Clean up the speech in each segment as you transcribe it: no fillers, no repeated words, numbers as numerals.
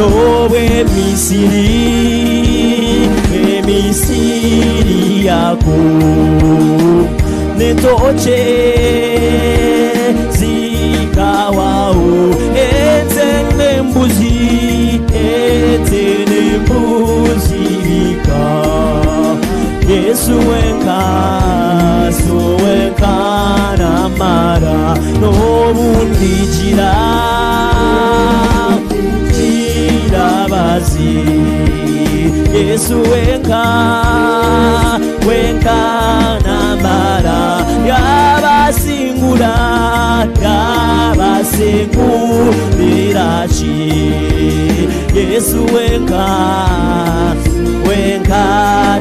N'obw'emisiri, emisiri yaako n'entookye zikawaho, ente n'embuzi, ente n'embuzi bika. Yesu wenka, Yesu wenka namara n'obundigira kirabazi. Yesu wenka, wenka namara yabasingura, yabasingurira ki. Yesu wenka, wenka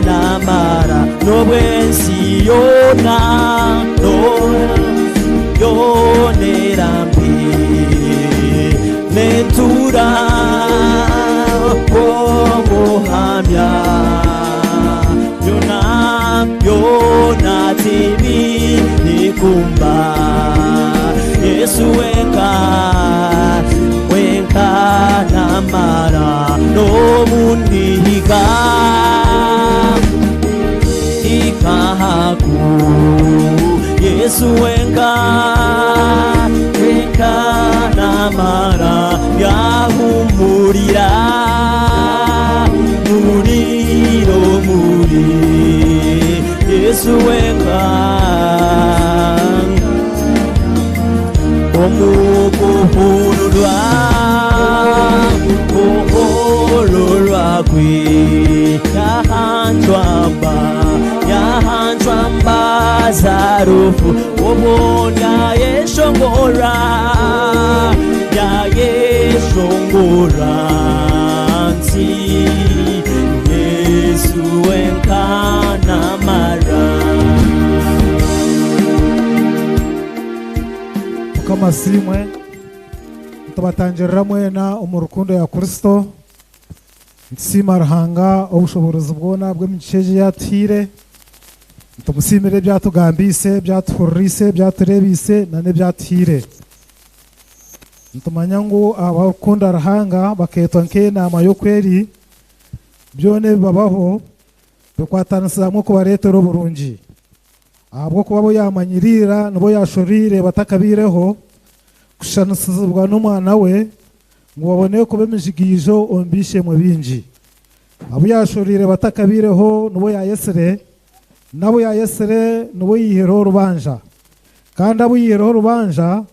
namara n'obwensi yoona, yoona erambi nentura omuhamya yona yona tibirikumba. Yesu wenka, wenka namara n'omundiga ikahaku. Yesu wenka, wenka namara yahumurira muriro muri. Yesu wenka omukuhururwa kuhururwa kwe yahanjwamba, yahanjwamba zarufu obona yeshongora, yayeshongora nti Yesu wenka namara. Mukama asiimwe. Tubatangirira mwena omu rukundo ya Kristo. Nitusiima Ruhanga obushoboorozi bwona bw'emigisha egi yatuhaire. Nitumusiimira ebyatugambiise, ebyatuhuririise, ebyatureebiise n'ebyatuhaire. Nitumanya ngu abakunda Ruhanga bakeetwa nk'enaama y'okweri, byona ebibabaho bikwatanisiza hamwe kubareetera oburungi. Ahabw'okuba bo yaamanyiriira nibo yaashoriire batakabaireho kushushanisibwa n'omwana we, ngu babone kuba emijigiijo omu b'eishe-emwe bingi. Abu yaashoriire batakabaireho nibo yaayetsire, n'abu yaayetsire nibo yaihireho orubanja. Kandi abu yaihireho orubanja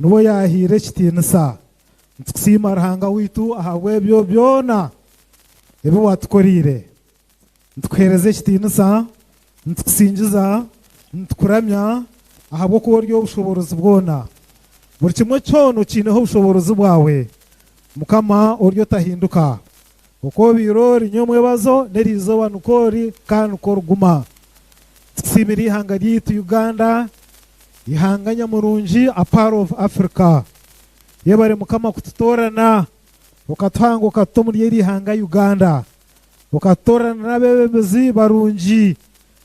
nibo yaahaire ekitiinisa. Nitukusiima Ruhanga waitu ahabw'ebyo byona ebi waatukoreire. Nitukuheereza ekitiinisa, nitukusingiza, nitukuramya ahabw'okuba ori obushoboorozi bwona. Buri kimwe kyona okiineho obushoboorozi bwawe. Mukama ori otahinduka. Oku obaire ori nyomwebazo n'eriizooba nikwo ori kandi nikwo origuma. Nitukusiimira eihanga ryaitu Uganda, eihanga nyamurungi a pearl of Africa. Yebare Mukama kututoorana okatuhanga okatuta omuri eri ihanga Uganda. Okatutoorana n'abeebembezi barungi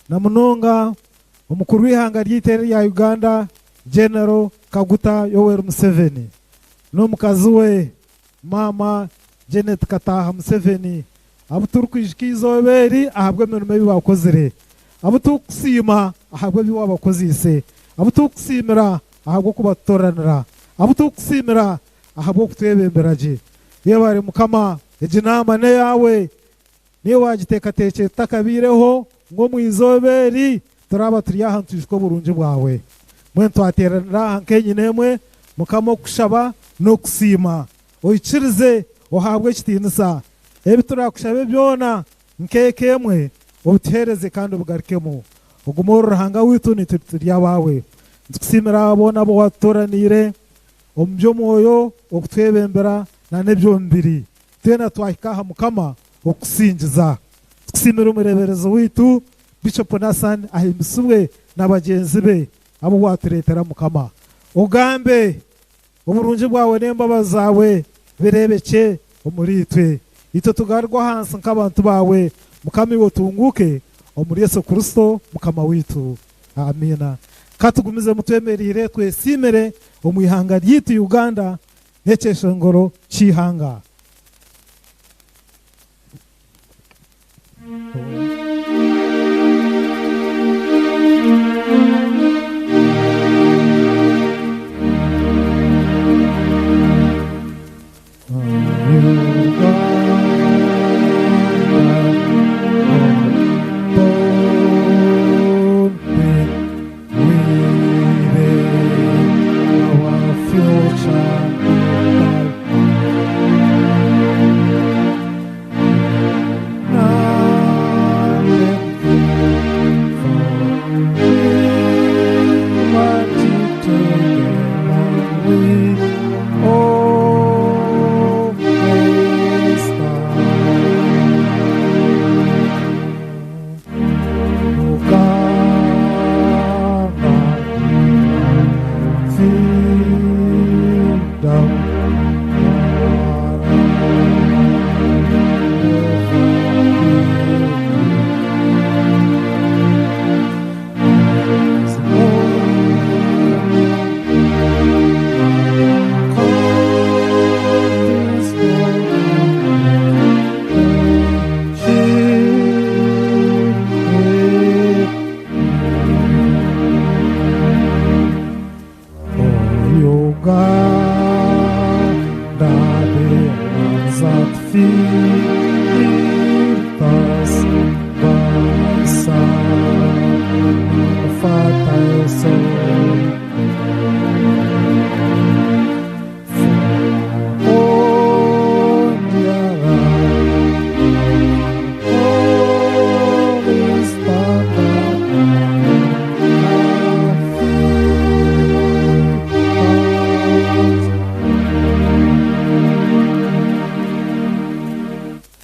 na munonga omukuru w'eihanga ryaitu eri erya Uganda General Kaguta Yoweri Museveni n'omukazi we Maama Janet Kataaha Museveni abu turikwijuka eizooba eri ahabw'emirimo ei baakozire, abu turikusiima ahabw'ebi waabakoziise, abu turikusiimira ahabw'okubatutoranira, abu turikusiimira ahabw'okutwebembera gye. Yebare Mukama, egi naama n'eyaawe, niiwe waagiteekateekire tutakabaireho, ngu omu izooba eri turaaba turi aha nitwijuka oburungi bwawe. Mbwenu twateeranira aha nk'enyina emwe, Mukama, okukushaba n'okusiima. Oikirize ohaabwe ekitiinisa. Ebi turaakushabe byona nk'eka emwe, obituheereze kandi obigarukemu. Ogume ori Ruhanga waitu, naitwe turi abaawe. Nitukusiimira abo boona abu waatutooraniire omu by'omwoyo okutwebembera n'eby'omubiri. Twena twahika aha Mukama okukusingiza. Tukusiimire omureeberezi waitu Bishop Nathan ahimbisibwe na bagyenzi be abu waatureetera Mukama. Ogambe oburungi bwawe n'embabazi zaawe bireebekye omuriitwe. Itwe tugarurwe ahansi nk'abantu baawe Mukama iwe otunguuke omuri Yesu Kristo Mukama waitu. Amiina. Ka tugumizemu twemereire twesiimire omu ihanga ryaitu Uganda n'ekyeshongoro ky'eihanga.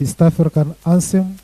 East African Anthem.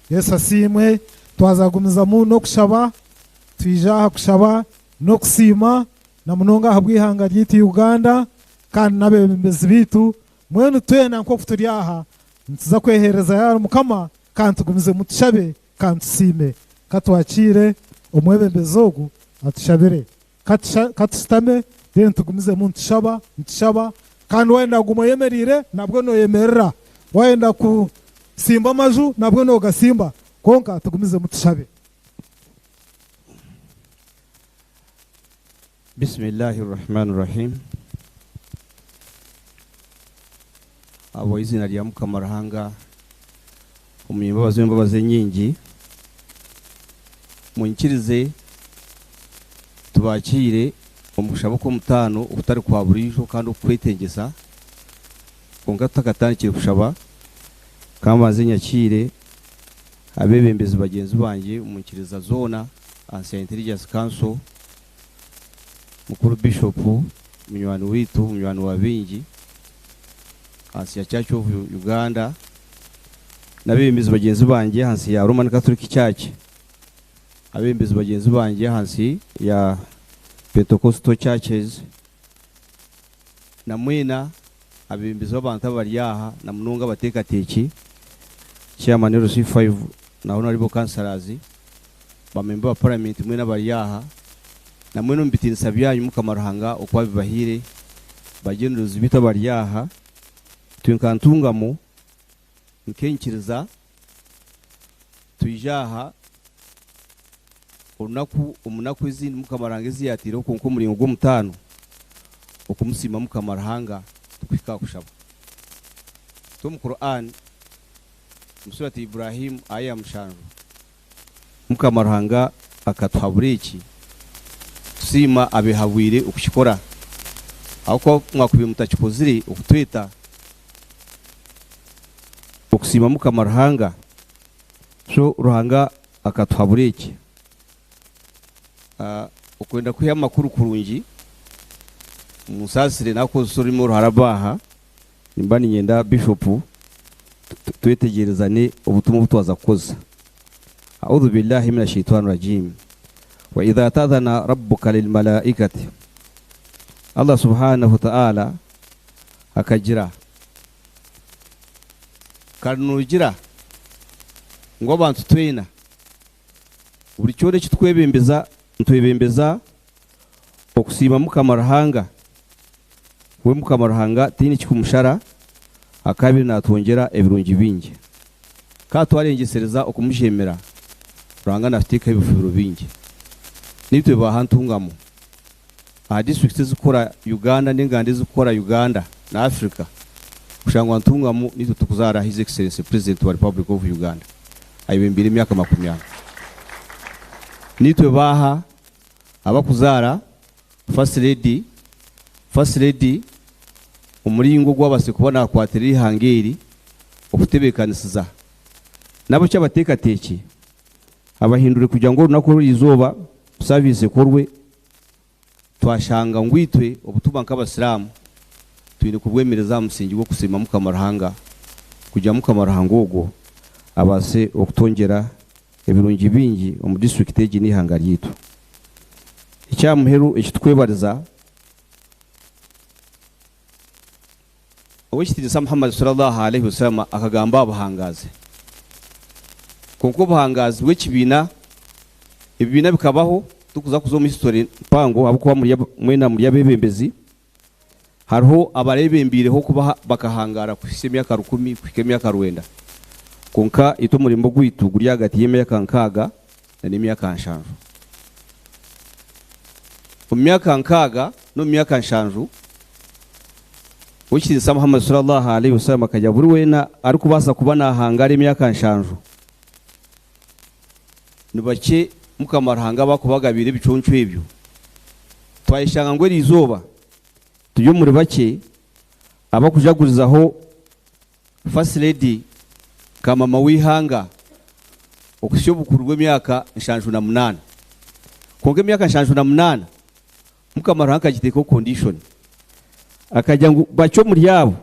Yesu asiimwe twazagumizamu n'okushaba twija aha kushaba n'okusiima na munonga aha bw'ihanga ryaitu Uganda kandi n'abeebembezi baitu mwenu twena nk'oku turi aha nituza kweheereza yaari Mukama kandi tugumizemu tushabe kandi tusiime katwakiire omwebembezi ogu atushabire. Katushutame Then tugumizemu nitushaba, nitushaba, kandi wayenda kuguma oyemereire nabwo noyemerera, wayenda kusimba amaju nabwo nogasimba, kwonka tugumizemu tushabe. Bismillahi Rahmani Rahim. Abo izina rya Mukama Ruhanga omunyambabazi w'embabazi enyingi, munyikirize tubakiire omu kushaba okw'omutaano okutari kwa buriijo kandi okukwetengyesa. Kwonka tutakatandikire kushaba, ka mbanze nyakiire abeebembezi bagyenzi bangye omu nyikiriza zoona ahansi ya Intelligence Council, Mukuru Bishop, munywani waitu, munywani wa baingi ahansi ya Church of Uganda, n'abeebembezi bagyenzi bangye ahansi ya Roman Catholic Church, abeebembezi bagyenzi bangye ahansi ya Pentecostal Churches, na mwena abeebembezi b'abantu abari aha, na munonga abateekateeki, Chairman LC5 na Honorable Councillors, bamemba ba Paramenti mwena abari aha, na mwena omu bitiinisa byanyu Mukama Ruhanga oku abibahaire, ba Generals baitu abari aha, itwe nka Ntungamo, nk'enyikiriza, twija aha orunaku omu naku ezindi Mukama Ruhanga ezi yaataireho kwonka omuringo gw'omutaano okumusiima Mukama Ruhanga tukuhika aha kushaba. Itwe omu Quran, omu Surati Ibrahim aya ya mushanju, Mukama Ruhanga akatuhabura eki, Tusiima abeehabwire okukikora, ahabw'okuba ku mwakubaire mutakikozire okutweta okusiima Mukama Ruhanga, so Ruhanga akatuhabura eki. Okwenda kwiha amakuru kurungi, munsaasire naakukozesa orurimi oruharabu aha, nimba niinyenda Bishop twetegyerezane obutumwa obu twaza kukozesa. Audhu billahi mina shaitwani rajim. Wa idha tadhana rabbuka lilmalaikati. Allah subhanahu wa ta'ala akagira, Kare noogira ngu abantu twena buri kyona eki tukwebembeza nitwebembeza okusiima Mukama Ruhanga, we Mukama Ruhanga tihaine ekikumushara akaabaire naatwongyera ebirungi bingi. Ka twarengyesereza okumujeemera, Ruhanga naatuteekaho ebifubiro bingi. Naitwe baaha ntungamo aha disiturikiti ezikukora Uganda n'enganda ezikukora Uganda na Africa kushangwa ntungamo naitwe tukuzaara His Excellency President wa Republic of Uganda ayebembeire emyaka makumyana. Naitwe baaha abakuzaara First Lady, First Lady, omuringo ogu abaasire kuba naakwatirira eihanga eri okutebeekanisiza nabo ki abateekateeki abahindure kugira ngu orunaku oru eizooba saaviisi ekorwe twashanga ngu itwe obutumwa nk'Abasiraamu twine kubwemereza aha musingi gw'okusiima Mukama Ruhanga kugira Mukama Ruhanga ogwo abaase okutwongyera ebirungi bingi omu disiturikiti egi n'eihanga ryaitu. Eky'aha muheru eki tukwebariza, Ow'ekitiinisa Muhammad swalla Alaihi wasallam akagamba aha buhangaazi. Kwonka obuhangaazi bw'ekibiina, ebibiina bikabaho, tikuza kuza omu history mpango ahabw'okuba muri mwena muri abeebembezi, Hariho abareebembiireho kuba bakahangaara kuhitsya emyaka rukumi kuhika emyaka rwenda. Kwonka itwe omurimo gwaitu guri ahagati y'emyaka nkaaga na n'emyaka nshanju. Omu myaka nkaaga n'omu myaka nshanju, Ow'ekitiinisa Muhammad swallallahu alaihi wasallam akagira buri weena arikubaasa kuba naahangaara emyaka nshanju, Ni bakye Mukama Ruhanga abakubagabiire ebiconco ebyo. Twayeshanga ngu eri izooba turi omuri bakye abakujagurizaho First Lady nka mama w'eihanga okuhitsya obukuru bw'emyaka 78. Kwonka emyaka 78 Mukama Ruhanga akagiteekaho condition. Akagira ngu bakye omuri abo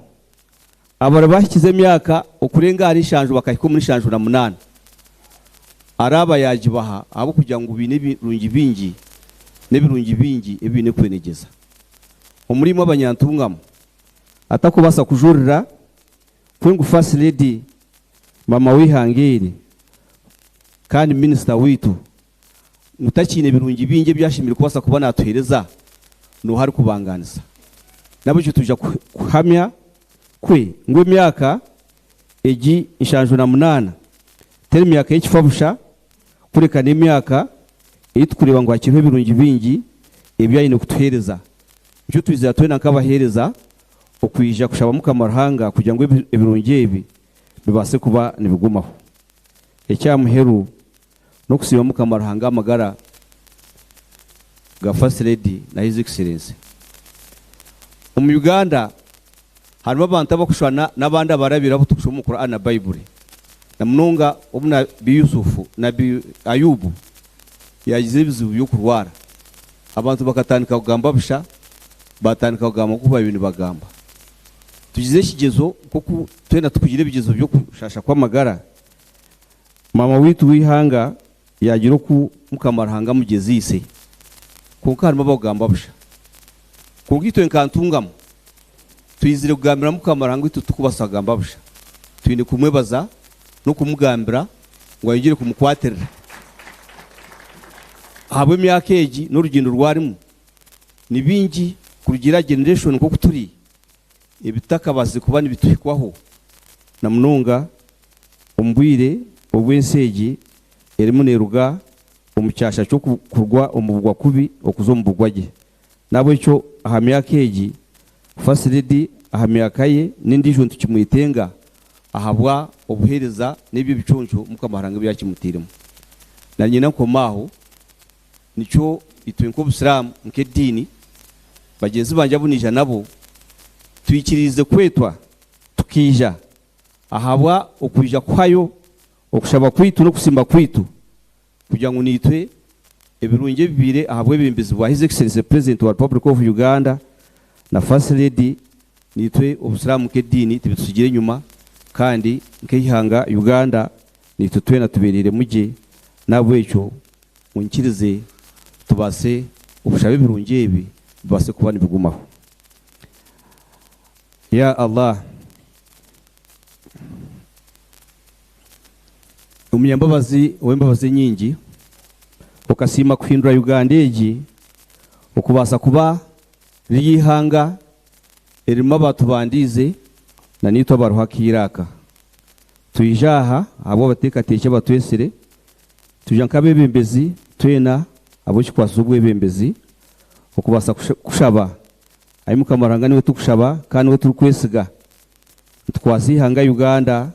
Abari bahikize emyaka okurenga ahari nshanju bakahika omuri 78, araaba yaagibaha ahabw'okugira ngu baine ebirungi bingi n'ebirungi bingi ebi baine kwenegyeza. Omuri imwe abanyantungamo, atakubaasa kujurira kwe ngu First Lady maama w'eihanga eri kandi minisita waitu ngu takiine birungi bingi ebi ashemereire kubaasa kuba naatuheereza? Nooha arikubangaanisa? N'ahabw'ekyo twija kuhamya kwe ngu emyaka egi 78 teri myaka y'ekifa busha, kureka n'emyaka ei turikureeba ngu hakiriho ebirungi bingi ebi aine kutuheereza. Nikyo twizira twena nk'abaheereza okwija kushaba Mukama Ruhanga kugira ngu ebirungi ebi bibaase kuba nibigumaho. Eky'aha muheru n'okusiima Mukama Ruhanga amagara ga First Lady na His Excellency. Omu Uganda harimu abantu abakushushana n'abandi abarabire abu turikushoma omu Quran na Baiburi. Na munonga obu Nabi Yusufu, Nabi Ayubu yaagizire ebizibu by'okurwara, abantu bakatandika kugamba busha, baatandika kugamba nk'oku baabaire nibagamba. Tugize ekigyezo nk'oku twena turikugira ebigyezo by'okushaasha kw'amagara, Maama waitu w'eihanga yaagira oku Mukama Ruhanga amugyeziise, kwonka harimu abakugamba busha. Kwonka itwe nka Ntungamo, twizire kugambira Mukama Ruhanga waitu titukubaasa kugamba busha. Twine kumwebaza n'okumugambira ngu ayongyere kumukwatirira ahabw'emyaka egi n'orugyendo oru arimu. Ni bingi kurugiirira aha generation nk'oku turi ebitakabaasize kuba nibituhikwaho na munonga omu bwire obu ensi egi erimu neeruga omu kyasha ky'okuruga omu bugwa kubi okuza omu bugwa gye. N'ahabw'ekyo aha myaka egi, First Lady aha myaka ye n'endiijo nitukimwetenga ahabwa obuheereza n'ebyo ebiconco Mukama Ruhanga ebi yaakimutairemu. Na nyina nkoma aho, Nikyo itwe nk'Obusiraamu, nk'ediini, bagyenzi bangye abu naija nabo, twikiriize kwetwa tukaija ahabwa okwija kuhayo okushaba kwaitu n'okusiima kwaitu kugira ngu naitwe ebirungi ebibaire ahabwebembezi bwa His Excellency President wa Republic of Uganda na First Lady naitwe Obusiraamu nk'ediini tibitusigire enyuma kandi nk'eihanga Uganda naitwe twena tubereiremu gye n'ahabw'ekyo Munyikirize tubaase okushaba ebirungi ebi bibaase kuba nibigumaho. Ya Allah! Omunyambabazi ow'embabazi enyingi, okasiima kuhindura Uganda egi okubaasa kuba riri eihanga eririmu abaatubandiize na naitwe abariho akaire aka. Twija aha ahabw'abateekateeki abatwetsire Twija nk'abeebembezi twena ab'ekikwatso z'obwebembezi okubaasa kushaba. Ai Mukama Ruhanga niiwe turikushaba kandi niiwe turikwesiga. Nitukwatsa eihanga Uganda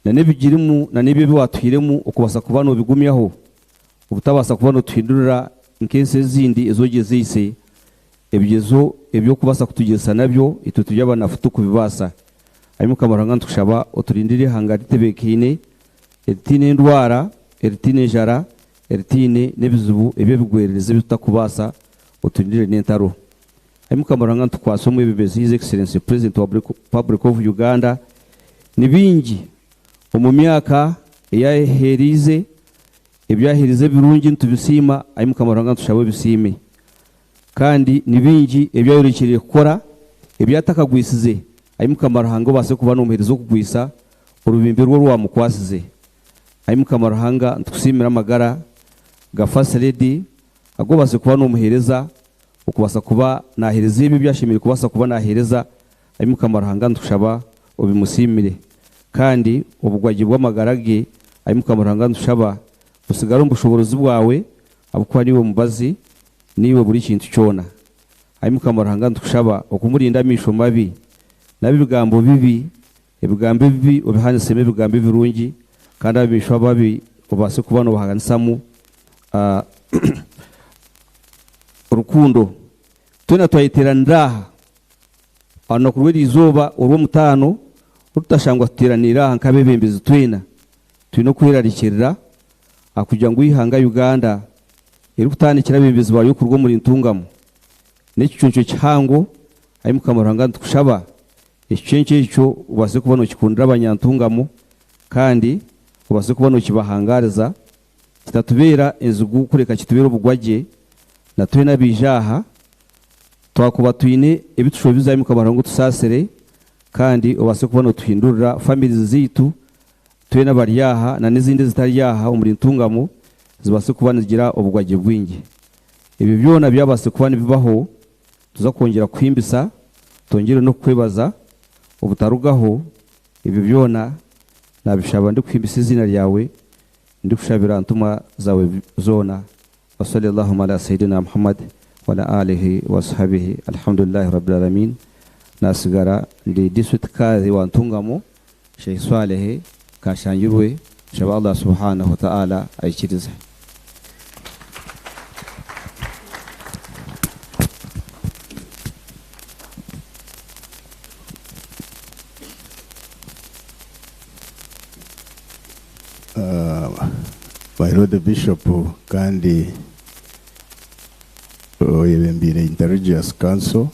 na n'ebigirimu na n'ebyo ebi waatuhairemu okubaasa kuba noobigumyaho obutabaasa kuba nootuhindurira nk'ensi ezindi ezi ogyezeise ebigyezo eby'okubaasa kutugyezesa nabyo itwe turi abanafu titukubibaasa. Ai Mukama Ruhanga nitukushaba oturindire eihanga ritebeekaine eritaine endwara, eritaine enjara, eritaine n'ebizibu eby'ebigwererezi ebi tutakubaasa, oturindire n'entaro. Ai Mukama Ruhanga nitukwatsa Omwebembezi His Excellency President wa Republic of Uganda, ni bingi omu myaka ei aheeriize, ebi aheeriize ebirungi nitubisiima, ai Mukama Ruhanga nitushaba obisiime. Kandi ni bingi ebi ayorekyereire kukora ebi atakagwisize, ai Mukama Ruhanga obaase kuba nomuheereza okugwisa orubimbi rwe orwamukwasize. Ai Mukama Ruhanga nitukusiimira amagara ga First Lady agu obaase kuba nomuheereza okubaasa kuba naheereza ebyo ebi ashemereire kubaasa kuba naheereza, ai Mukama Ruhanga nitukushaba obimusiimire. Kandi obugwagye bw'amagara ge, ai Mukama Ruhanga nitushaba busigare omu bushoboorozi bwawe ahabw'okuba niiwe mubazi Niiwe buri kintu kyona. Ai Mukama Ruhanga nitukushaba okumurinda amaisho mabi n'abebigambo bibi, ebigambo ebibi obihanisemu ebigambo ebirungi kandi abamaisho ababi obaase kuba nobahanisamu rukundo. Twena twayeteranira aha aha runaku rw'eriizooba orw'omutaano orutashangwa tuteeraniire aha nk'abebembezi twena twine okwerarikirira aha kugira ngu eihanga Uganda erikutandikira abebembezi baayo kuruga omuri Ntungamo. N'ekiconco kihango, ai Mukama Ruhanga nitukushaba ekiconco ekyo obaase kuba nokikundira abanyantungamo kandi obaase kuba nokibahangaariza kitatubeera enzigu kureka kitubeere obugwagye na twena abaija aha twakuba twine ebi tushobize ai Mukama Ruhanga otusaasire kandi obaase kuba notuhindurira families zaitu Twena abari aha na n'ezindi ezitari aha omuri Ntungamo zibaase kuba nizigira obugwagye bwingi. Ebyo byona byabaase kuba nibibaho, Tuza kwongyera kuhimbisa, twongyere n'okukwebaza obutarugaho. Ebyo byona nabishaba ndikuhimbisa eiziina ryawe, ndikushabira ntumwa zaawe zoona. Wa sali Allahuma ala Sayyidina Muhammad wa ala alihi wa ashabihi Alhamdulillahi Rabbil Alamin. Nasigara ndi District Kadhi wa Ntungamo, Sheikh Swalehe Kashangirwe, nshaba Allah Subhanahu wa Ta'ala aikirize. My Lord Bishop kandi oyebembeire Interreligious Council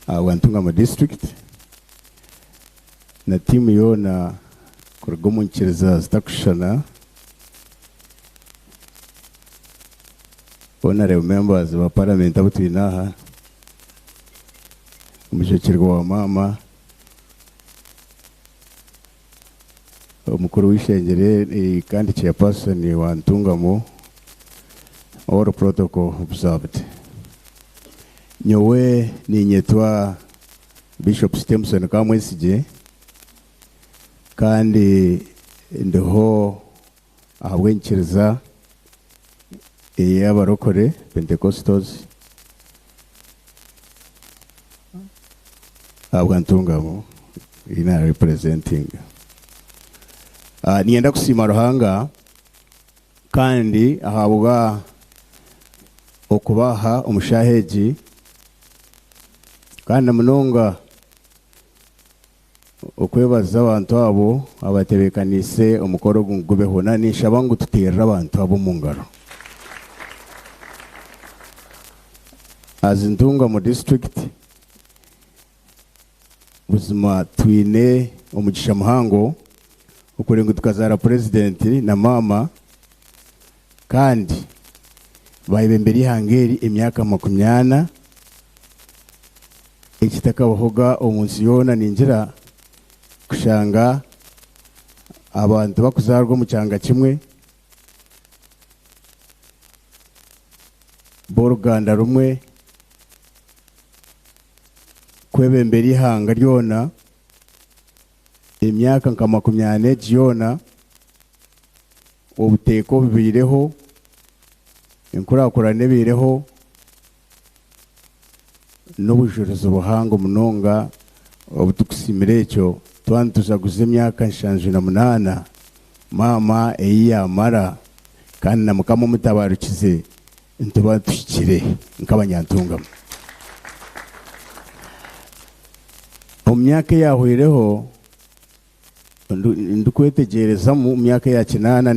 ahabwa Ntungamo District na tiimu yoona kuruga omu nyikiriza zitakushushana, Honourable Members ba Parliament abu twine aha, omujwekyerwa wa maama, Omukuru w'eishengyero eri kandi Chairperson wa Ntungamo, all protocol observed. Nyowe ninyetwa Bishop Stemson Kamwesigye kandi ndiho ahabw'enyikiriza ey'abarokore Pentecostals ahabwa Ntungamo ei na representinga. Niinyenda kusiima Ruhanga kandi ahabwa okubaha omu shaaha egi kandi na munonga okwebaza abantu abo abatebeekaniise omukoro ogu ngu gubeho. Na ninshaba ngu tuteerere abantu abo omu ngaro. As Ntungamo District, buzima twine omugisha muhango okureba ngu tukazaara Purezidenti na maama kandi bayebembera eihanga eri emyaka makumyana ekitakabahoga omu nsi yoona ningira kushanga abantu bakuzaarwa omu kyanga kimwe b'oruganda rumwe kwebembera eihanga ryona emyaka nka makumyana egi yoona, obuteeka obubaireho, enkurakurana ebaireho n'obujurizi buhango munonga obu turikusiimira ekyo twaba nitujaguza emyaka 78 maama ei yaamara kandi na Mukama omutabarukize nituba tuhikire nk'abanyantungamo. Omu myaka eyahweireho ndikwetegyerezamu omu myaka eya kinaana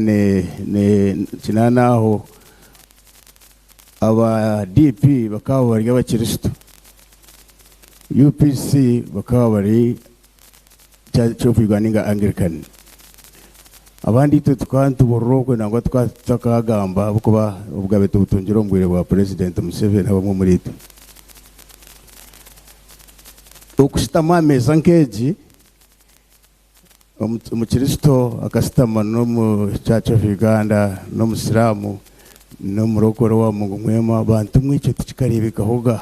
kinaana aho aba DP bakaba bari abakiristo, UPC bakaba bari Church of Uganda ninga Anglican. Abandi itwe tukaba nituburira okwe nangwa tukaba tutakagamba ahabw'okuba obugabe tubutungire omu bwire bwa Purezidenti Museveni abamwe omuri itwe. Okushutama aha meeza nk'egi, Omukristo akashutama n'omu Church of Uganda n'Omusiraamu n'omurokore owa Mungu Mwema, bantu mwe ekyo tikikareebekahoga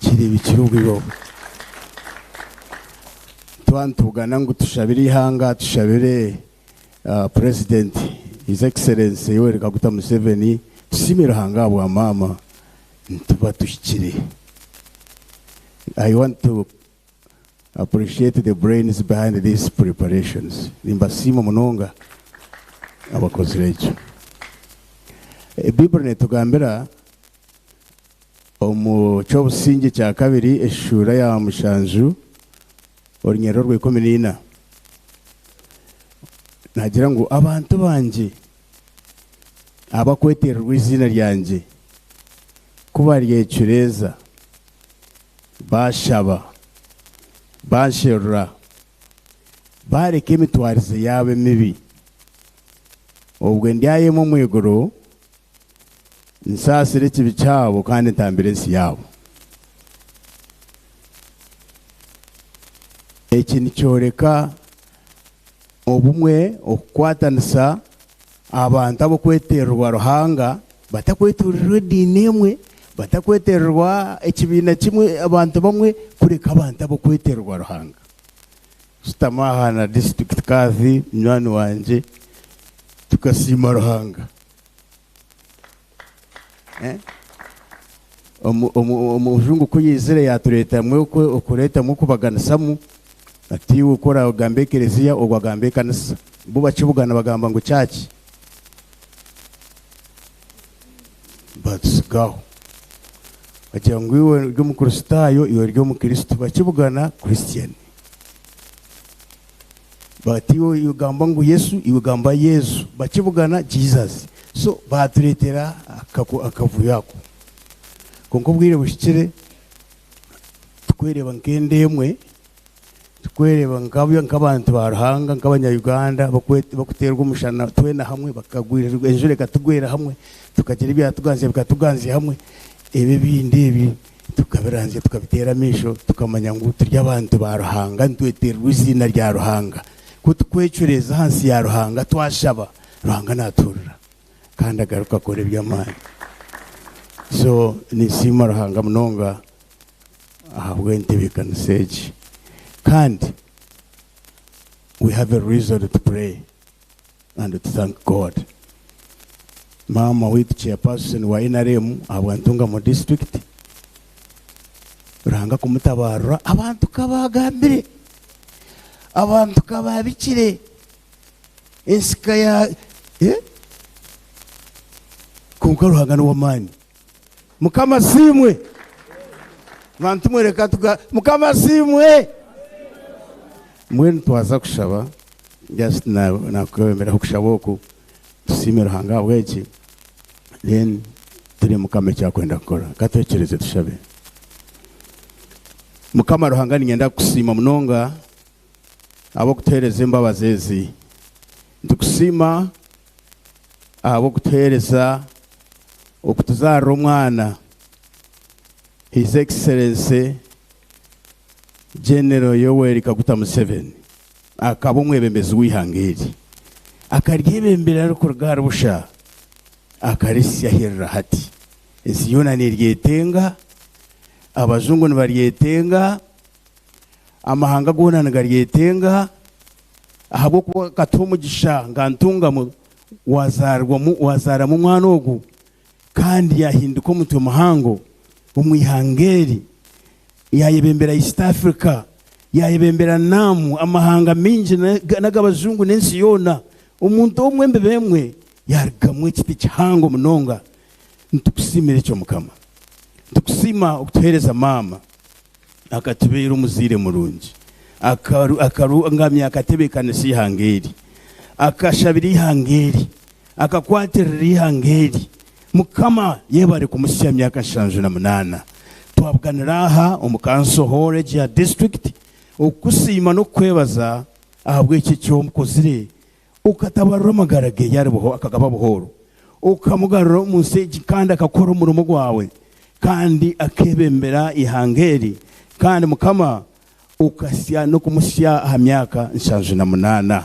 kireebekire obwire obu. Twaba nitubugana ngu tushabire eihanga, tushabire Purezidenti His Excellency Yoweri Kaguta Museveni, tusiime Ruhanga ahabwa maama, nituba tuhikire. I want to appreciate the brains behind these preparations. Nimbasiima munonga abakozire ekyo. Baiburi netugambira omu ky'obusingye kya kabiri eshuura ya mushanju orunyerere orwa ikumi n'ina nagira ngu abantu bangye abakwetererwa eiziina ryangye ku baryecureeza baashaba, bansherura, baareka emitwarize yaabo emibi, obwo ndyayema omu iguru, nsaasire ekibi kyabo kandi ntambire ensi yaabo. Eki nikyoreka obumwe, okukwatanisa abantu ab'okwetererwa Ruhanga, batakwetererwa ediini emwe, Batakwetererwa ekibiina kimwe abantu bamwe kureka abantu ab'okwetererwa Ruhanga. Shutama aha na district Cathy munywani wangye tukasiima Ruhanga. Eh? Omujungu ku yaizire yatureetamu okureetamu okubaganisamu ati iwe ku oragamba ekereziya ogwo agamba ekanisa. Bo bakibugana bagamba ngu church. Batutsigaho. Bagira ngu iwe ori omukristaayo iwe ori omukristo. Bakibugana Christian. Bati iwe gamba ngu Yesu iwe gamba Yezu. Bakibugana Jesus. So batureetera akavuyo ako. Kwonka obwire buhikire tukwereeba nk'enda emwe, tukwereeba nk'abantu ba Ruhanga, nk'abanya-Uganda abarikuteerwa omushana twena hamwe, enjura ekatugwera hamwe, tukagira ebyatuganzya bikatuganzya hamwe, ebi ebindi ebi tukabiranzya tukabiteera amaisho tukamanya ngu turi abantu ba Ruhanga nitwetererwa eiziina rya Ruhanga. Ku tukwecureeza ahansi ya Ruhanga twashaba, Ruhanga naatuhurira. Kandi agaruka akora eby'amaani. So ninsiima Ruhanga munonga ahabw'entebeekanisa egi. Kandi we have a reason to pray and to thank God. Maama waitu chairperson wa NRM ahabwa Ntungamo district, Ruhanga kumutabarura abantu ka baagambire, abantu ka baabikire. Ensika ya eh? Kwonka Ruhanga n'ow'amaani. Mukama asiimwe. Bantu mwe reka tuga Mukama asiimwe. Mbwenu twaza kushaba just nakwebemberaho okushaba oku tusiime Ruhanga ahabw'eki then turebe Mukama eki akwenda kukora. Katwekyereze tushabe. Mukama Ruhanga niinyenda kukusiima munonga Ahabw'okutuheereza embabazi ezi. Nitukusiima ahabw'okutuheereza okutuzaarira omwana His Excellency General Yoweri Kaguta Museveni akaba omwebembezi w'eihanga eri. Akaryebembera arikuruga ahari busha akaritsya ahirira hati. Ensi yoona neryetenga, abajungu nibaryetenga, Amahanga goona nigaryetenga, ahabw'okuba akatuha omugisha nka Ntungamo waazaarwamu waazaaramu omwana ogu kandi yaahinduka omutwe muhango omu ihanga eri, yaayebembera East Africa, yaayebembera Naamu, amahanga maingi n'ag'abajungu n'ensi yoona. Omuntu omwe embibo emwe yaarugamu ekiti kihango munonga. Nitukusiimira ekyo Mukama. Nitukusiima okutuheereza maama. Akatubeera omuzaire murungi. Akarungamya akatebeekanisa eihanga eri. Akashabira eihanga eri. Akakwatirira eihanga eri. Mukama yebare kumuhitsya aha myaka 78. Twabuganira aha omu Council Hall egi ya district okukusiima n'okukwebaza ahabw'eki eki okozire okatabarura amagara ge akagaba buhooro, okamugarura omu nsi egi kandi akakora omurimo gwawe kandi akeebembera eihanga eri, kandi Mukama okahitsya n'okumuhitsya aha myaka 78.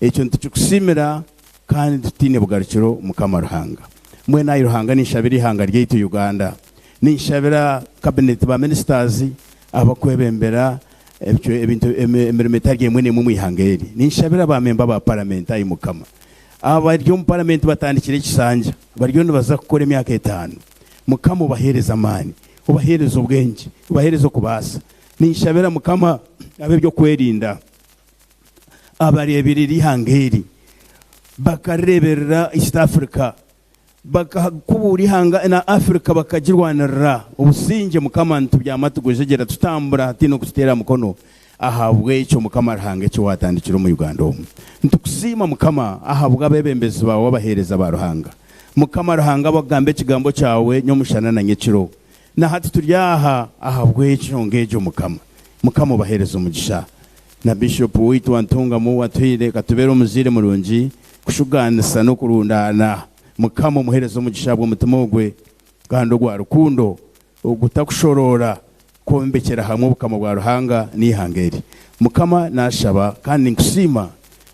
Ekyo nitukikusiimira kandi tutaine bugarukiro Mukama Ruhanga. Mbwenu ai Ruhanga ninshabira eihanga ryaitu Uganda. Ninshabira cabinet ba ministers abakwebembera ebintu emirimo etari emwe n'emwe omu ihanga eri. Ninshabira ba memba ba paramenti ai Mukama. Abari omu paramenti batandikire ekisanja bariyo nibaza kukora emyaka etaano. Mukama obaheereze amaani, obaheereze obwengye, obaheereze okubaasa. Ninshabira Mukama ab'ebyokwerinda abareeberera eihanga eri bakarireeberera East Africa. Bakakubuura eihanga na Africa bakagirwanirira obusingye Mukama nitubyama tugwejegyera tutambura hataine okututeera mukono ahabwekyo Mukama Ruhanga eki watandikire omu Uganda omu. Nitukusiima Mukama ahabwabebembezi baawe abaheereza ba Ruhanga Mukama Ruhanga abakugamba ekigambo kyawe nyomushana na nyekiro nahati turi aha ahabwenshonga egyo Mukama. Mukama obaheereze omugisha na Bishop waitu wa Ntungamo owatuhaire katubeere omuzaire murungi kushugaanisa n'okurundaana. Mukama omuheereze omugisha ahabw'omutima ogwe kandi ogwa rukundo ogutakushoroora kwombekyera hamwe obukama bwa Ruhanga n'eihanga eri. Mukama nashaba kandi ninkusiima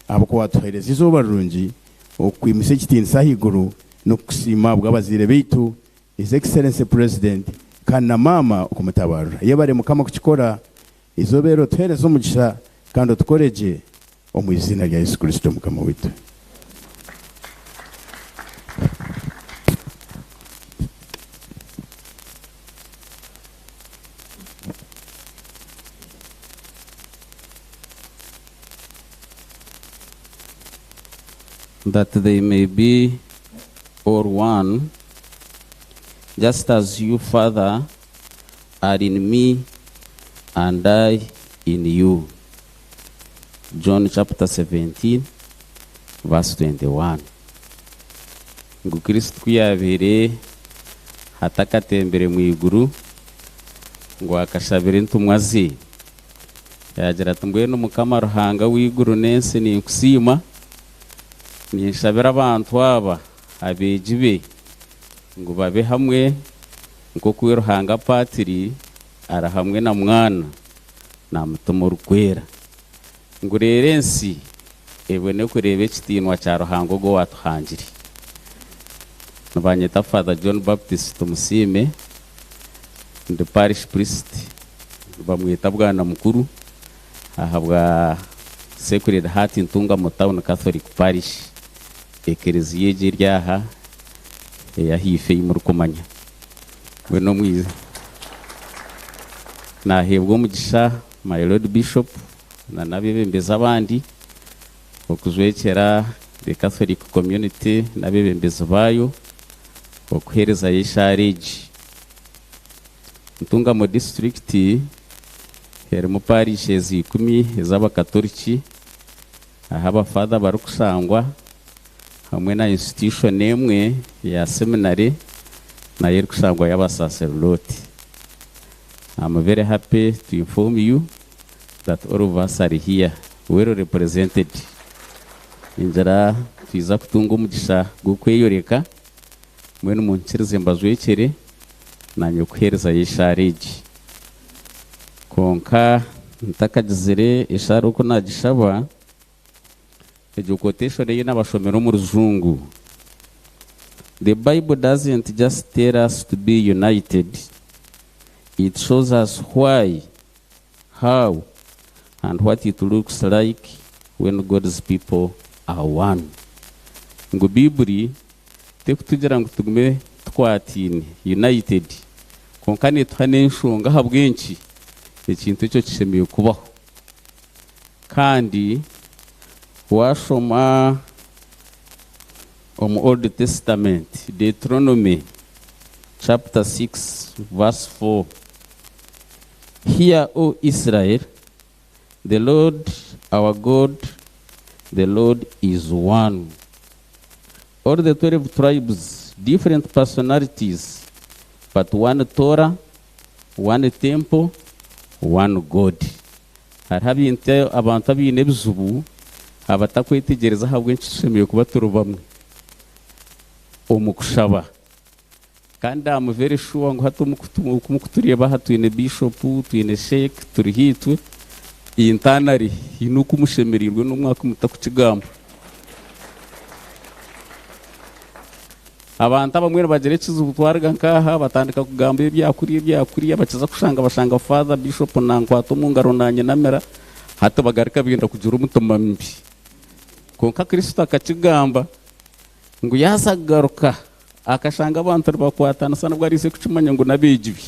ahabw'okuba watuheereza eizooba rirungi okwimutsya ekitiinisa ahaiguru n'okukusiima ahabw'abazaire baitu. His Excellency President kandi na maama okumutabarura. Yebare Mukama kukikora, eizooba eri otuheereze omugisha kandi otukore gye omu iziina rya Yesu Kristo Mukama waitu. That they may be all one, just as you, Father, are in me and I in you. John chapter 17, verse 21. Ngu Kristo ku yaabaire atakatembire mu iguru, ngu akashabira entumwa ze, yaagira ati mbwenu Mukama Ruhanga w'eiguru n'ensi ninkusiima, ninshabira abantu aba abeegi be ngu babe hamwe nk'oku Ruhanga Patiri ari hamwe na Mwana na Mutima Orikwera, ngu reero ensi ebone kureeba ekitiinwa kya Ruhanga ogwo owaatuhangire. Nibanyeta Father John Baptist Tumusiime, ndi parish priest, bamweta Bwana Mukuru ahabwa Sacred Heart Ntungamo Town Catholic Parish, ekereziya egi eri aha ey'ahaifo ei murikumanya. Mbwenu omwiza naaheebwa omugisha my Lord Bishop na n'abeebembezi abandi okujwekyera the Catholic community n'abeebembezi baayo okuheerezayo eshaara egi. Ntungamo district erimu parishes 10 ez'abakatoriki ahu abafaather barikushangwa hamwe na institution emwe ya seminary nayo erikushangwayo abasacerdote. I'm very happy to inform you that all of us are here, well represented. Ningira twiza kutunga omugisha gw'okweyoreka, mbwenu munkirize mbajwekyere naanye kuheerezayo eshaara egi. Kwonka ntakagizire eshaara oku naagishaba, egyo quotation ei nabashomera omu rujungu. The Bible doesn't just tell us to be united, it shows us why, how, and what it looks like when God's people are one. Ngu Biibuli tekutugira ngu tugume tukwataine, united, kwonka neetuha n'enshonga ahabw'enki ekintu ekyo kishemereire kubaho. Kandi waashoma omu Old Testament, Deuteronomy chapter 6 verse 4. Hear, O Israel, the Lord our God, the Lord is one. All the 12 tribes, different personalities, but one Torah, one temple, one God. Hariho ebintu abantu abaine ebizibu abatakwetegyereza ahabw'enki tushemereire kuba turi bamwe omu kushaba. Kandi I'm very sure ngu hati omu kutureeba aha twine bishop, twine sheikh, turi haitwe, internally haine oku mushemereirwe n'omwaka mutakukigamba. Abantu abamwe nibagira ekizibu twaruga nk'aha batandika kugamba ebyakuriya ebyakuriya, bakiza kushanga bashanga Father Bishop nankwata omu ngaro nanyinamira, hati bagaruka benda kugira omutima mubi. Kwonka Kristo akakigamba ngu yaaza kugaruka akashanga abantu nibakwatanisa nibwo arize kukimanya ngu n'abeegi be.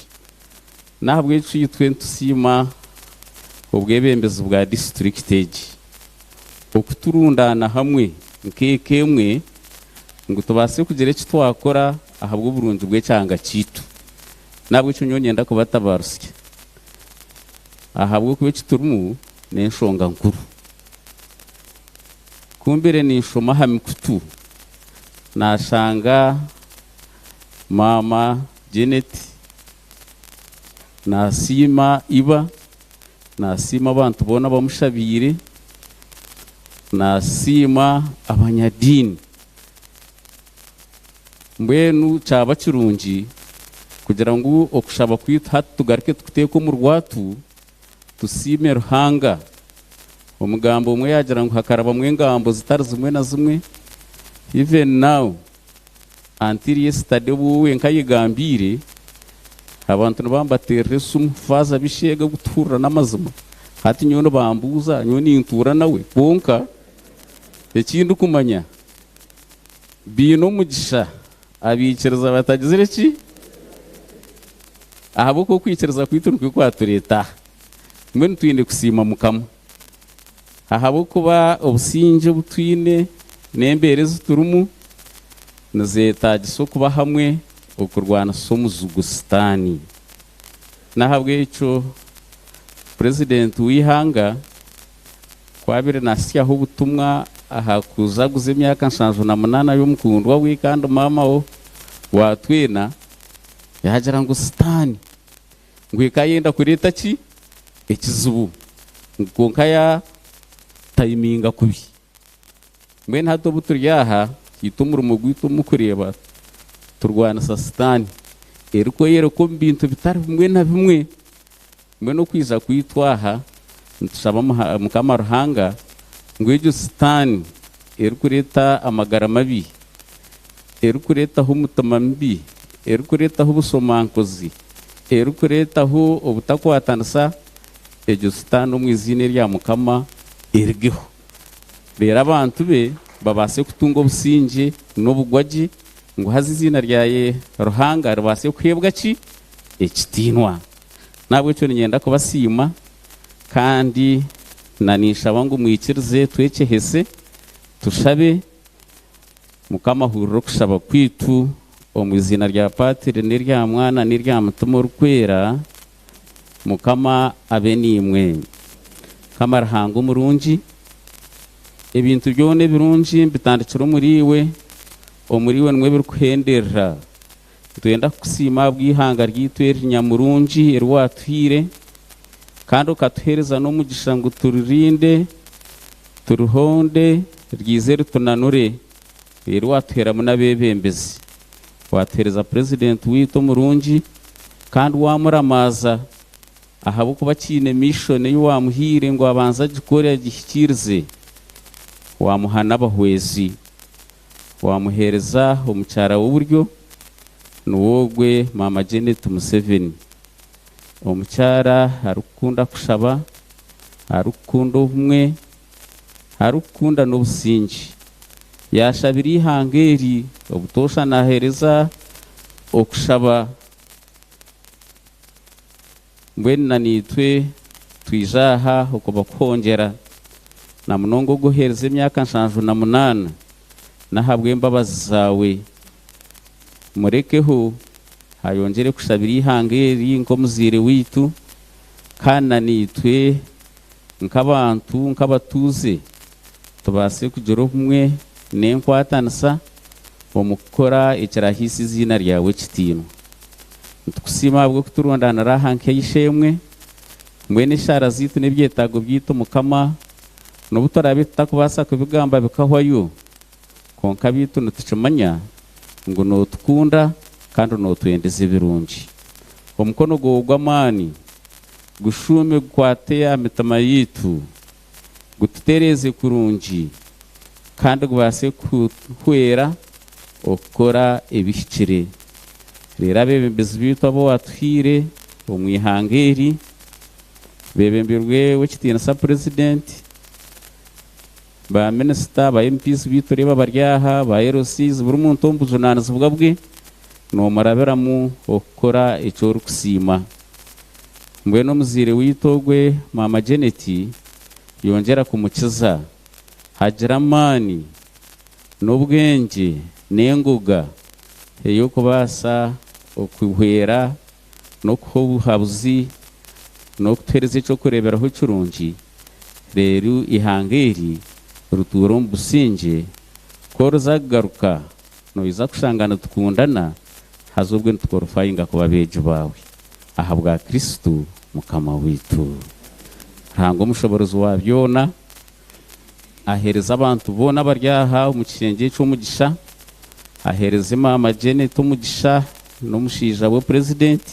N'ahabw'ekyo itwe nitusiima obwebembezi bwa district egi okuturundaana hamwe nk'eka emwe ngu tubaase kugira eki twakora ahabw'oburungi bw'ekyanga kyaitu. N'ahabw'ekyo nyowe niinyenda kubatabarusya ahabw'okuba eki turimu n'enshonga nkuru. Ku mbaire ninshoma aha mikutu naashanga maama Janet naasiima iba, naasiima abantu boona abamushabiire, naasiima abanyadiini. Mbwenu kyaba kirungi kugira ngu okushaba kwaitu hati tugaruke tukuteeke omu rwatu, tusiime Ruhanga. Omugambo omwe yaagira ngu hakarabamu engambo zitari zimwe na zimwe. Even now, Until yesterday obu we nkayegambiire, abantu nibambateerera esimu, Faaza Bishega obu tuhurira n'amazima. Hati nyowe nibambuuza, nyowe nintuura nawe. Kwonka ekindi kumanya biine omugisha abiikiriza batagizire ki? Ahabw'okuba okwikiriza kwaitu nikwo kwatureeta aha. Mbwenu twine kusiima Mukama ahabw'okuba obusingye obu twine n'embeera ezi turimu nizeetaagisa okuba hamwe okurwanisa omuzigu Sitaani. N'ahabw'ekyo Purezidenti w'eihanga ku abaire naahitsyaho obutumwa aha kujaguza emyaka 78 y'omukundwa we kandi maama wa twena, yaagira ngu Sitaani ngu ekayenda kureeta ki ekizibu ngu kwonka yatayiminga kubi. Mbwenu hati obu turi aha, itwe omurimo gwaitu omu kureeba turwanisa Sitaani erikweyoreka omu bintu bitari bimwe na bimwe. Mbwenu okwija kwaitu aha nitushaba Mukama Ruhanga ngu egyo Sitaani erikureeta amagara mabi, erikureetaho omutima mubi, erikureetaho obushomankuzi, erikureetaho obutakwatanisa, egyo Sitaani omu iziina erya Mukama erigeho. Reero abantu be babaase kutunga obusingye n'obugwagye, ngu haza eiziina rya Ruhanga ribaase kuheebwa ki? Ekitiinwa. N'ahabw'ekyo niinyenda kubasiima kandi na ninshaba ngu mwikirize twekyehese tushabe Mukama ahurire okushaba kwaitu omu iziina rya Paatiri n'erya Mwana n'erya Mutima Orikwera. Mukama abe naimwe. Mukama Ruhanga omurungi, ebintu byona ebirungi bitandikira omuriiwe, omuriiwe nimwo birikuhenderera. Nitwenda kukusiima ahabw'eihanga ryaitu eri nyamurungi eri waatuhaire, kandi okatuheereza n'omugisha ngu turirinde, turihonde, ryize ritunanure. Reero waatuheeramu n'abeebembezi. Waatuheereza Purezidenti waitu omurungi kandi waamuramaaza ahabw'okuba akiine mishoni ei waamuhaire ngu abanze agikore agihikiirize. Waamuha n'abahwezi. Waamuheereza omukyara w'oburyo niwe ogwe Maama Janet Museveni. Omukyara arikukunda kushaba, arikukunda obumwe, arikukunda n'obusingye. Yaashabira eihanga eri obutoosha naaheereza okushaba. Mbwenu na naitwe twija aha okuba kuhongyera, na munonga oguheereza emyaka 78 n'ahabw'embabazi zaawe. Murekeho ayongyere kushabira eihanga eri nk'omuzaire waitu, kandi na naitwe nk'abantu, nk'abatuuze, tubaase kugira obumwe n'enkwatanisa omu kukora ekirahaise eiziina ryawe ekitiinwa. Nitukusiima ahabw'okuturundaanira aha nk'eishe-emwe, mbwenu eshaara zaitu n'ebyetaago byaitu Mukama, n'obu turaabe tutakubaasa kubigamba bikahwayo, kwonka beitu nitukimanya ngu nootukunda kandi nootwendeza ebirungi. Omukono gwawe gw'amaani gushuume gukwate aha mitima yaitu, gututereeze kurungi kandi gubaase kutuhwera okukora ebihikire. Reero abeebembezi baitu abu waatuhaire omu ihanga eri, beebembirwe ow'ekitiinisa Purezidenti, ba minisita, ba MPs baitu reeba bari aha, ba LCs, buri muntu omu bujunaanizibwa bwe noomurabiramu okukora eki orikusiima. Mbwenu omuzaire waitu ogwe Maama Janet yongyera kumukiza, hagira amaani n'obwengye n'engoga ey'okubaasa okuhwera n'okuha obuhabuzi n'okutuheereza eky'okureeberaho kirungi, reero eihanga eri rituure omu busingye. Ku oriza kugaruka, noija kushanga nitukundana, haza obwo nitukorofayinga kuba abeegi baawe. Ahabwa Kristo Mukama waitu. Ruhanga omushoboorozi wa byona, aheereze abantu boona abari aha omu kishengye eki omugisha, aheereze Maama Janet omugisha n'omushaija we Purezidenti,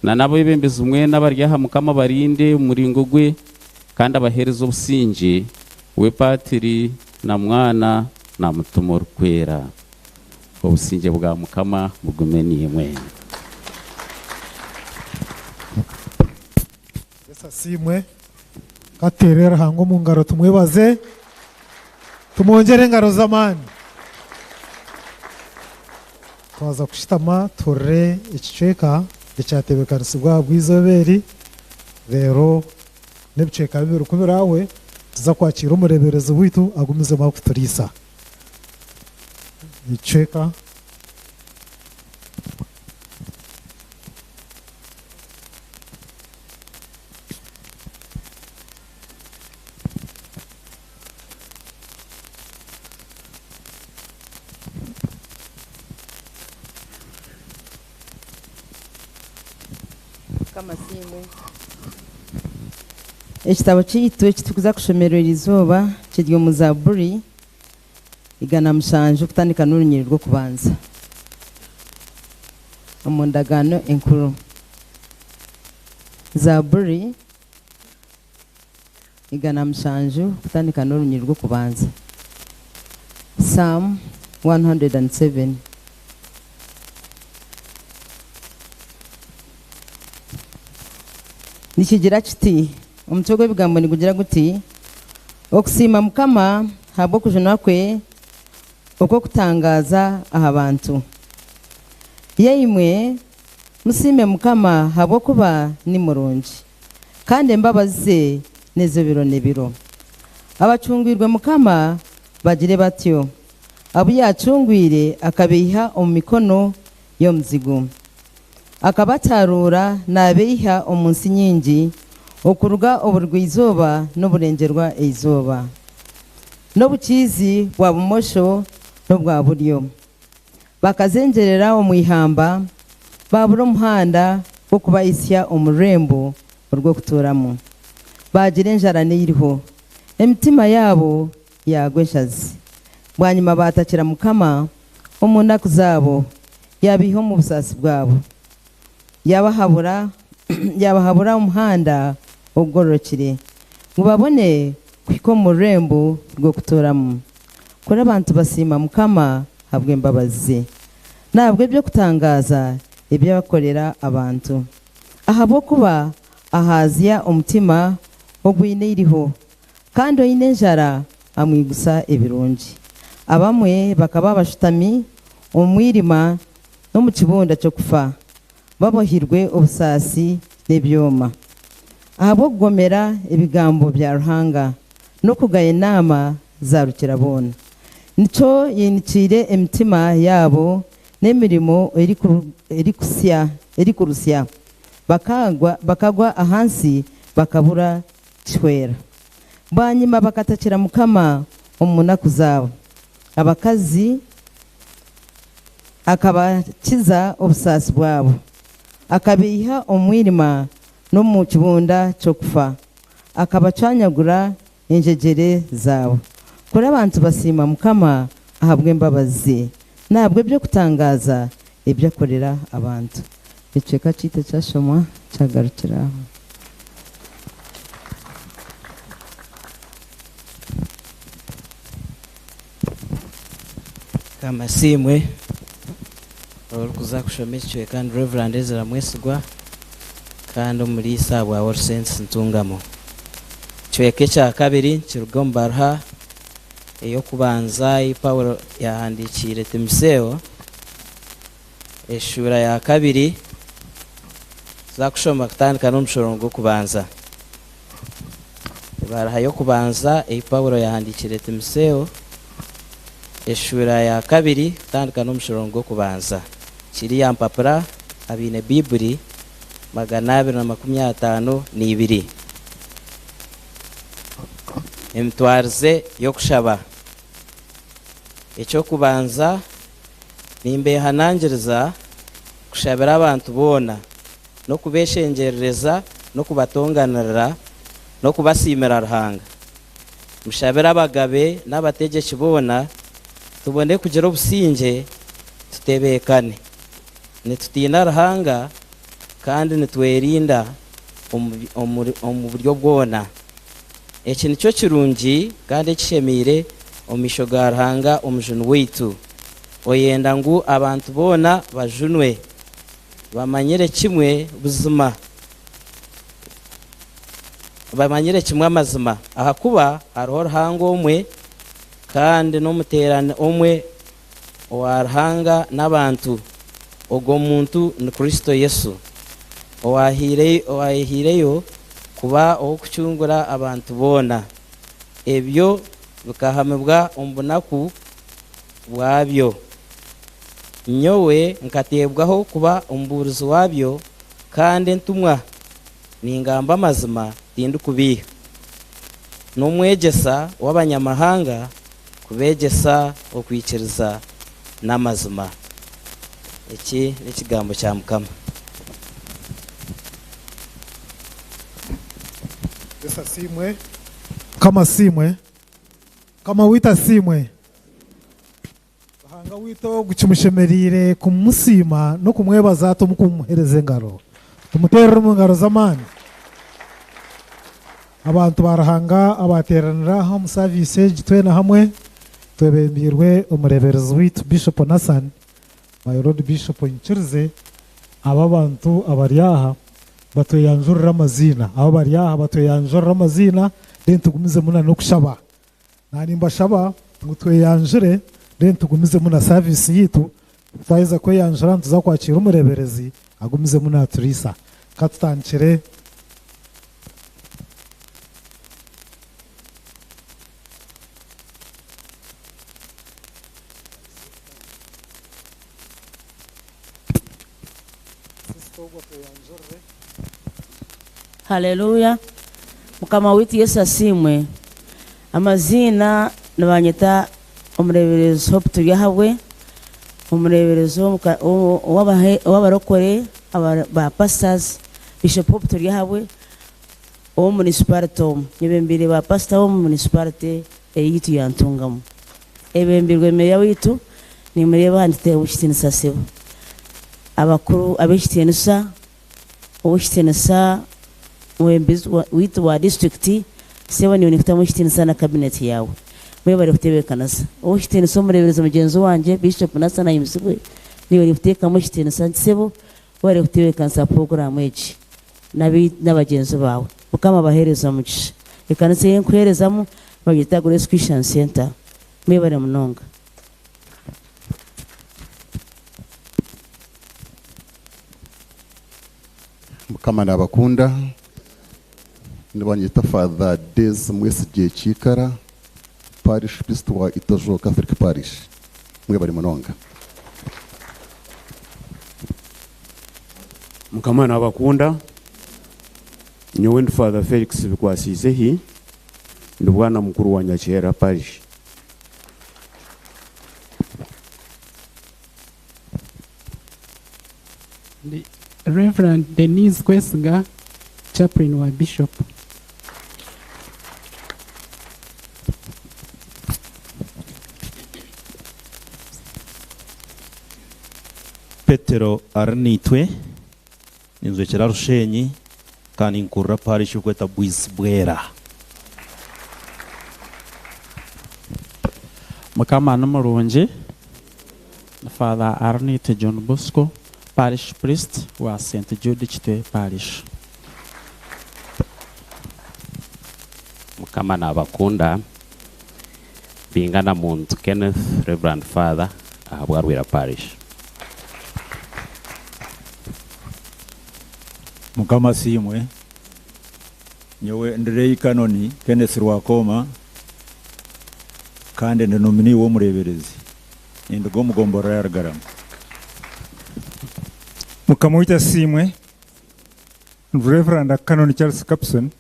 na n'abeebembezi mwena abari aha Mukama abarinde omu muringo gwe kandi abaheereze obusingye, we Paatiri na Mwana na Mutima Orikwera. Obusingye bwa Mukama bugume naimwe. Yesu asiimwe. Ka tuteere Ruhanga omu ngaro tumwebaze. Tumwongyere engaro z'amaani. Twaza kushutama tuhurire ekicweka ekyatebeekanisibwa aha bw'eizooba eri, reero n'ebicweka bibiri ku birahwe tuza kwakiira omureeberezi waitu agumizemu akuturiisa. Ekicweka. Mukama asiimwe. Ekitabo kyaitu eki turikuza kushomerwa eri izooba kiri omu Zaaburi 107 kutandika n'orunyiriri rw'okubanza omu ndagaano enkuru. Zaaburi 107 kutandika n'orunyiriri rw'okubanza. Psalm 107. Nikigira kiti, omutwe gw'ebigambo nigugira guti, Okusiima Mukama ahabw'okujunwa kwe okw'okutangaaza aha bantu. Yaimwe, musiime Mukama ahabw'okuba ni murungi, kandi embabazi ze n'ez'ebiro n'ebiro. Abacungwirwe Mukama bagire batyo, abu yaacungwire akabaiha omu mikono y'omuzigu. Akabataaruura naabaiha omu nsi nyingi, okuruga oburugwa-izooba n'oburengyerwa-eizooba, n'obukiizi bwa bumosho n'obwa buryo. Bakazengyerera omu ihamba, baabura omuhanda gw'okubahitsya omu rurembo orw'okutuuramu. Baagira enjara n'eiriho, emitima yaabo yaagwa enshazi. Bwanyima baatakira Mukama omu naku zaabo, yaabaiha omu busaasi bwabo, yaabahabura yaabahabura omuhanda ogugororokire, ngu babone kuhika omu rurembo rw'okutuuramu. Kuri abantu basiima Mukama ahabw'embabazi ze, n'ahabw'eby'okutangaaza ebi akorera abantu, ahabw'okuba ahaazya omutima ogwine eiriho, kandi oine enjara amwigusa ebirungi. Abamwe bakaba bashutami omu mwirima n'omu kibunda ky'okufa, babohirwe obusaasi n'ebyoma, ahabw'okugomera ebigambo bya Ruhanga n'okugaya enaama za Rukiraboona. Nikyo yainikiire emitima yaabo n'emirimo erikurusya, bakagwa ahansi bakabura kihwera. Bwanyima bakatakira Mukama omu naku zaabo, abakazi akabakiza obusaasi bwabo, akabaiha omu mwirima n'omu kibunda ky'okufa, akabacwanyagura enjegyere zaabo. Kuri abantu basiima Mukama ahabw'embabazi ze, n'ahabw'eby'okutangaaza ebi akorera abantu. Ekicweka kyaitu ekyashomwa kyagarukira aho. Mukama asiimwe. Orikuza kushoma ekicweka ni Rev. Ezra Mwesigwa kandi omuriisa bwa All Saints Ntungamo. Ekicweka ekya kabiri nikiruga omu baruha ey'okubanza ei Paulo yaahandiikiire Timoseo, eshuura ya kabiri, tuza kushoma kutandika n'omushororongo gw'okubanza. Ebaruha y'okubanza ei Paulo yaahandiikiire Timoseo, eshuura ya kabiri kutandika n'omushororongo gw'okubanza. Kiri aha mpapura abaine Baiburi 252. Emitwarize y'okushaba. Eky'okubanza, nimbeehanangiriza kushabira abantu boona, n'okubeeshengyerereza n'okubatonganirira n'okubasiimira Ruhanga. Mushabire abagabe n'abategyeki boona, tubone kugira obusingye, tutebeekane, nitutiina Ruhanga kandi nitwerinda omu buryo bwona. Eki nikyo kirungi kandi ekishemeire omu maisho ga Ruhanga Omujuni waitu. Oyenda ngu abantu boona bajunwe, bamanyire kimwe buzima, bamanyire kimwe amazima. Ahakuba hariho Ruhanga omwe, kandi n'omuteerani omwe owa Ruhanga n'abantu, ogwo muntu ni Kristo Yesu, owaayehiireyo kuba ow'okucungura abantu boona. Ebyo bikahamibwa omu bunaku bwabyo. Nyowe nkateebwaho kuba omubuurizi waabyo kandi entumwa, ningamba amazima, tindikubeiha, n'omwegyesa w'Abanyamahanga kubeegyesa okwikiriza n'amazima. Eki n'ekigambo kya Mukama. Yesu asiimwe. Mukama asiimwe. Mukama waitu asiimwe. Ruhanga waitu ogu kimushemereire kumusiima n'okumwebaza ata omu kumuheereza engaro. Tumuteerere omu ngaro z'amaani. Abantu ba Ruhanga abaateeranira aha omu saaviisi egi twena hamwe twebembeirwe omureeberezi waitu Bishop Nathan, my Lord Bishop onyikirize aba abantu abari aha batweyanjurire amaziina. Aba abari aha batweyanjurire amaziina then tugumizemu na n'okushaba. Na nimbashaba ngu tweyanjure then tugumizemu na service yitu. Twaheza kweyanjura nituza kwakira omureberezi agumizemu naturiisa. Katutandikire. Sister ogwo atweyanjurire. Haleluya! Mukama waitu Yesu asiimwe. Amaziina nibanyeta Omureeberezi Hope Turyahabwe, omureeberezi ow'abarokore ba pastors, Bishop Hope Turyahabwe ow'omu municipality omu. Nyebembeire ba pastor b'omu municipality eyaitu ya Ntungamo. Ebembirwe meeya waitu, nimureeba aha nituteebwa ekitiinisa sebo. Abakuru ab'ekitiinisa Ow'ekitiinisa Mwebembezi waitu wa disiturikiti, sebo niiwe ninkutamu ekitiinisa na kabineti yaawe. Mwebare kutebeekanisa. Ow'ekitiinisa Omureeberezi mugyenzi wangye, Bishop Nathan Ahimbisibwe, niiwe ninkuteekamu ekitiinisa nti sebo webare kutebeekanisa puroguraamu egi n'abagyenzi baawe. Mukama abaheereze omugisha. Ekanisa ei nkuheerezamu nibagyeta Grace Christian Centre. Mwebare munonga. Mukama nabakunda. Nibanyeta Father Des Mwesigye Kiikara, Parish Priest wa Itojo Catholic Parish. Mwebare munonga. Mukama nabakunda. Nyowe ndi Father Felix Bikwasiizehi, ndi bwana mukuru wa Nyakyera Parish. Ndi Rev. Denise Kwesiga, Chaplain wa Bishop. Petero Arinaitwe, ninzwekyera Rushenyi kandi ninkurira parish erikwetwa Bwizibwera. Mukama ni murungi. Ni Father Arinaitwe John Bosco, Parish Priest wa Saint Jude Kitwe Parish. Mukama nabakunda. Bingana Muntu Kenneth, Reverend Father ahabwa Rwera Parish. Mukama asiimwe. Nyowe ndi Lay Canon Kenneth Rwakoma kandi ndi nominee w'omureeberezi. Ninduga omu gomborora ya Rugarama. Mukama waitu asiimwe. Ndi Reverend Canon Charles Capson,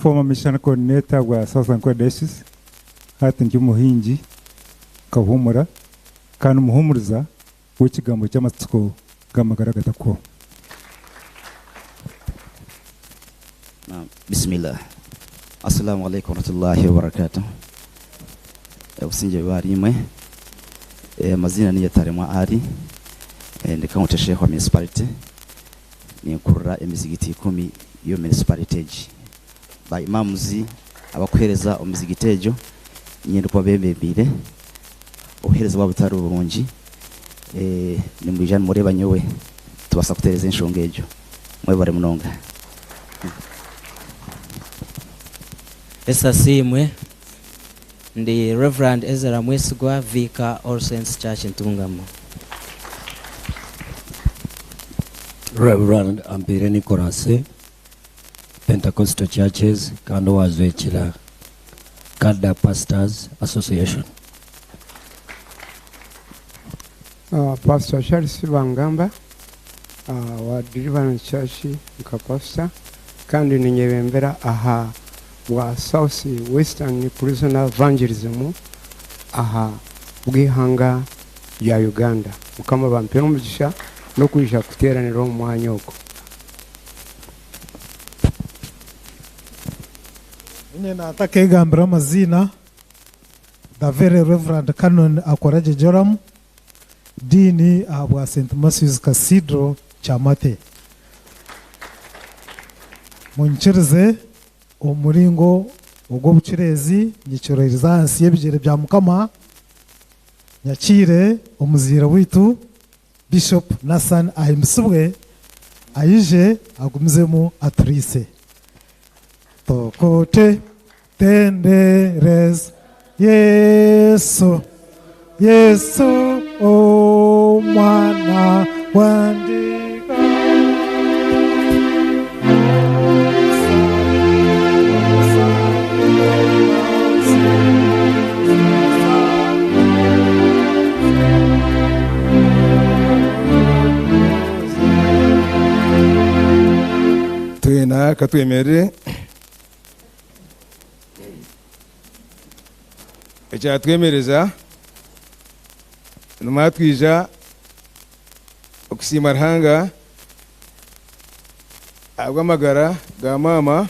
former mission coordinator wa South Ankole Diocese. Hati ndi omuhingi nkahuumura kandi omuhuumuriza w'ekigambo ky'amatsiko g'amagara agatakuhwaho. Naam, bismillah. Assalamu alaikum warahmatullahi wabarakatuh. Obusingye bube ahari imwe. Amaziina ni Yetaremwa Ali, ndi county sheikh wa municipality. Ninkurira emizigiti ikumi y'omu municipality egi. Ba imams abakuheereza omu mizigiti egyo niinye ndikuba bebembeire. Obuheereza bwaba butari burungi, nimwija nimureeba nyowe tubaasa kutereeza enshonga egyo. Mwebare munonga. Yesu asiimwe. Ndi Rev. Ezra Mwesigwa, Vicar, All Saints Church Ntungamo. Rev. Ampiire Nicholas, Pentecostal Churches kandi owajwekyera Kada Pastors Association. Pastor Charles Bangamba wa Deliverance Church nka pastor kandi ninyebembera aha bwa South Western Prisoner Evangelism aha bw'eihanga rya Uganda. Mukama bampere omugisha n'okwija kuteeranira omu mwanya ogu. Inye natakegambira amaziina, the very Reverend Canon Akoragye Joram, Dean ahabwa St Matthew's Cathedral Kyamate. Munyikirize omu muringo ogw'obucureezi nyikiririze ahansi y'ebigyere bya Mukama, nyakiire omuzaire waitu Bishop Nathan Ahimbisibwe aije agumizemu aturiise. Tokote tendereza Yesu, Yesu omwana wa ndiga. Twena katwemerere. Ekyatwemereza nimara twija okusiima Ruhanga ahabw'amagara ga maama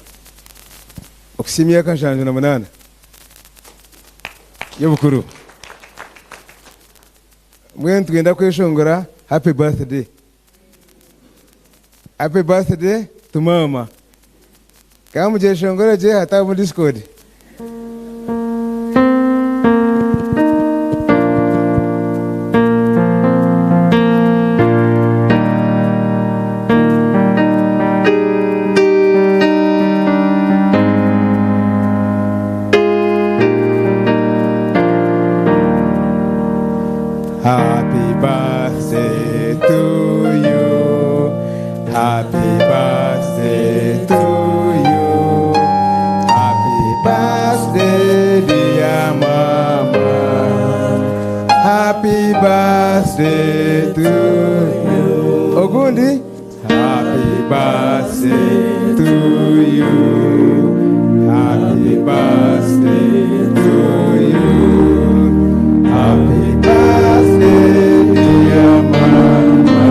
okuhitsya emyaka 78 y'obukuru. Mbwenu nitwenda kweshongora happy birthday. Happy birthday to maama. Ka mugyeshongore gye hatabamu discord. Happy birthday to you. Happy birthday to you. Happy birthday, dear mama. Happy birthday to you. Ogundi. Happy birthday to you. Happy birthday to you. Happy birthday, dear mama.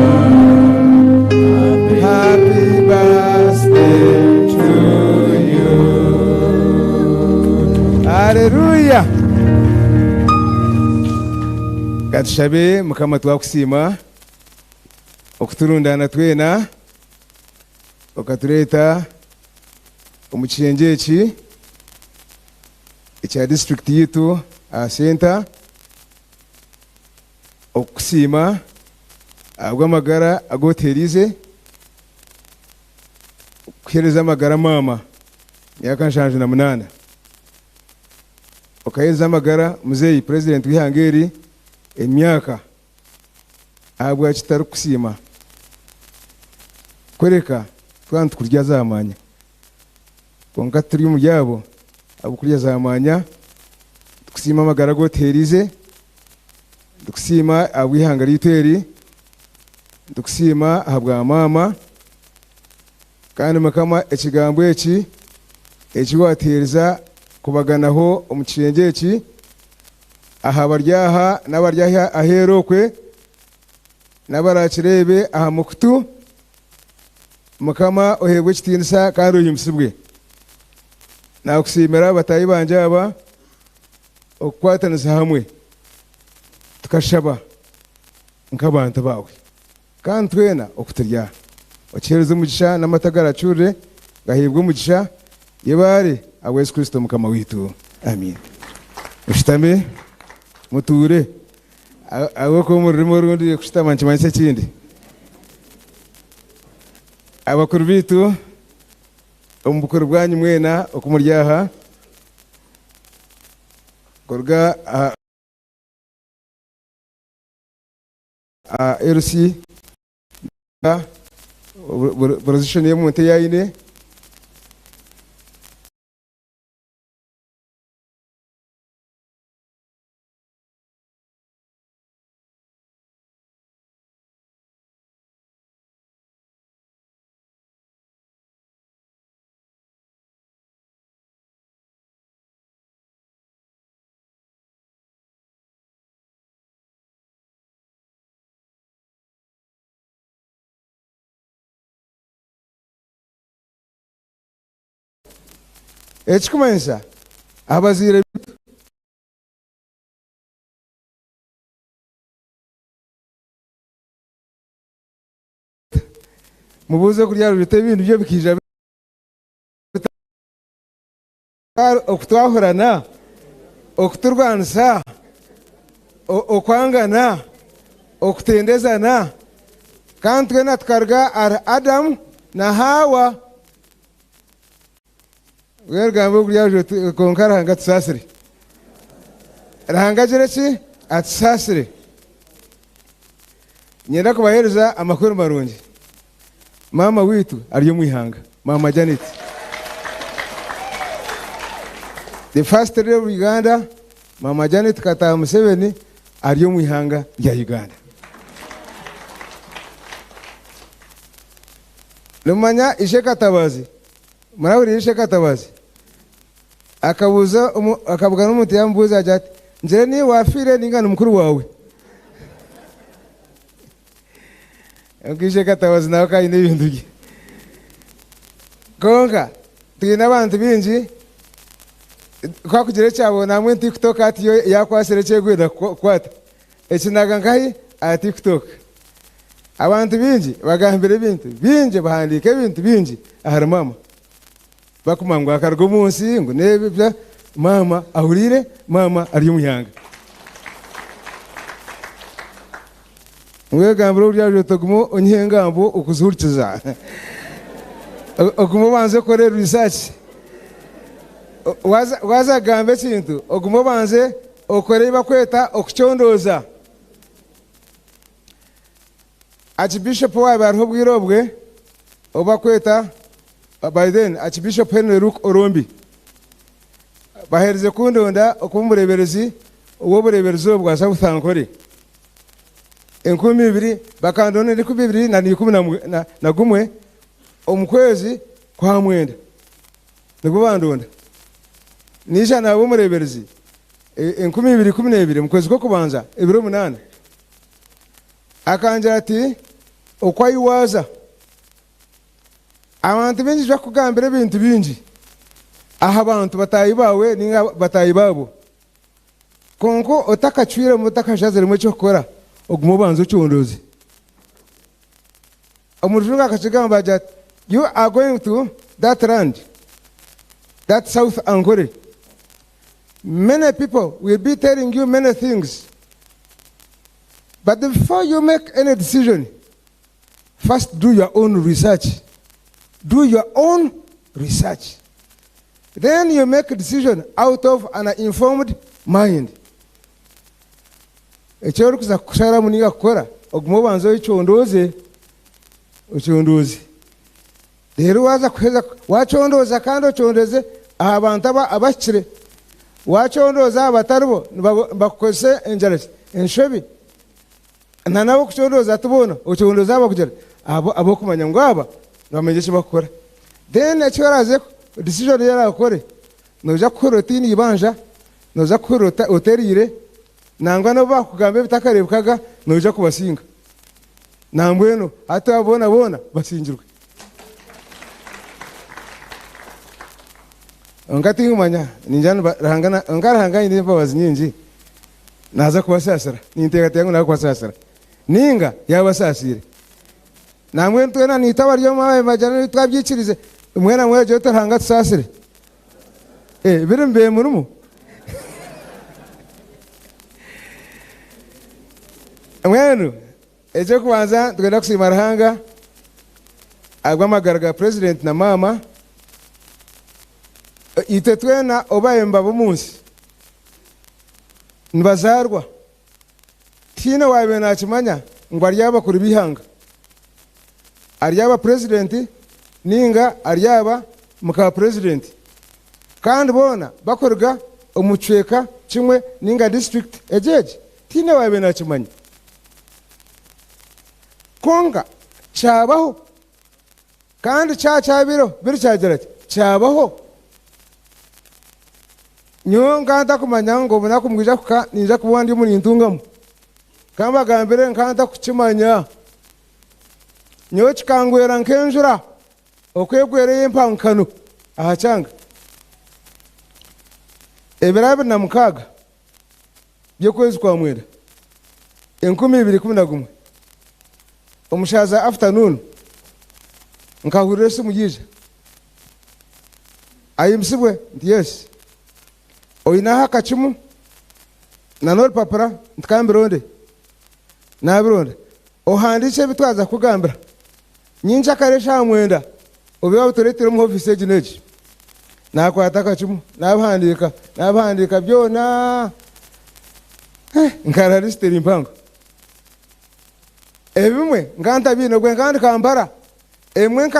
Happy birthday to you. Hallelujah. Katushabe Mukama twakusiima okuturundana twena okatureeta omu kishengye eki ekya district yitu aha center okukusiima ahabw'amagara agu otuheriize okuhereza amagara maama emyaka 78 okahereza amagara muzeeyi president w'eihanga eri emyaka ahabwaki tutarikukusiima kworeka twaba nitukurya zaamanya kwonka turi omuri abo abarikukurya zaamanya tukusiima amagara agu otuheriize nitukusiima ahabw'eihanga ryaitu eri nitukusiima ahabwa maama kandi Mukama ekigambo eki eki watuheereza kubaganaho omu kishengye eki aha bari aha n'abari aheeru okwe n'abarakireebe aha mukutu Mukama oheebwe ekitiinisa kandi ohimbisibwe. Nakusiimira bataahi bangye aba okukwatanisa hamwe tukashaba nk'abantu baawe kandi twena oku turi aha okiheereze omugisha n'amata agaracurire gaheebwe omugisha yebaare ahabwa Yesu Kristo Mukama waitu. Amiina. Mushutame mutuure. Ahabw'okuba omu rurimi orundi kushutama nikimanyisa ekindi. Abakuru baitu, omu bukuru bwanyu mwena oku muri aha, kuruga aha LC, buri pozishoni y'omuntu ei aine. Ekikumanyisa abazaire bitu mubuuze kurya rubita ebindi byo bikaija bita okutwahurana, okuturwanisa, okwangana, okutendezana kandi twena tukaruga ahari Adamu na Haawa. Mbwenu gamba ogu ryaje oti kwonka Ruhanga atusaasire. Ruhanga agire ki? Atusaasire. Niinyenda kubaheereza amakuru marungi. Maama waitu ari omu ihanga, Maama Janet. The first lady of Uganda, Maama Janet Kataaha Museveni ari omu ihanga rya Uganda. Nimumanya Ishe Katabazi Murahurira Ishe Katabazi akabuuza omu, akabugana omuntu yaamubuuza agira ati, Ngire niiwe waafiire nainga ni mukuru waawe? Kwonka Ishe Katabazi nawe akaba aine ebintu bye. Kwonka twine abantu baingi, ku akugira eki abona hamwe TikTok hati yo yaakwatsire eki erikwenda kukwata. Ekinaga nkahi aha TikTok. Abantu baingi bagambire ebintu bingi bahandiika ebintu bingi ahari maama. Bakumanya ngu akaruga omu nsi ngu n'ebi bya maama ahuriire, maama ari omu ihanga. Mbwenu gambira ori aha oti ogume onyihe engambo okuzihurikiza. Ogume obanze okore research. Waaza kugamba ekintu ogume obanze okore ebi bakweta okucondooza. Archbishop owaabaire ariho obwire obwe ou bakweta by then Archbishop Henry Luke Orombi baherize kundonda okuba omureeberezi w'obureeberezi obwa South Ankole. 2000 bakandonda 2011 omu kwezi kwa mwenda nibwo bandonda. Naija naaba omureeberezi 2012 omu kwezi kw'okubanza ebiro munaana. Akangira ati, Oku ahi waaza, abantu baingi bakukugambira ebintu bingi aha bantu bataahi baawe nainga bataahi baabo. Kwonka otakacwiremu, otakashaziremu eky'okukora, ogume obanze ocondooze. Omujungu akakigamba agira ati, You are going to that land, that South Ankole. Many people will be telling you many things. But before you make any decision, first do your own research. Do your own research. Then you make a decision out of an informed mind. Eki orikuza kusharamu ninga kukora, ogume obanze oyecondooze, ocondooze. Reero waaza kuheza waacondooza kandi ocondoze aha bantu aba abahikire. Waacondooza aha batari bo, nibakukozesa engyera ki? Enshobi. Na n'abokucondooza ti boona, ocondooze aba kugira abo ab'okumanya ngu aba nibamanya eki barikukora. Then eki oraaze decision ei oraakore, noija kuhurira otaine eibanja, noija kuhurira otereire, nangwa n'obu baakugamba ebitakareebekaga, noija kubasinga. Nambwenu hati abo boona boona basingirwe. Kwonka tinkumanya, ningira ngu Ruhanga kwonka Ruhanga aine embabazi nyingi, naaza kubasaasira. Ninteekateeka ngu naaza kubasaasira. Nainga yaabasaasiire. Nambwenu twena naitwe abari omu aba bagira ngu twabyikirize, mwena mwegye oti Ruhanga atusaasire. Eh, biri mube murimu. Mbwenu ekyokubanza nitwenda kusiima Ruhanga ahabw'amagara ga president na maama. Itwe twena obu nibaba omu nsi nibazaarwa, tihaine owaabaire naakimanya ngu aryaba bakuru b'eihanga, aryaba purezidenti ninga aryaba muka purezidenti. Kandi boona bakuruga omu kicweka kimwe ninga disiturikiti egi egi, tihaine owaabaire naakimanya. Kwonka kyabaho, kandi kyaba kyabaireho biri kyagira ki, kyabaho. Nyowe nkaba ntakumanya ngu obunaku nibwija kuhika niinyija kuba ndi omuri Ntungamo. Ka mbagambire nkaba ntakukimanya. Nyowe kikangwera nk'enjura oku egwera ey'empankano aha kyanga. Ebiro 26 by'okwezi kwa mwenda, 2011, omu shaaha za afutanuunu, nkahurira esimu yaija. Ahimbisibwe nti, Yes. Oineho akacumu na n'orupapura nti ka mbironde. Naabironda. Ohandiikye ebi twaza kukugambira. Nyenkyakare eshaaha mwenda obe waabitureetire omu ofiisi egi n'egi. Naakwata akacumu naabihandiika, naabihandiika byona. Nkarara lisiti eri mpango. Ebimwe nkaba ntabiine obwe nkaba ndi Kampala. Ebimwe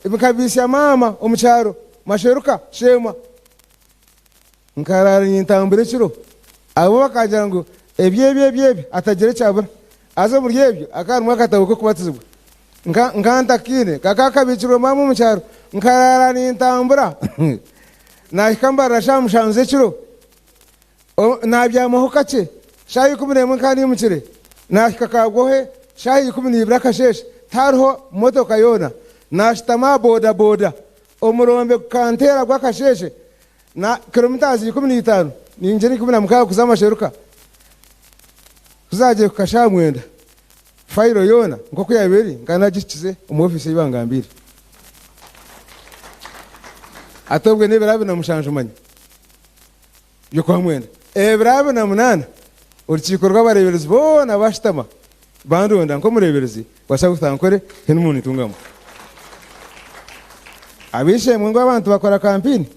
nkabiitsya maama omu kyaro Masheruka, Sheema. Nkaraara nintambura ekiro. Abo bakangira ngu ebi ebi ebi ebi hatagira ekyabura. Haza omuri ebyo hakaba harimu akatabo k'okubatizibwa. Nka nkaba ntakaine, kakaba kabiikirwe maama omu kyaro. Nkaraara nintambura naahika mbarira shaaha mushanju z'ekiro. Naabyamaho kakye, shaaha 11 nkaba niimukire. Naahika Kagohe shaaha 12 akasheeshe, tihariho motoka yoona. Naashutama aha bodaboda, omurombe gukanteera gw'akasheeshe. Na kilometres 15, ningira 16 kuza Masheruka. Ku zaagiire kuhika shaaha mwenda, fayiro yoona nk'oku yaabaire eri nkaba naagihikize omu ofiisi ei bangambiire. Hati obwe n'ebiro 27 manya by'okwa mwenda. Ebiro 28 orukiiko rw'abareeberezi boona baashutama bandonda nk'omureeberezi wa South Ankole Henumooni Ntungamo. Ab'eishe-emwe ngu abantu bakora kampeyini?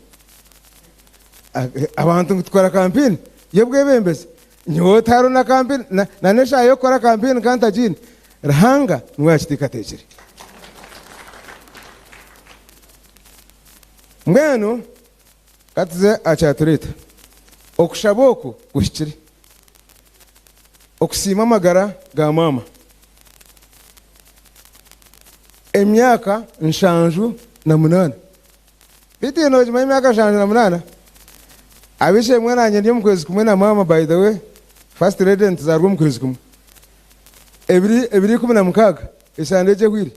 Abantu ngu tukora kampeyini y'obwebembezi? Nyowe tihariho na kampeyini na n'eshaaha y'okukora kampeyini nka ntagiine. Ruhanga niwe yaakiteekateekire. Mbwenu ka tuze aha kyatureeta. Okushaba oku kuhikire. Okusiima amagara ga maama. Emyaka 78. Beitu iwe noogimanya emyaka 78? Ab'eishe-emwe naanye ndi omu kwezi kumwe na maama by the way, first lady nituzaarwa omu kwezi kumwe. Ebiri ebiri 16 esande egi ehweire,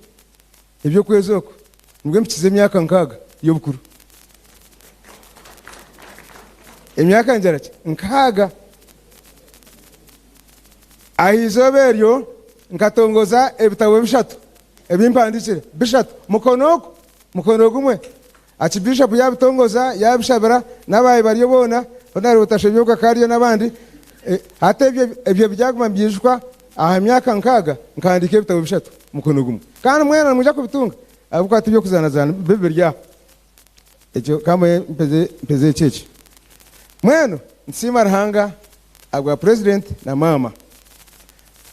eby'okwezi oku, nibwo mpikize emyaka 60 y'obukuru. Emyaka ngira ki? 60. Aha izooba eryo nkatongoza ebitabo bishatu ebi mpandiikire, bishatu, mukono ogu, mukono gumwe. Archbishop yaabitongoza, yaabishabira, n'abaayi bariyo boona, Honarebo Tashobyoka akaba ariyo n'abandi. Hati ebyo ebyo byaguma nibyijukwa aha myaka 60 nkahandiika ebitabo bishatu mukono gumwe. Kandi mwena nimwija kubitunga ahabw'okuba tiby'okuzaanazaana byo biri aho. Ekyo ka mbe mpeze mpeze ekyo eki. Mbwenu nitusiima Ruhanga ahabwa President na maama.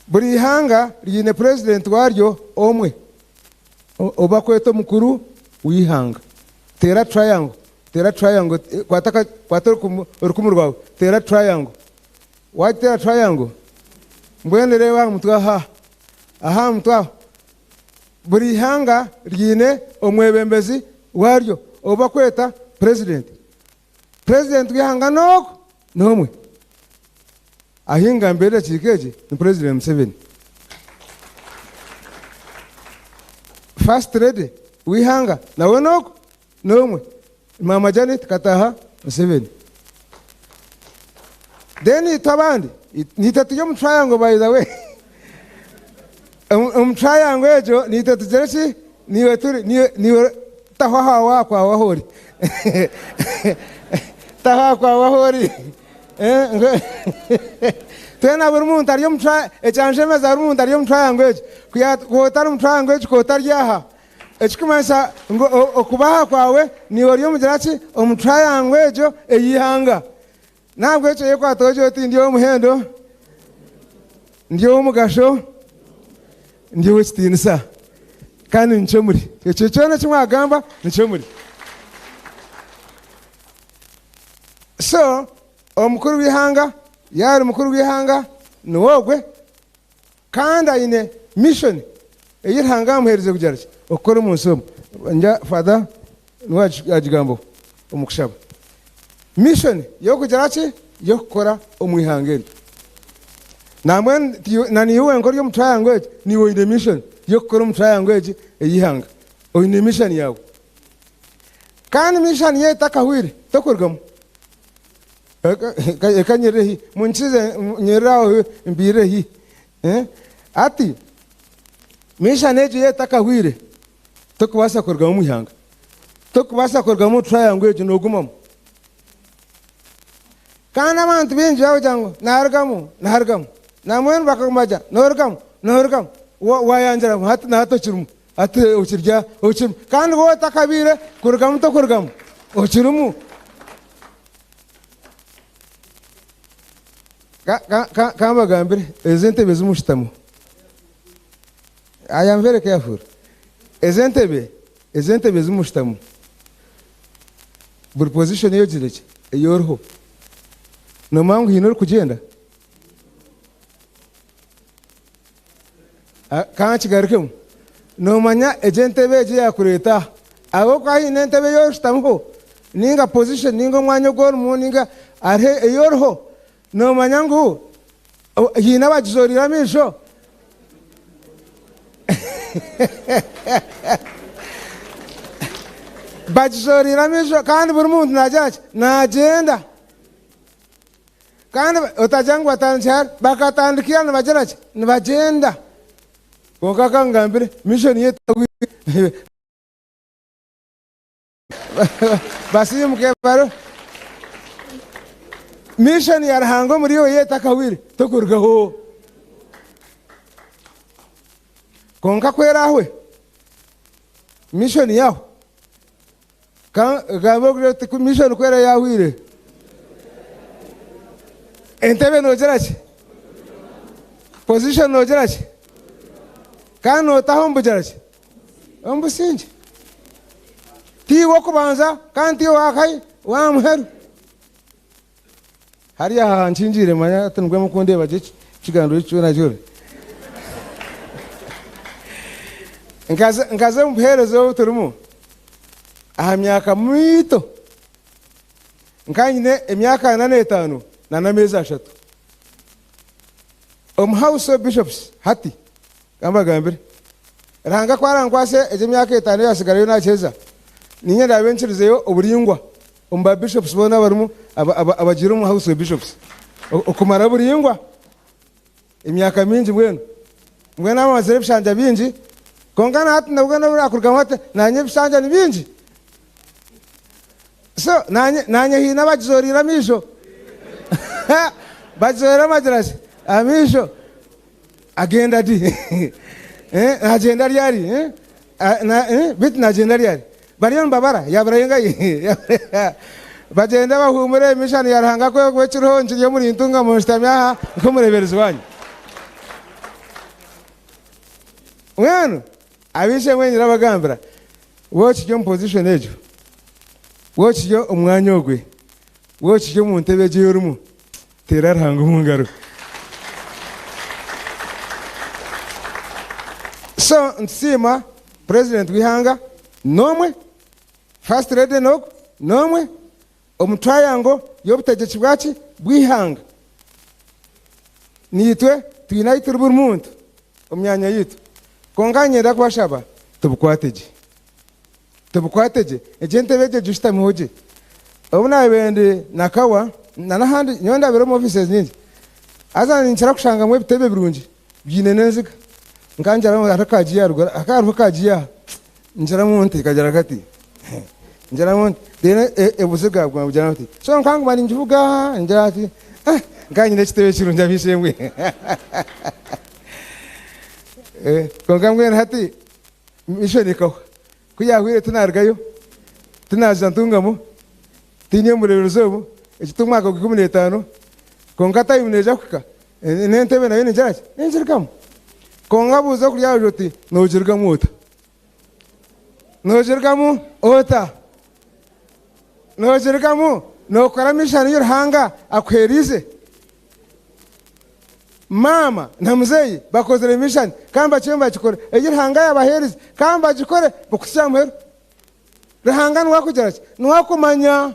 Buri ihanga riine President waryo omwe ou bakweta omukuru w'eihanga. Teera triangle, teera triangle, kwata aka kwata orukumu orukumu rwawe teera triangle. Waagiteera triangle, mbwenu reeba aha mutwe aha, aha mutwe aho. Buri ihanga riine omwebembezi waryo ou bakweta President. President w'eihanga n'ogu n'omwe. Ahi ngambire edakiika egi ni President Museveni. First Lady w'eihanga nawe n'ogu n'omwe ni Maama Janet Kataha Museveni. Then itwe abandi niitwe turi omu triangle by the way. Omu triangle egyo niitwe tugira ki? Niiwe turi niiwe taho aha waakwawe ahu ori. Taho aha kwawe ahu ori. Twena buri muntu ari omu ekyanshemeza buri muntu ari omu triangle egi. Ku otari omu triangle egi ku otari aha. Ekikumanyisa ngu okubaha kwawe niiwe ori omugira ki? Omu triangle egyo ey'eihanga. Nahabwekyo yekwata ogire oti ndi ow'omuhendo, ndi ow'omugasho, ndi ow'ekitiinisa kandi nikyo muri. Ekyo kyona eki mwagamba nikyo muri. So omukuru w'eihanga yaaba ari mukuru w'eihanga niwe ogwe kandi aine mission ei Ruhanga amuheerize kugira ki? Okukora omu nsi omu. Nja Father niwe agigambaho omu kushaba. Mission y'okugira ki? Y'okukora omu ihanga eryo. Nambwenu na niiwe wenka ori omu triangle egi, niiwe oine mission y'okukora omu triangle egi ey'eihanga. Oine mission yaawe. Kandi mission ye etakahwire tokurugamu. Eka nyerere hi, munkize nyerere aho mbiire hi. Hati mission egyo ye etakahwire tokubaasa kurugamu omu ihanga. Tokubaasa kurugamu triangle egyo nogumamu. Kandi abantu baingi bakugira ngu narugamu, narugamu. Nambwenu bakaguma bagira norugamu, norugamu. Wayangira ngu hati nahati okirimu. Hati okirya okirimu. Kandi waaba otakabiire kurugamu tokurugamu okirimu. Kambagambire ezi entebe ezi mushutamiho. I am very careful. Ezi entebe, ezi entebe ezi mushutamiho buri position ei ogire ki ei oriho nomanya ngu haine orikugyenda? Ka nkigarukemu, noomanya egyo entebe egyo eyaakureeta aha, ahabw'okuba haine entebe ei orishutamiho, nainga position, nainga omwanya ogu orimu, nainga hariho ei oriho, noomanya ngu haine abagizooriire amaisho? Bagizooriire amaisho kandi buri muntu naagira ki? Naagyenda. Kandi otagira ngu batandikire hare, bakatandika ira nibagira ki? Nibagyenda. Kwonka ka nkugambire, mission ye etahwire. Basiimuke bariho. Mission ya Ruhanga omuri iwe yo etakahwire, tokurugaho. Kwonka ku erahwe, mission yahwa, Gamba ogire oti mission ku era yahwire, entebe nogira ki? Position nogira ki? Kandi notaha omu bugira ki? Omu busingye. Tiiwe okubanza kandi tiiwe wakahi wa muheru. Hariya aha nkingiire manya hati nibwo mukundeeba gye ekigambo eki kyona kyona. Nkaza omu buheereza obu turimu aha myaka mito, nkaba nyine emyaka ana n'etaano n'ameezi ashatu. Omu House of Bishops hati, ka mbagambire, Ruhanga ku arankwase egyo emyaka etaano eyatsigarayo naakiheza, niinye ndaabe nkirizeyo oburaingwa omu ba bishops boona abarimu abagiire omu House of Bishops okumara buraingwa emyaka mingi mbwenu. Mbwenu naaba mazire ebishanja bingi kwonka na hati nabwo nobu nakurugamu hati nanye ebishanja ni bingi. So nanye nanye haine abagizoreire amaisho bagizoreire amagira ki amaisho agenda di nagyenda ryari beitu nagyenda ryari Bariyo nibabara yaburayo engahi bagyende bahuumure mission ya Ruhanga ku erikuba ekiriho nkiri omuri Ntungamo nshutami aha nk'omureeberezi waanyu. Mbwenu ab'eishe-emwe nyirabagambira waaba okiri omu position egyo, waaba okiri omu mwanya ogwe, waaba okiri omu ntebe egyo ei orimu, teera Ruhanga omu ngaro. So nitusiima President w'eihanga n'omwe, First Lady n'ogwo n'omwe, omu triangle y'obutegyeki bwaki? Bw'eihanga. Naitwe twine ahu turi buri muntu omu myanya yaitu. Kwonka niinyenda kubashaba tubukwate gye. Tubukwate gye. Egyo entebe egyo ogishutamiho gye. Obu naabaire ndi Nakawa na n'ahandi, nyowe ndabaire omu offices nyingi, haza ninkira kushangamu ebitebe birungi biine n'enziga. Nka ngira ngu hariho ka giya aharuguru, hakaba hariho ka giya aha, ngiramu nti kagira kati, ngiramu nti, reero obuziga buguma bugira buti. So nka nguma ningivuga, ngira nti. Nkanyine ekitebe kirungi ab'eishe-emwe. Eh, Kwonka mbwenu hati mission ekahwa. Ku yaahwire tinarugayo, tinaaza Ntungamo, tiinye omureeberezi obu, egi t'omwaka gwa 15, kwonka time neija kuhika eh, n'entebe nayo ningira ki? Ningirugamu. Kwonka buuza okuri aha oti noogirugamu ota? Noogirugamu ota? Noogirugamu nookora mission ei Ruhanga akuheeriize? Maama na muzeeyi bakozire mission kandi bakiriyo nibagikora ei Ruhanga yaabaheerize kandi bagikore okuhitsya aha muheru. Ruhanga niwe akugira ki? Niwe akumanya.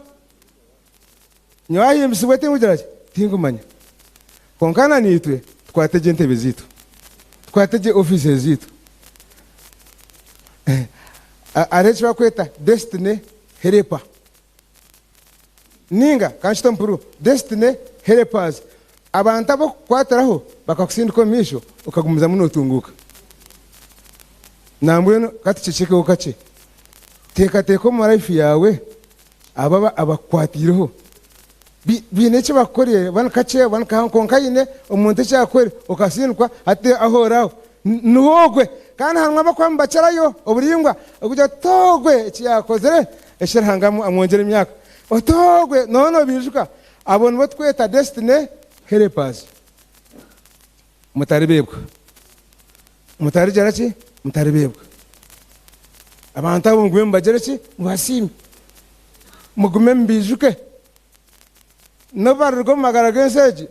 Nyowe ahimbisibwe tinkugira ki? Tinkumanya. Kwonka na naitwe tukwate gye entebe zaitu. Tukwate gye offices zaitu. Hariho eki barikweta destiny helper. Ninga kankite omu plural, destiny helpers. Abantu abarikukukwatiraho bakakusindika omu maisho okagumizamu notunguuka. Nambwenu katucecekyeho kakye. Teekateeka omu life yaawe abo abakukwatiireho baine eki bakukorire oba ni kakye oba ni kahango kwonka haine omuntu eki yakukorire okasindikwa hati ahu ori aho niho ogwe. Kandi harimu abarikuba nibakirayo oburaingwa okugira oti ogwe eki yakozire eki Ruhanga amwongyere emyaka. Oti ogwe nooba nobiijuka. Abo nibo turikweta destiny helpers. Mutaribeebwa. Mutarigira ki? Mutaribeebwa. Abantu abo mugume mubagire ki? Mubasiime. Mugume mubaijuke. N'obu bariruga omu magara g'ensi egi,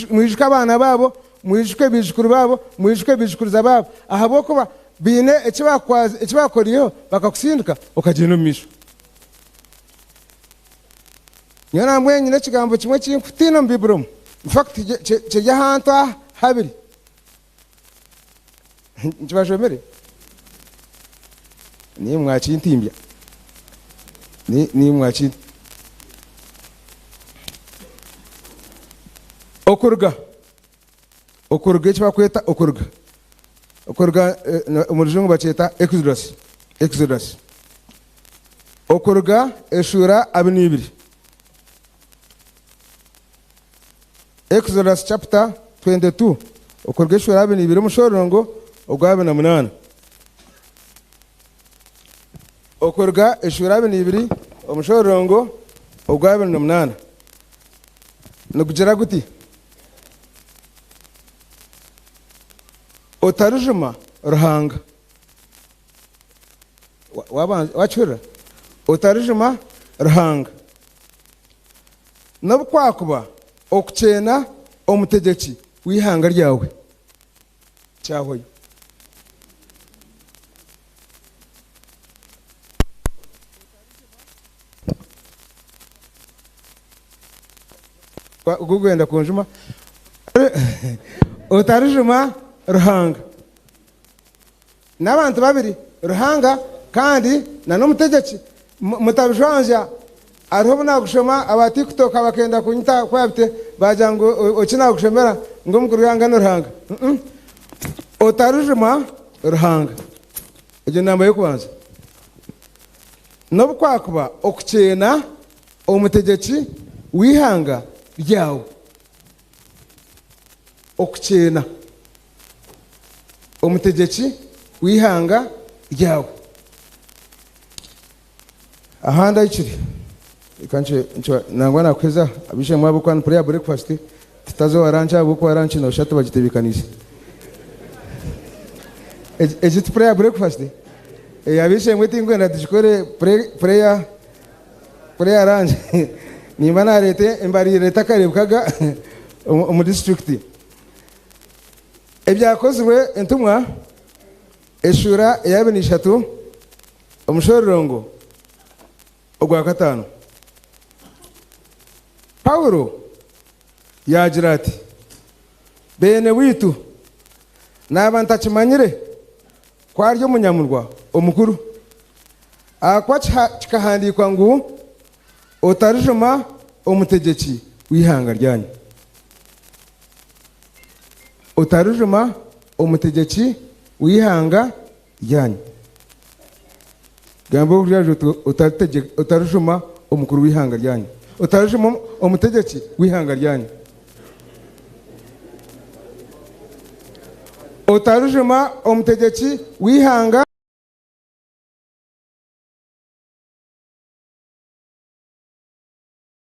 mwijuke abaana baabo, mwijuke baijukuru baabo, mwijuke baijukuriza baabo, ahabw'okuba baine eki baakukoriireho bakakusindika okagyenda omu maisho. Nyowe nambwenu nyine ekigambo kimwe eki nkutiina omu Baiburi omu. In fact, kiri ahantu habiri. Nkibashomere? Naimwe mwakintimbya. Naimwe mwakintimbya. Okuruga, okuruga eki barikweta okuruga. Okuruga omu rujungu bakyeta Exodus, Exodus. Okuruga eshuura 22. Exodus chapter 22, okuruga eshuura 22 omushororongo ogwa 28. Okuruga eshuura 22 omushororongo ogwa 28 nigugira guti, Otarijuma Ruhanga. Wakihurira? Otarijuma Ruhanga. N'obu kwakuba okukyeena omutegyeki w'eihanga ryawe. Kyahwayo. Gurikwenda kunjuma. Otarijuma Ruhanga. N'abantu babiri, Ruhanga kandi na n'omutegyeki. Mutabijwanzya. Hariho obu naagushoma aba TikTok bakenda kunyita kwabite baagira ngu eki naagushomera ngu omukuru w'eihanga ni Ruhanga. Otarijuma Ruhanga. Egyo namba y'okubanza. N'obu kwakuba okukyeena omutegyeki w'eihanga ryawe. Okukyeena omutegyeki w'eihanga ryawe. Ahandi ahikire. Reka nangwa naakuheza ab'eishe-emwe ahabw'okuba ni prayer breakfast, tutaza owa lunch ahabw'okuba lunch nooshusha tibagitebeekaniise. Egi ti prayer breakfast? Ab'eishe-emwe tinkwenda tugikore prayer prayer lunch. Nimba naareeta embariirira etakareebwaga omu disiturikiti. Ebyakozirwe Entumwa eshuura eya 23 omushororongo ogwa 5. Paulo yaagira ati, Beene waitu, naaba ntakimanyire ku ari omunyamurwa omukuru, ahakuba kikahandiikwa ngu, Otarijuma omutegyeki w'eihanga ryanyu. Otarijuma omutegyeki w'eihanga ryanyu. Gamba oruryajo oti, Otarijuma omukuru w'eihanga ryanyu. Otarijuma omutegyeki w'eihanga ryanyu. Otarijuma omutegyeki w'eihanga.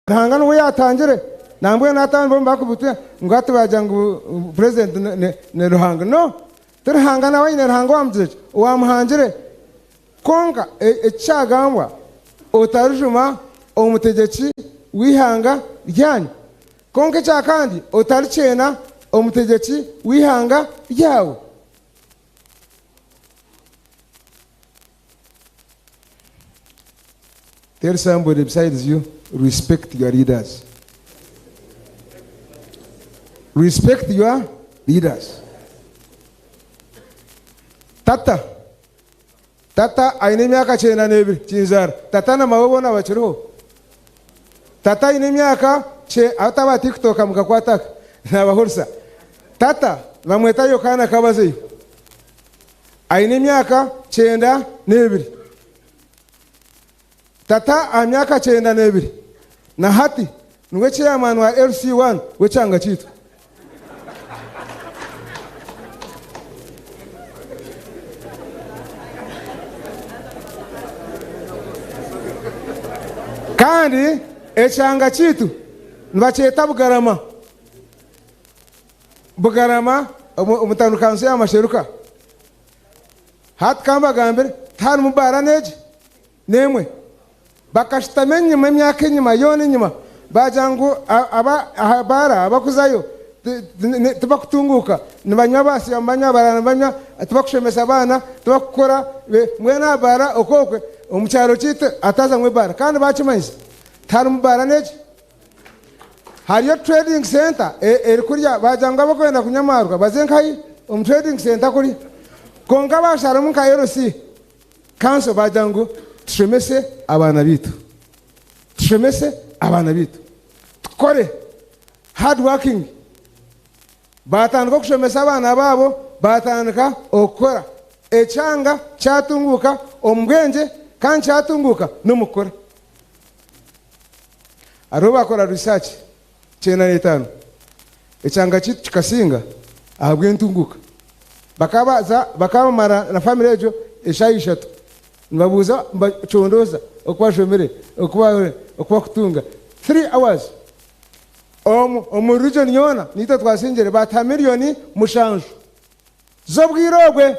Ruhanga niwe yatangire nambwenu hati bo nibakubita ngu hati bagira ngu president ni Ruhanga no ti Ruhanga nawe aine Ruhanga owamugizire ki owamuhangire kwonka ekikyagambwa otarijuma omutegyeki w'eihanga ryanyu kwonka ekyakandi otarikyeena omutegyeki w'eihanga ryawe. Tell somebody besides you, respect your leaders. Respect your leaders. Tata, tata aine emyaka 92 kinzaara. Tata na mawe boona bakiriho. Tata aine emyaka ataba TikTok mukakwata nabahurisa. Tata bamweta Yokaana Kabazeyo. Aine emyaka 92. Tata aha myaka 92 na hati niwe chairman wa LC1 w'ekyanga kyaitu. Kandi ekyanga kyaitu nibakyeta Bugarama. Bugarama omu tawuni kanso ya Masheruka. Hati kambagambire tiharimu baara n'egi n'emwe. Bakashutama enyima emyaka enyima yoona enyima bagira ngu aba aha baara abakuzayo tibakutunguuka nibanywa basiiba nibanywa baraara nibanywa tibakushomesa abaana tibakukora mbwenu aha baara okwokwe omu kyaro kyaitu atazamu ebaara kandi bakimanyisa tiharimu baara n'egi. Hariyo trading center erikurya bagira ngu abakwenda kunywa amaarwa baze nkahi omu trading center kurya kwonka basharamu nka LC council bagira ngu tushomese abaana baitu, tushomese abaana baitu, tukore hard working. Batandika okushomesa abaana baabo, batandika okukora. Ekyanga kyatunguuka omu bwengye kandi kyatunguuka n'omu kukora. Hariho bakora research 95 ekyanga kyaitu kikasinga ahabw'entunguuka. Bakabaza bakabamara na family egyo eshaaha 3 nibabuuza nibacondooza oku bashomire, oku bakutunga 3 hours. Omu region yoona niitwe twasingire batuha miriyoni 7 z'obwire obwe.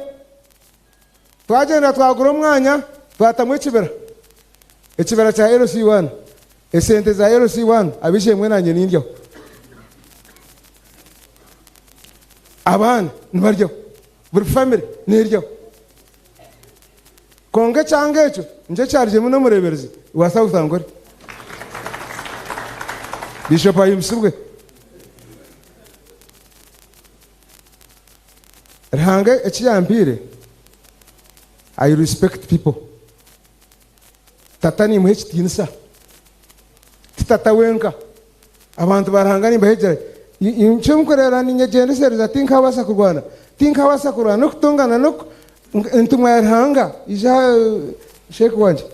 Twagyenda twagura omwanya twatamu ekibira, ekibira kya LC1, esente za LC1 ab'eishe-emwe nanye nindyaho. Abaana nibaryaho, buri family neryaho. Kwonka ekyanga ekyo nikyo kyarugyemu n'omureeberezi wa South Ankole, Bishop Ahimbisibwe. Ruhanga eki yampiire, I respect people. Tata nimuha ekitiinisa, ti tata wenka. Abantu ba Ruhanga nimbahegyera. Nikyo nkureeba ninyegyendesereza tinkabaasa kurwana, tinkabaasa kurwana n'okutongana entumwa ya Ruhanga ija sheeki wangye.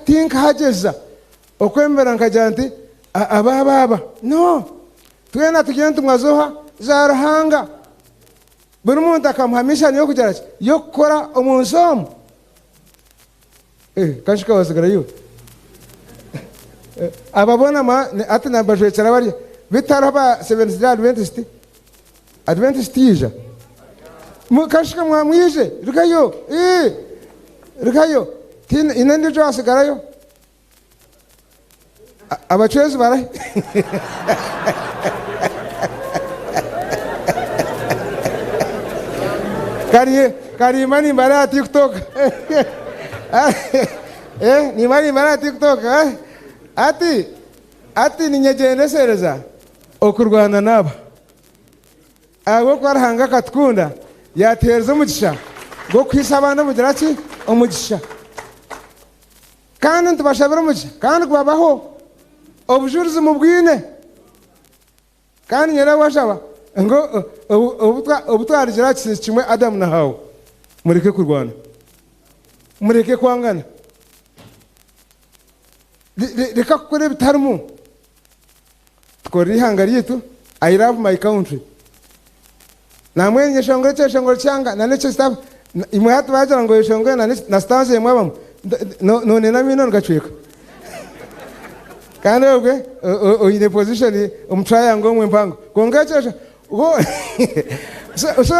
Tinkahagyeza okwemera nkagira nti aba aba aba. No, twena turi entumwa zoha za Ruhanga. Buri muntu akamuha mission y'okugira ki? Y'okukora omu nsi omu. Kashika wasigara iwe. Aba boona ati nabajwekyera barya. Bitariho ba Seventh Day Adventist. Adventist ija. Kashika mwamwije. Rugayo. Rugayo. Ine ndijo wasigarayo. Abachwezi barahi. Karima ni mbara ya TikTok. Ni mbara ya TikTok. Ati ninyegyendesereza okurwana nabo. Ahabw'okuba Ruhanga akatukunda yatuheereza omugisha gw'okuhaisa abandi omugira ki? Omugisha. Kandi nitubashabira omugisha kandi kubabaho obujurizi mubwine. Kandi nyine washaba ngu obutwarigira kisisi kimwe Adamu na Hawa mureke kurwana, mureke kwangana, reka kukora ebitarimu. Tukore ihanga ryaitu. I love my country. Namwe nyeshongoro ekyeshongoro kyanga na n'ekyo imwe hati bagira ngu oyeshongore na stanza emwe abamwe nonena amaino nigacweka. Kandi obwe oine position omu triangle omwe mpango. Kwonka ekyesho so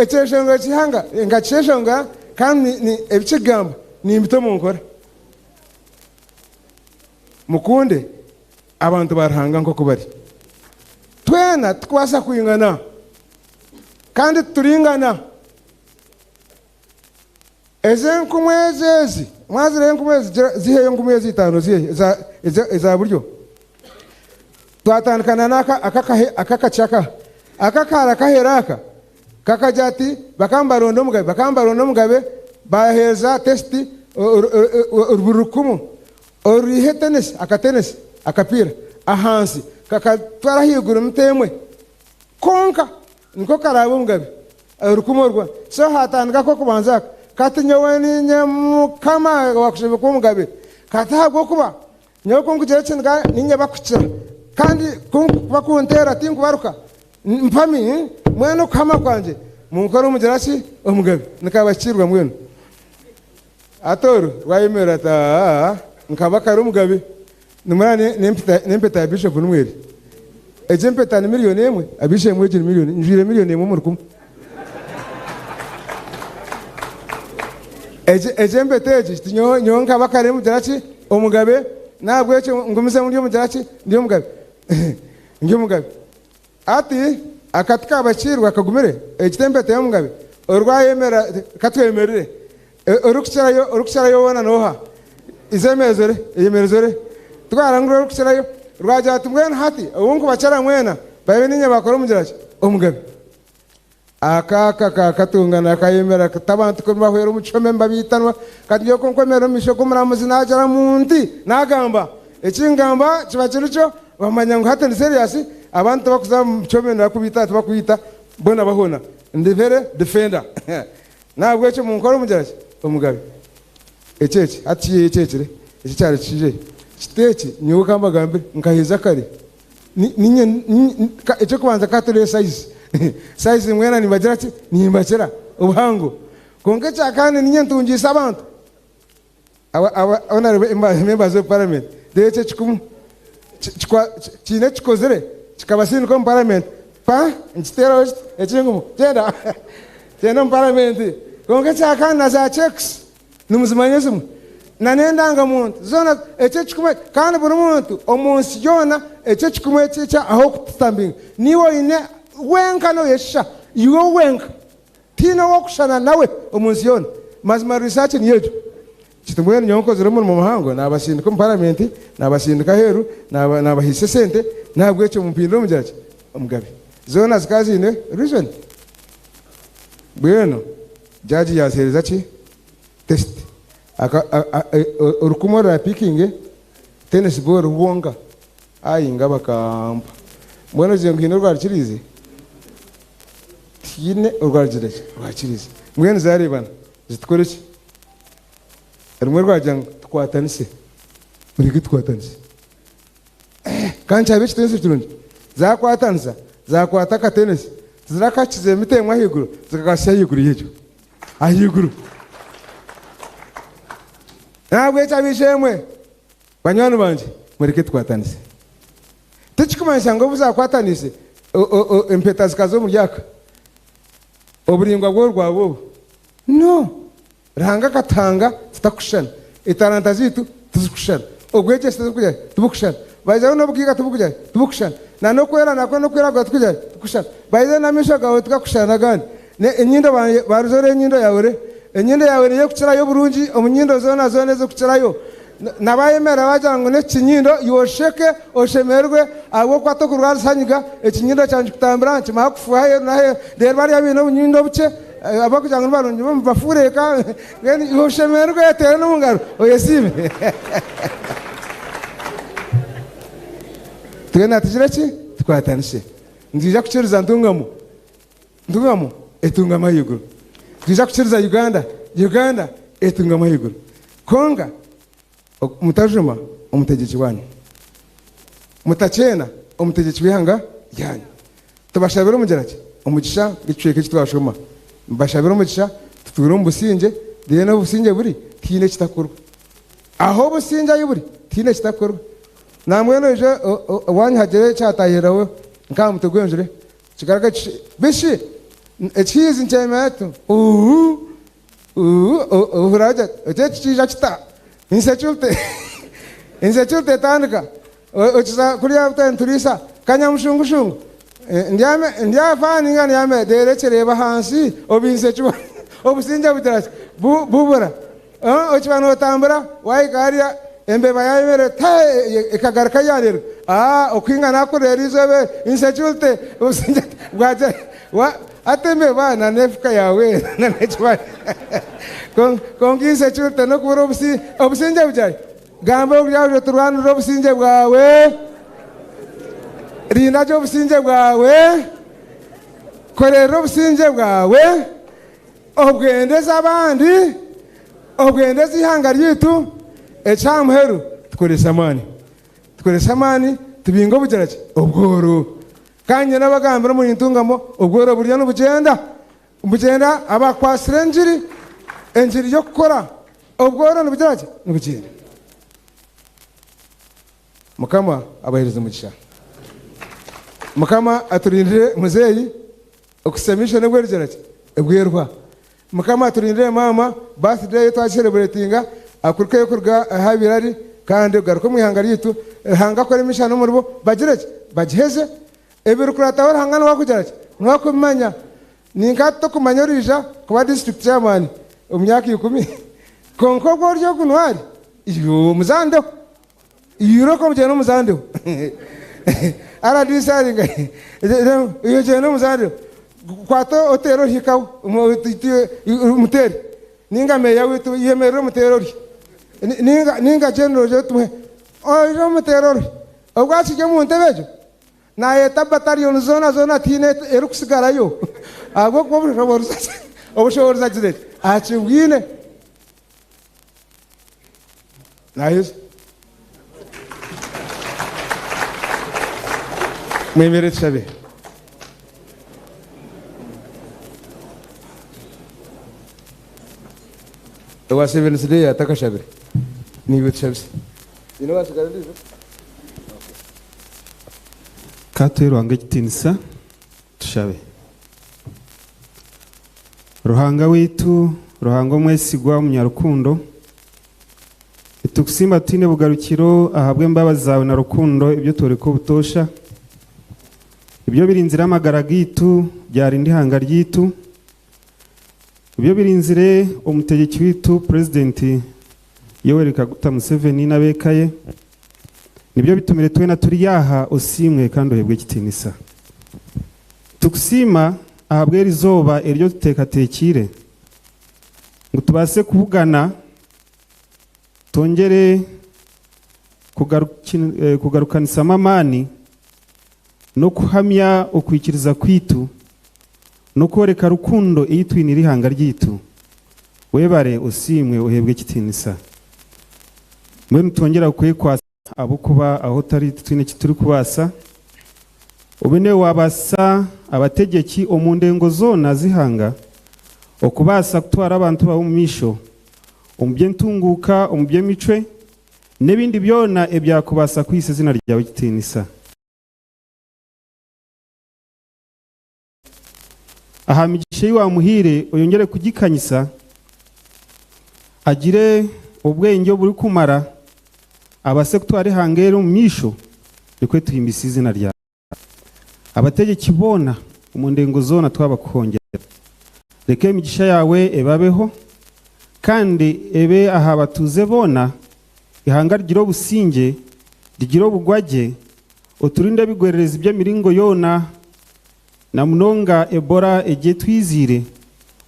ekyeshongoro ky'eihanga nkakyeshongora kandi ebikigamba nimbita omu nkora. Mukunde abantu ba Ruhanga nk'oku bari. Twena tukubaasa kwingana kandi turingana. Ezi enkumu ezi ezi mwazire enkumu ezi ziheyo enkumu ezi itaano ziheyo eza buryo. Twatandikana n'aka akakacaka akakara kahera aka kakagira ati bakambaronda omugabe bakambaronda omugabe baheereza tesiti buri rukumu orurihe tenesi akatenesi akapiira ahansi kakatwara ahaiguru mutemwe konka niko karaba omugabe orukumu orwa so hatandika ko kubanza aka kati nyowe ninye mukama wakushebeka omugabe kati ahabw'okuba nyowe kunkugira ekintu ninye bakukira kandi bakuntera tinkubaruka mpami mwene okuhama kwangye munkore omugira ki omugabe nikabakirwa mwenu atoru rwayemera ati nkaba kari omugabe nimura n'empeta ya bishop nimweri egi empeta ni miliyoni emwe abishemwe egi ni miliyoni njwire miliyoni emwe omuri kumwe egi empeta egi ti nyowe nkaba kari omugira ki omugabe nahabwekyo ngumizemu ndi omugira ki ndi omugabe ndi omugabe ati akati kabakirwa kagumire egi empeta y'omugabe orwayemera katwemerere orukukirayo wona noha izemezere eyemerezere twarangura orukukirayo rwagira ati mbwenu hati obu nkubakira mwena babe ninye bakora omugira ki omugabe akaka kakatungana akayemera katabantu ko bahwera omucome mbabitanwa kati ngiye konkomera omu maisho g'omuramuzi nagira munti nagamba ekingamba kiba kirikyo bamanya ngu hati ni serious abantu bakuza omu come nakubita tibakuyita bona bahona ndi very defender nabwekyo munkore omugira ki omugabe ekyeki hati kiye ekyekire eki kyari kije kiteeki nyowe kambagambire nkaheza kare ninye ekyokubanza katurebe size size mwena nibagira ki nimbakira obuhango konka ekyakandi ninye ntungisa abantu honorable members of parliament rero ekyo ekikumu kiine ekikozire kikabasindika omu parliament pa nkiteeraho ekingumu gyenda gyenda omu parliament konka ekyakandi na za checks nimuzimanya zimwe na n'endangamuntu zoona ekyo ekikumu kandi buri muntu omu nsi yoona ekyo ekikumu ekyo aho okututambinga niiwe oine wenka noyeshisha iwe wenka tiine owokushana nawe omu nsi yoona mazima research niyo egyo kiti mbwenu nyowe nkozire omurimo muhango nabasindika omu parliament nabasindika aheeru nabahiisa esente nahabwekyo mumpindure omugira ki omugabe zoona zikaba ziine reason mbwenu jaji yaziheereza ki test orukumu orurapikinge tennis ball rwonka ayinga bakampa mbwenu ogira ngu hiine orwarukiriize tihaine orwarugire ki rwakiriize mbwenu zareebana zitukore ki rumwe rwagira ngu tukwatanise mureke tukwatanise kandi kyaba ekitensi kirungi zakwatanisa zakwata akatenesi tizirakakiza emiti emwe ahaiguru zikakasya ahaiguru y'egyo ahaiguru nabwekyo abishemwe banywani bangye mureke tukwatanise tikikumanyisa ngu obu zakwatanise empeta zikaza omu ryaka oburingwa bwo rwaba obu no Ruhanga akatuhanga tutakushushana etalanta ziitu tizikushushana obwegyese tibukushushana baizaho n'obugiiga tibukushushana na n'okwera nakwo n'okwiragura tikugira tikushushana baizaho n'amaisho gawe tigakushushana n'agandi enyindo baruzora enyindo yawe enyindo yawe niyo ekukirayo oburungi omu nyindo zoona zoona ezikukirayo nabayemera bagira ngu n'ekinyindo yosheke oshemerwe ahabw'okuba tokurwarisa nyiga ekinyindo kyangye kutambura nkimara kufuha aheeru n'aheeru reero bariya baine obunyindo obukye abakugira ngu nibarungi bafuureka oshemerwe oteere n'omu ngaro oyesiime twena tugire ki tukwatanise nitwija kukiriza ntungamo ntungamo etungamo ahaiguru twija kukiriza Uganda Uganda etungamo ahaiguru konka mutajuma omutegyeki wanyu mutakyena omutegyeki w'eihanga ryanyu tubashabire omugira ki Omugisha gw'ekicweka eki twashoma. Mbashabire omugisha tutuure omu busingye, then ahu obusingye buri tihaine ekitakorwa. Ahu obusingye ahu buri tihaine ekitakorwa. Nambwenu oije owaanyu hagire ekyatahiriraho nk'aha mutwe gw'enju kigaruke bishi ekihiizi nikyemera kiti uu uu ohurira bagira bati eki ekikiija kita? Insecurity insecurity etandika okiza kuriya twaba nituriisa kanyamushungushungu ndyame ndyafa ninga ndyame reero ekireeba ahansi obu insecure obusingye bugira ki bubura okiba notambura wahika hariya embeba yayemera eti ekagaruka yareerwa okuhinga nakurira erizooba eri insecurity obusingye bwagira hati embeba nana efuka yaawe kwonka insecurity nokubura obusingye bugira ki Gamba oburyo turwanirire obusingye bwawe. Rinda gye obusingye bwawe. Korerera obusingye bwawe. Obwendeze abandi. Obwendeze eihanga ryaitu. Eky'aha muheru, tukorese amaani. Tukorese amaani tubinge obugira ki? Obworo. Kandi nyine nabagambira omuri Ntungamo, obworo buriyo nibugyenda. Nibugyenda abakwatsire engiri, engiri y'okukora. Obworo nibugira ki? Nibugyenda. Mukama abahereze omugisha. Mukama aturindire muzeeyi okuhitsya maisho n'obu erigira ki? Ebwerwa. Mukama aturindire maama, birthday ye twagisereburetinga, akurukeyo kuruga ahu abaire ari kandi ogaruke omu ihanga ryaitu. Ruhanga akore emishano omuribo bagire ki? Bagiheze. Ebirikurataho Ruhanga niwe akugira ki? Niwe akubimanya. Ninka tokumanya oriija kuba district chairman omu myaka ikumi kwonka ogwo ori ogu niwe ari iwe omuzandeho irooko ogyende omuzandeho RDC ari nka iwe ogyende omuzandeho kwata oteere orihikaho omuteere ninga meeya waitu yemerera omuteere ori ninga general ogyende tumuhe oije omuteere ori obwo akiri omu ntebe egyo Naayeta bataliyoni zoona zoona tihaine erikutsigarayo ahabw'okuba obushoboorozi agizire ki? Akibwine. Naaheza. Mwemere tushabe. Owa Seventh Day atakashabire, niiwe tushabise. Haine owaasigara ondiijo? Ka tuhe Ruhanga ekitiinisa tushabe. Ruhanga waitu, Ruhanga omwesigwa omunyarukundo, nitukusiima tutaine bugarukiro ahabw'embabazi zaawe na rukundo ebi otworeka obutoosha. Nibyo birinzire amagara gaitu, byarinda eihanga ryaitu. Nibyo birinzire omutegyeki waitu Purezidenti Yoweri Kaguta Museveni n'ab'eka ye. Nibyo bitumire twena turi aha, osiimwe kandi oheebwe ekitiinisa. Nitukusiima ahabw'eri izooba eri otuteekateekiire ngu tubaase kubugana twongyere kugarukanisamu amaani n'okuhamya okwikiriza kwaitu n'okworeka rukundo ei twiniire eihanga ryaitu. Webare, osiimwe, oheebwe ekitiinisa. Mbwenu nitwongyera kukwekwatsa ahabw'okuba ahu otari titwine eki turikubaasa. Obe niiwe waabaasisa abategyeki omu ndengo zoona z'eihanga okubaasa kutwara abantu baawe omu maisho omu by'entunguuka, omu by'emicwe n'ebindi byona ebyakubaasa kuhaisa eiziina ryawe ekitiinisa. Aha migisha ei waamuhaire oyongyere kugikanyisa, agire obwengye oburikumara, abaase kutwara eihanga eri omu maisho, nikwo tuhimbise eiziina ryawe. Abategyeki boona omu ndengo zoona twabakuhongyera. Reka emigisha yaawe ebabeho, kandi ebe aha batuuze boona, eihanga rigire obusingye, rigire obugwagye, oturinde ebigwererezi by'emiringo yoona, Na munonga Ebola egi etwiziire,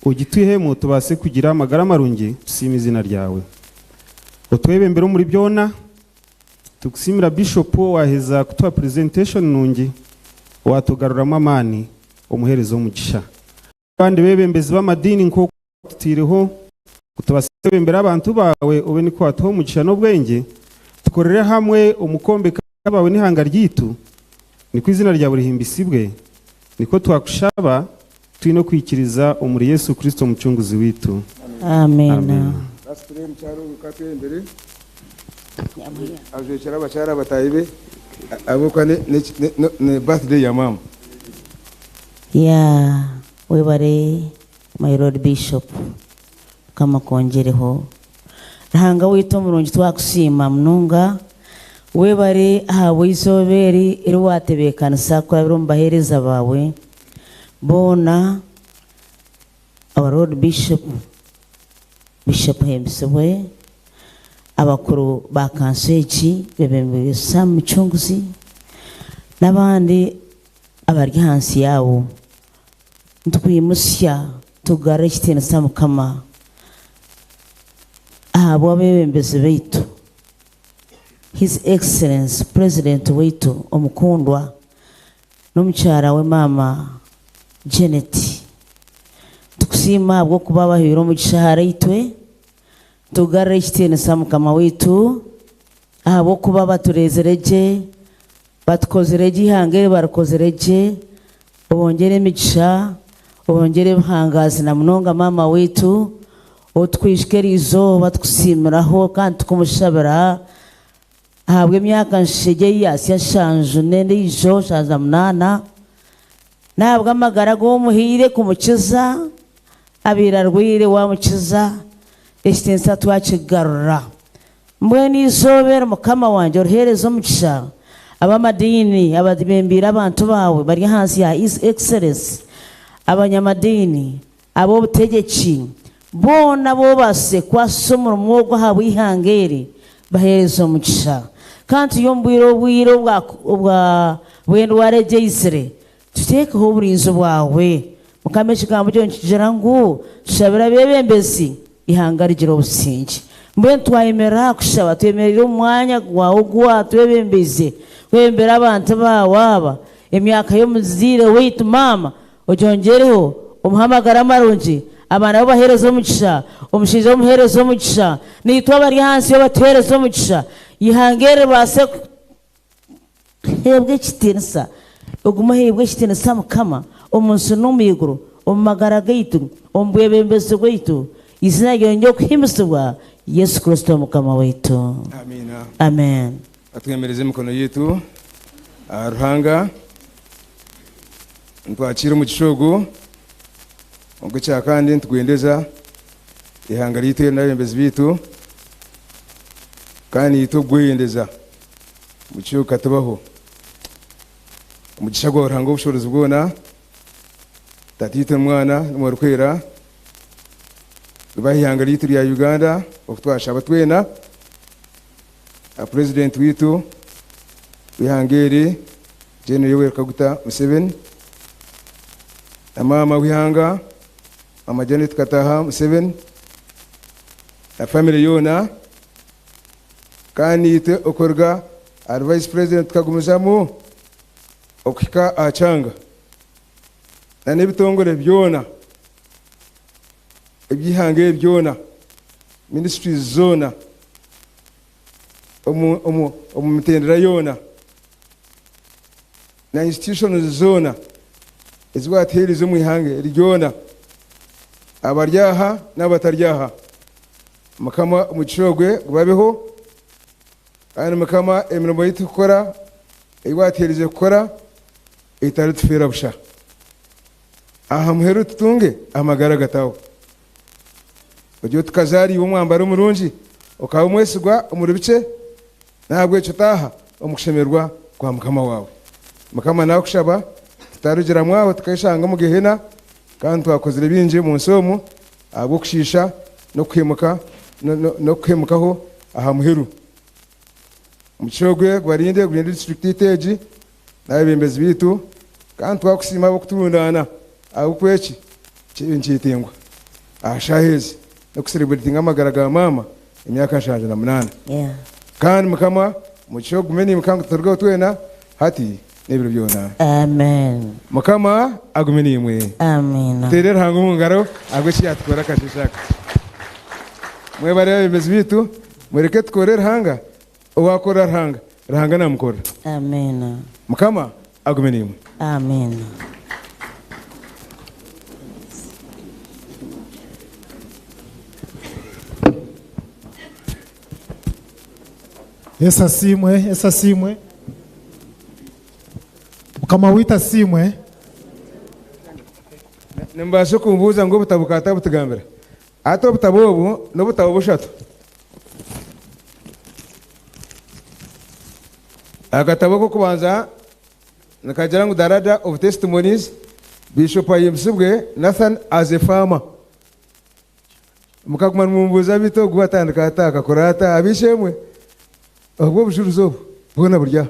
ogitwihemu tubaase kugira amagara marungi tusiime eiziina ryawe. Otwebembere omuri byona. Tukusiimira Bishop owaheza kutuha presentation nungi owatugaruramu amaani. Omuhereze omugisha. Abandi bebembezi b'amadiini nk'oku watutaireho ngu tubaase kwebembera abantu baawe obe nikwo watuha omugisha n'obwengye tukorere hamwe omu kwombeka abantu baawe n'eihanga ryaitu nikwo eiziina ryawe rihimbisibwe. Nikwo twakushaba twine okwikiriza omuri Yesu Kristo omucunguzi witu. Amina. Lastly, omukyara ogu katwembere ajwekyera abakyara bataahi be ahabw'okuba ni birthday ya maama. Yeah, webare my Lord Bishop. Mukama akwongyereho. Ruhanga waitu omurungi twakusiima munonga. Webare ahabw'eizooba eri eri watebeekanisa kurabira omu baheereza baawe boona, our Lord Bishop, Bishop Ahimbisibwe, abakuru ba kanso egi bebembirwe Sam Mucunguzi n'abandi abari ahansi yaabo. Nitukwimutsya tukugarura ekitiinisa Mukama ahabw'abeebembezi baitu, His Excellency President waitu omukundwa n'omukyara we maama Janet. Nitukusiima ahabw'okuba bahaire omugisha ahariitwe. Nitukugarura ekitiinisa Mukama waitu ahabw'okuba batureezire gye, batukozire gye eihanga eri barikozire gye, obongyere emigisha, obongyere ebihangaazi na munonga maama waitu, otukwijuka eri izooba tukusiimiraho kandi tukumushabira ahabw'emyaka nshegye ei yaasya nshanju n'endiijo nshanju na munaana, n'ahabw'amagara agu omuhaire kumukiza, abaire arwaire waamukiza, ekitiinisa twakigarura. Mbwenu eizooba eri Mukama wangye oriheereza omugisha ab'amadiini abebembeire abantu baawe bari ahansi ya His Excellency, abanyamadiini, ab'obutegyeki, boona abu obaasize kukwasisa omurimo ogu ahabw'eihanga eri, baheereze omugisha. Kandi turi omu bwire obwire obwa bw'endwara egi eizire, tuteekeho oburinzi bwawe. Mukama ekigambo kyo nikigira ngu tushabire abeebembezi, eihanga rigire obusingye. Mbwenu twayemerera aha kushaba, twemereire omu mwanya gwawe ogu waatwebembeize kwebembera abantu baawe aba, emyaka y'omuzaire waitu maama ogyongyereho, omuhe amagara marungi, abaana be obaheereze omugisha, omushaija we omuheereze omugisha, naitwe abari ahansi ye obatuheereze omugisha, eihanga eri ribaase kuheebwa ekitiinisa, ogume oheebwe ekitiinisa Mukama, omu nsi n'omu iguru, omu magara gaitu, omu bwebembezi bwaitu, eiziina ryongye okuhimbisibwa, Yesu Kristo Mukama waitu. Amiina. Amen. Katwemereze emikono yaitu aha Ruhanga nitwakiira omugisha ogu. Kwonka ekya kandi nitugwendeza eihanga ryaitu eri n'abebembezi baitu kandi naitwe okugweyendeza omugisha ogu katubaho. Omugisha gwa Ruhanga ow'obushoboorozi bwona, Tataitwe, Mwana, n'Omwoyo Orikwera gube aha ihanga ryaitu rya Uganda oku twashaba twena. Aha Purezidenti waitu w'eihanga eri, Gen. Yoweri Kaguta Museveni na maama w'eihanga, Maama Janet Kataha Museveni na famire yoona. Kandi naitwe okuruga ahari Vice President tukagumizamu okuhika aha kyanga na n'ebitongore byona eby'eihanga eri byona, ministries zoona omu mitendera yoona na institutions zoona ezi watuheerize omu ihanga eri ryona, abari aha n'abatari aha. Mukama omugisha ogwe gubabeho, kandi Mukama emirimo ei turikukora, ei watuheerize kukora etaritufeera busha. Aha muheru tutunge amagara agatahwaho. Ogire oti tukazaara iwe omwambari omurungi, okaba omwesigwa omuri bikye, n'ahabw'ekyo taaha omu kushemererwa kwa Mukama waawe. Mukama naakushaba tutarugiramu aho tukeshanga omu Gehena, kandi twakozire bingi omu nsi omu ahabw'okushiisha n'okuhemuka n'okuhemukaho aha muheru. Omugisha ogwe gubarinde, gurinde disiturikiti yaitu egi n'abeebembezi baitu, kandi twakusiima ahabw'okuturundaana ahabw'okuba eki kiriyo nikyetengwa aha shaaha ezi n'okusereburetinga amagara ga maama emyaka 78. Kandi Mukama omugisha ogu gume naimwe kandi tutarugaho twena hati n'ebiro byona. Amen. Mukama agume naimwe. Amina. Tuteere Ruhanga omu ngaro ahabw'eki yaatukora akasheeshe aka. Mwebare abeebembezi baitu, mureke tukore Ruhanga. Owaakorera Ruhanga, Ruhanga naamukorera. Amina. Mukama agume naimwe. Amina. Yesu asiimwe, Yesu asiimwe. Mukama waitu asiimwe. Nimubaasa kumbuuza ngu obutabo katabutugambira. Hati obutabo obu n'obutabo bushatu. Akatabo k'okubanza nikagira ngu The Ladder of Testimonies, Bishop Ahimbisibwe Nathan as a farmer. Mukaguma nimumbuuza beitu ogu atandika ata, akakora ata, ab'eishe-emwe obwo obujurizi obu bwona buri aha.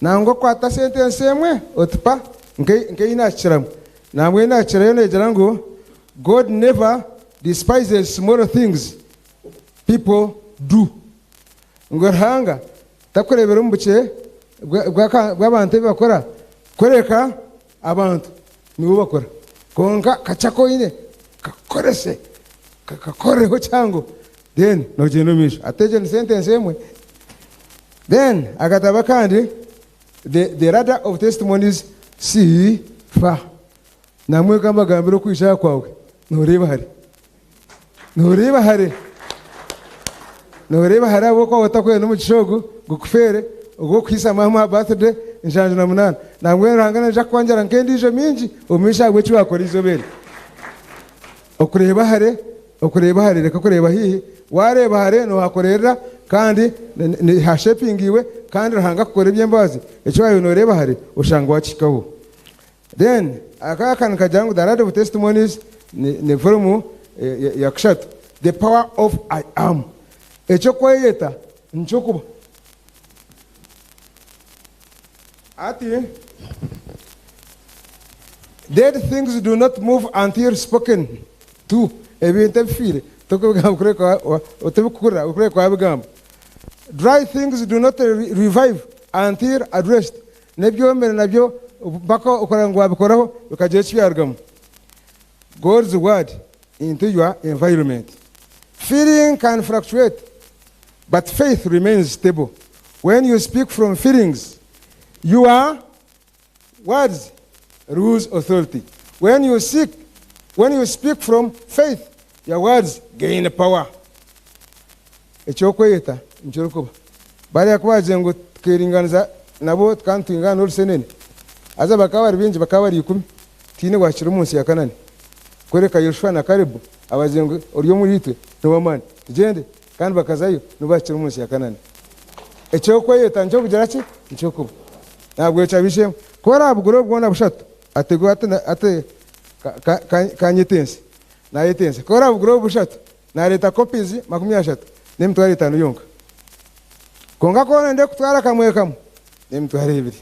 Nangwa kwata sentensi emwe oti pa nk'ei naakikiramu. Nangwa ei naakikirayo neegira ngu God never despises small things people do. Ngu Ruhanga takureebera omu bukye bw'abantu ebi bakora kureka abantu nibo bakora. Kwonka kakye aku oine kakorese, kakoreho kihango then noogyenda omu maisho. Hati egyo ni sentensi emwe. Then akatabo akandi The Ladder of Testimonies si fa. Namwe ka mbagambire okwija aha kwawe nooreeba hare. Nooreeba hare. Nooreeba hare ahabw'okuba waaba otakwenda omugisha ogu gukufeere ogw'okuhaisa maama aha birthday 78. Nambwenu Ruhanga naija kukwongyera nk'endiijo mingi omu maisho ahabw'eki waakora eizooba eri. Okureeba hare, okureeba hare reka kureeba haihi. Waareeba hare noohakorerera kandi hashepinga iwe kandi Ruhanga akukora eby'embabazi eki waabaire nooreeba hare oshanga waakihikaho. Then aka aka nikagira ngu The Ladder of Testimonies ni, ni volume ya kushatu. The Power of I Am. Eky'okweyeta nikyo kuba. Ati, Dead things do not move until spoken to. Ebintu ebifiire tokubigamba kureka tibikuhurira kureka wabigamba. Dry things do not revive until addressed. N'ebyomire nabyo mpaka okureba ngu wabikoraho bikagira eki byarugamu. God's word into your environment. Feeling can fluctuate but faith remains stable. When you speak from feelings, your words lose authority. When you seek, when you speak from faith, your words gain power. Eky'okweyeta nikyo orikuba. Bariya ku baagira ngu tukeringaniza nabo tukaba nitwingana n'orusenene, haza bakaba bari baingi, bakaba bari ikumi, tihaine owaahikire omu nsi ya Kanaani. Kureka Yoshua na Kalebu abagira ngu ori omuriitwe n'ow'amaani, tugyende. Kandi bakazayo nibo baahikire omu nsi ya Kanaani. Eky'okweyeta nikyo kugira ki? Nikyo kuba. Nahabwekyo ab'eishe-emwe, ku oraabugure obu bwona bushatu, ategwe ati, ati, ka nyete ensi. Naayeta ensi. Ku oraabugure obu bushatu, Naareeta copies 30 n'emitwaro etaano yonka. Kwonka ku orenda kutwara kamwe kamwe, n'emitwaro ebiri.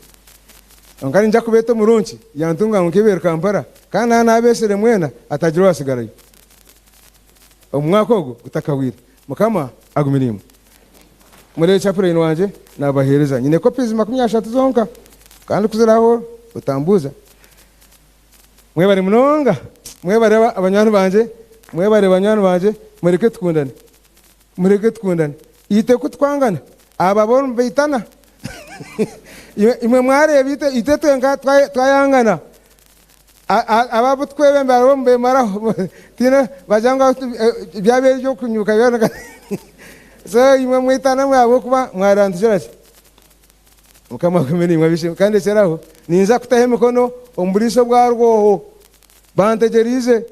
Kwonka niinyija kubeeta omurungi yantunga ngu nkebeere Kampala, kandi naaba naabeesire mwena hatagira owaatsigarayo. Omu mwaka ogu gutakahweire. Mukama agume naimwe. Mureebe chaplain wangye naabaheereza. Nyine copies 30 zonka, kandi ku ziraaho otambuuza. Mwebare munonga, mwebare abanywani bangye, mwebare banywani bangye, mureke tukundane, mureke tukundane. Itwe ku tukwangana, aba bo nibaitana. Imwe mwareeba itwe, itwe twenka twayangana, aba abu tukwebembera bo nibemaraho, tihaine, bagira ngu byabaire eby'okunyuka byona. So imwe mwitana ahabw'okuba mwarantugira ki? Mukama agume naimwe ab'eishe-emwe. Kandi rekyera aho, ninza kutaho emikono omu buriisa obwa Rwoho. Bantegyereize.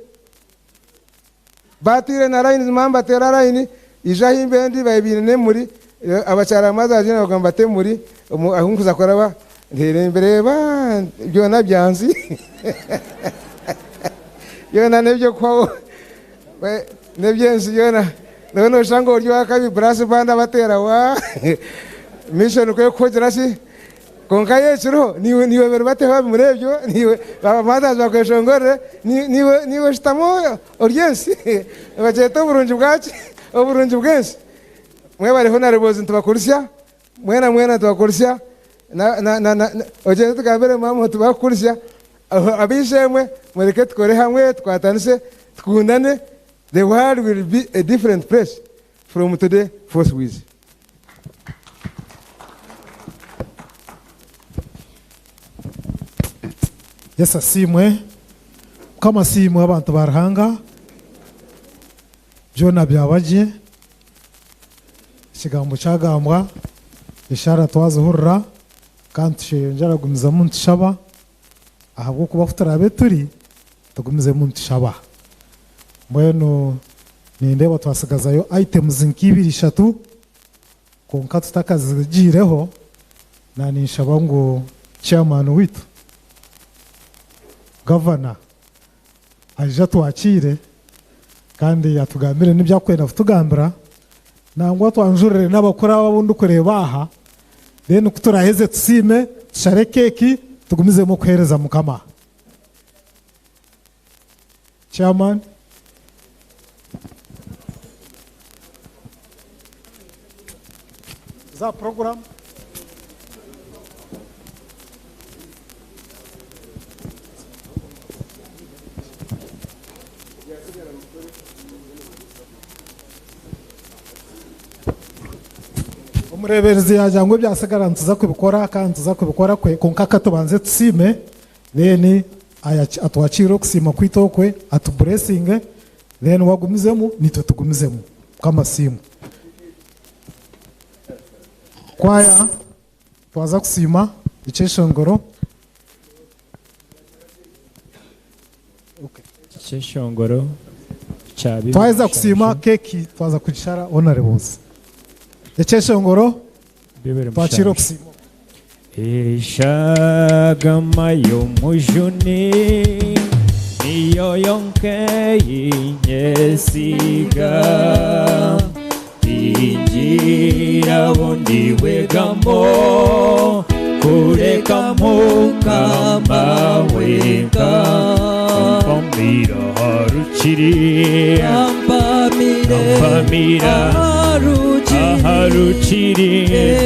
Bateire na layini, mama bateera layini, ija ahu mbe ndi, babe baine n'emuri, abakyara bamwe bazagira ngu mbate emuri ahu nkuza kuraba, nteire mbireeba, byona byanzi. Byona n'eby'okuhwaho, n'eby'ensi byona. Noba nooshusha ngu ori ow'akabi, brass band abateera waa, mission ku ekukugira ki? Kwonka yo ekiriho, niiwe niiwe biribateho ebimuri ebyo, niiwe ba mothers bakweshongorere, niiwe niiwe oshutame orye ensi. Nibakyeta oburungi bwaki? Oburungi bw'ensi. Mwebare honourables nitubakurisya, mwena mwena nitubakurisya, na na na na ogyende otugambire maama oti bakukurisya. Ab'eishe-emwe mureke tukore hamwe, tukwatanise, tukundane, the world will be a different place from today forthwith. Yesu asiimwe. Mukama asiimwe abantu ba Ruhanga. Byona byaba gye. Ekigambo kyagambwa. Eshaara twazihurira kandi tusheyongyera kugumizamu nitushaba ahabw'okuba ku turaabe turi tugumizemu nitushaba. Mbwenu nindeeba twasigazayo items nk'ibiri ishatu kwonka tutakazigiireho naninshaba ngu chairman waitu gavana aije atwakiire kandi atugambire n'ebi arikwenda kutugambira nangwa twanjurire n'abakuru aba abu ndikureeba aha then ku turaheze tusiime tushare keeki tugumizemu okuheereza Mukama. Chairman. Za program. Omureeberezi yaagira ngu ebyatsigara nituza kubikora kandi nituza kubikora kwe kwonka ka tubanze tusiime then atwakiire okusiima kwaitu okwe atuburesinge then we agumizemu naitwe tugumizemu. Mukama asiimwe. Kwaya twaza kusiima ekyeshongoro. Ekyeshongoro kya bibiri Twaheza kusiima mushanju. keeki twaza kugishara honorables. Ekyeshongoro Bibiri twakiire mushanju. okusiima. Eshagama y'omujuni niyo yonka einyesiga tingira bundi bwegamo kureka Mukama wenka ampamira aharukiri ampamira aharukiri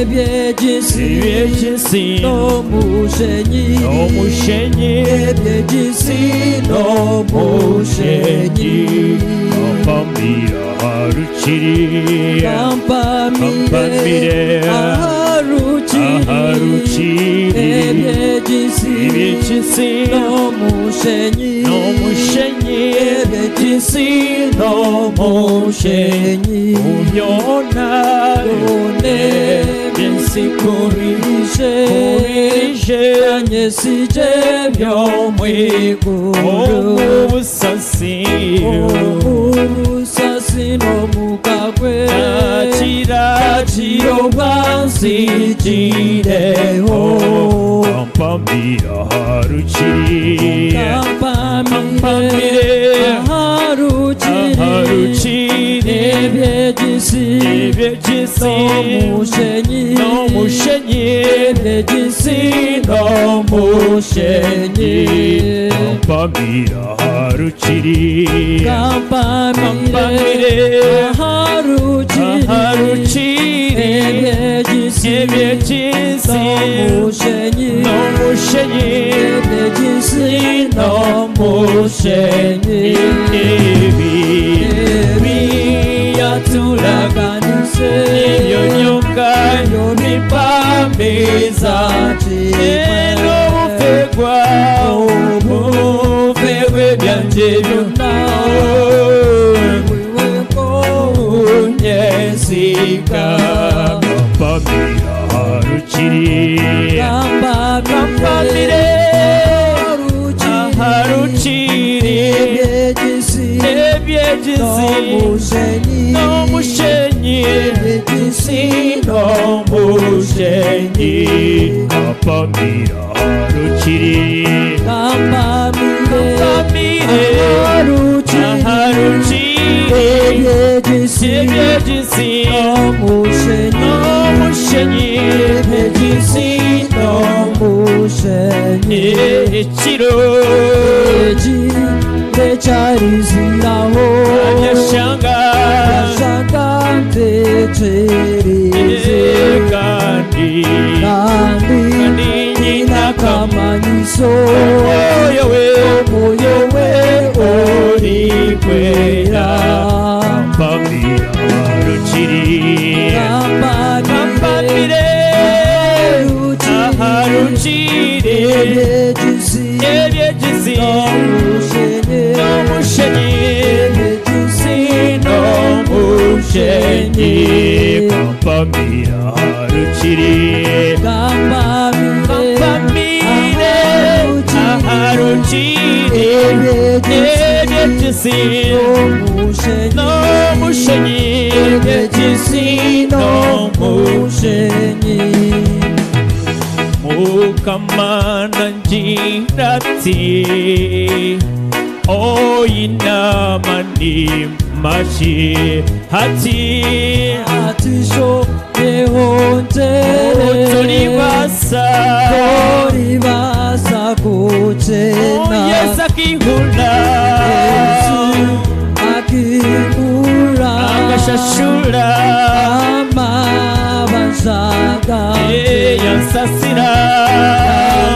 eby'ensi n'omushenyi eby'ensi n'omushenyi ampamira aharukiri ampamire aharukiri eby'ensi n'omushenyi eby'ensi n'omushenyi ubyona by'ensi kubirije anyesije byo mu iguru obusasi obusasi no mukagwe nakira obwansigireho ampamira aharukiri ampamire aharukiri eby'ensi n'omushenyi eby'ensi n'omushenyi ampamira aharukiri ampamire aharukiri eby'ensi n'omushenyi eby'ensi n'omushenyi ebi yatulaganise ebyo byonka bipambiza n'obufegwa obufegwe byanje byonna unyesika ampamira aharukiri ampamire aharukiri eby'ensi n'omushenyi eby'ensi n'omushenyi ampamira aharukiri ampamire aharukiri eby'ensi n'omushenyi eby'ensi n'omushenyi ekiro ekyariziraho anyashanga ashanga ntekereze kandi kandi nyina akamanyiso omwoyo we omwoyo we ori kwera ampamira aharukiri ampamire aharukiri eby'ensi n'omushenyi eby'ensi n'omushenyi Kampamira aharukiri. Kampamire aharukiri. Ebyekisi n'omushenyi. Ebyekisi n'omushenyi. Mukama nangira ati oyinamani mashi hati atisho yehontere tolibasa tolibasa kuchena Yesu akihula Yesu akihula akashashula amabanzaga yansasira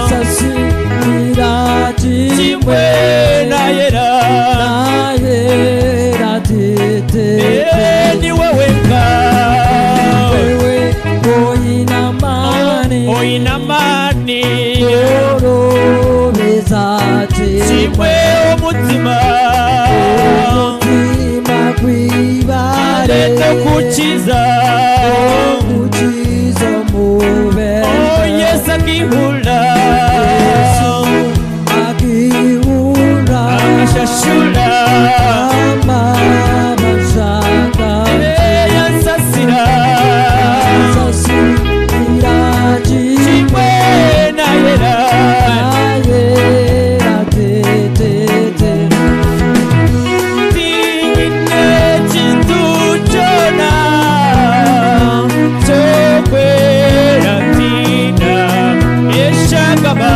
yansasira kimwe nayera nayera tete ni wewe nka wewe oyinamani oyinamani yorobeza kimwe omutima omutima gwibale alete kukiza okukiza omube Oh, Yesu akihula Yesu akihula akashashula amabanzaga yansasira yansasira kimwe nayera nayera tetete Tinyine kintu kyona kyokwera tina eshagama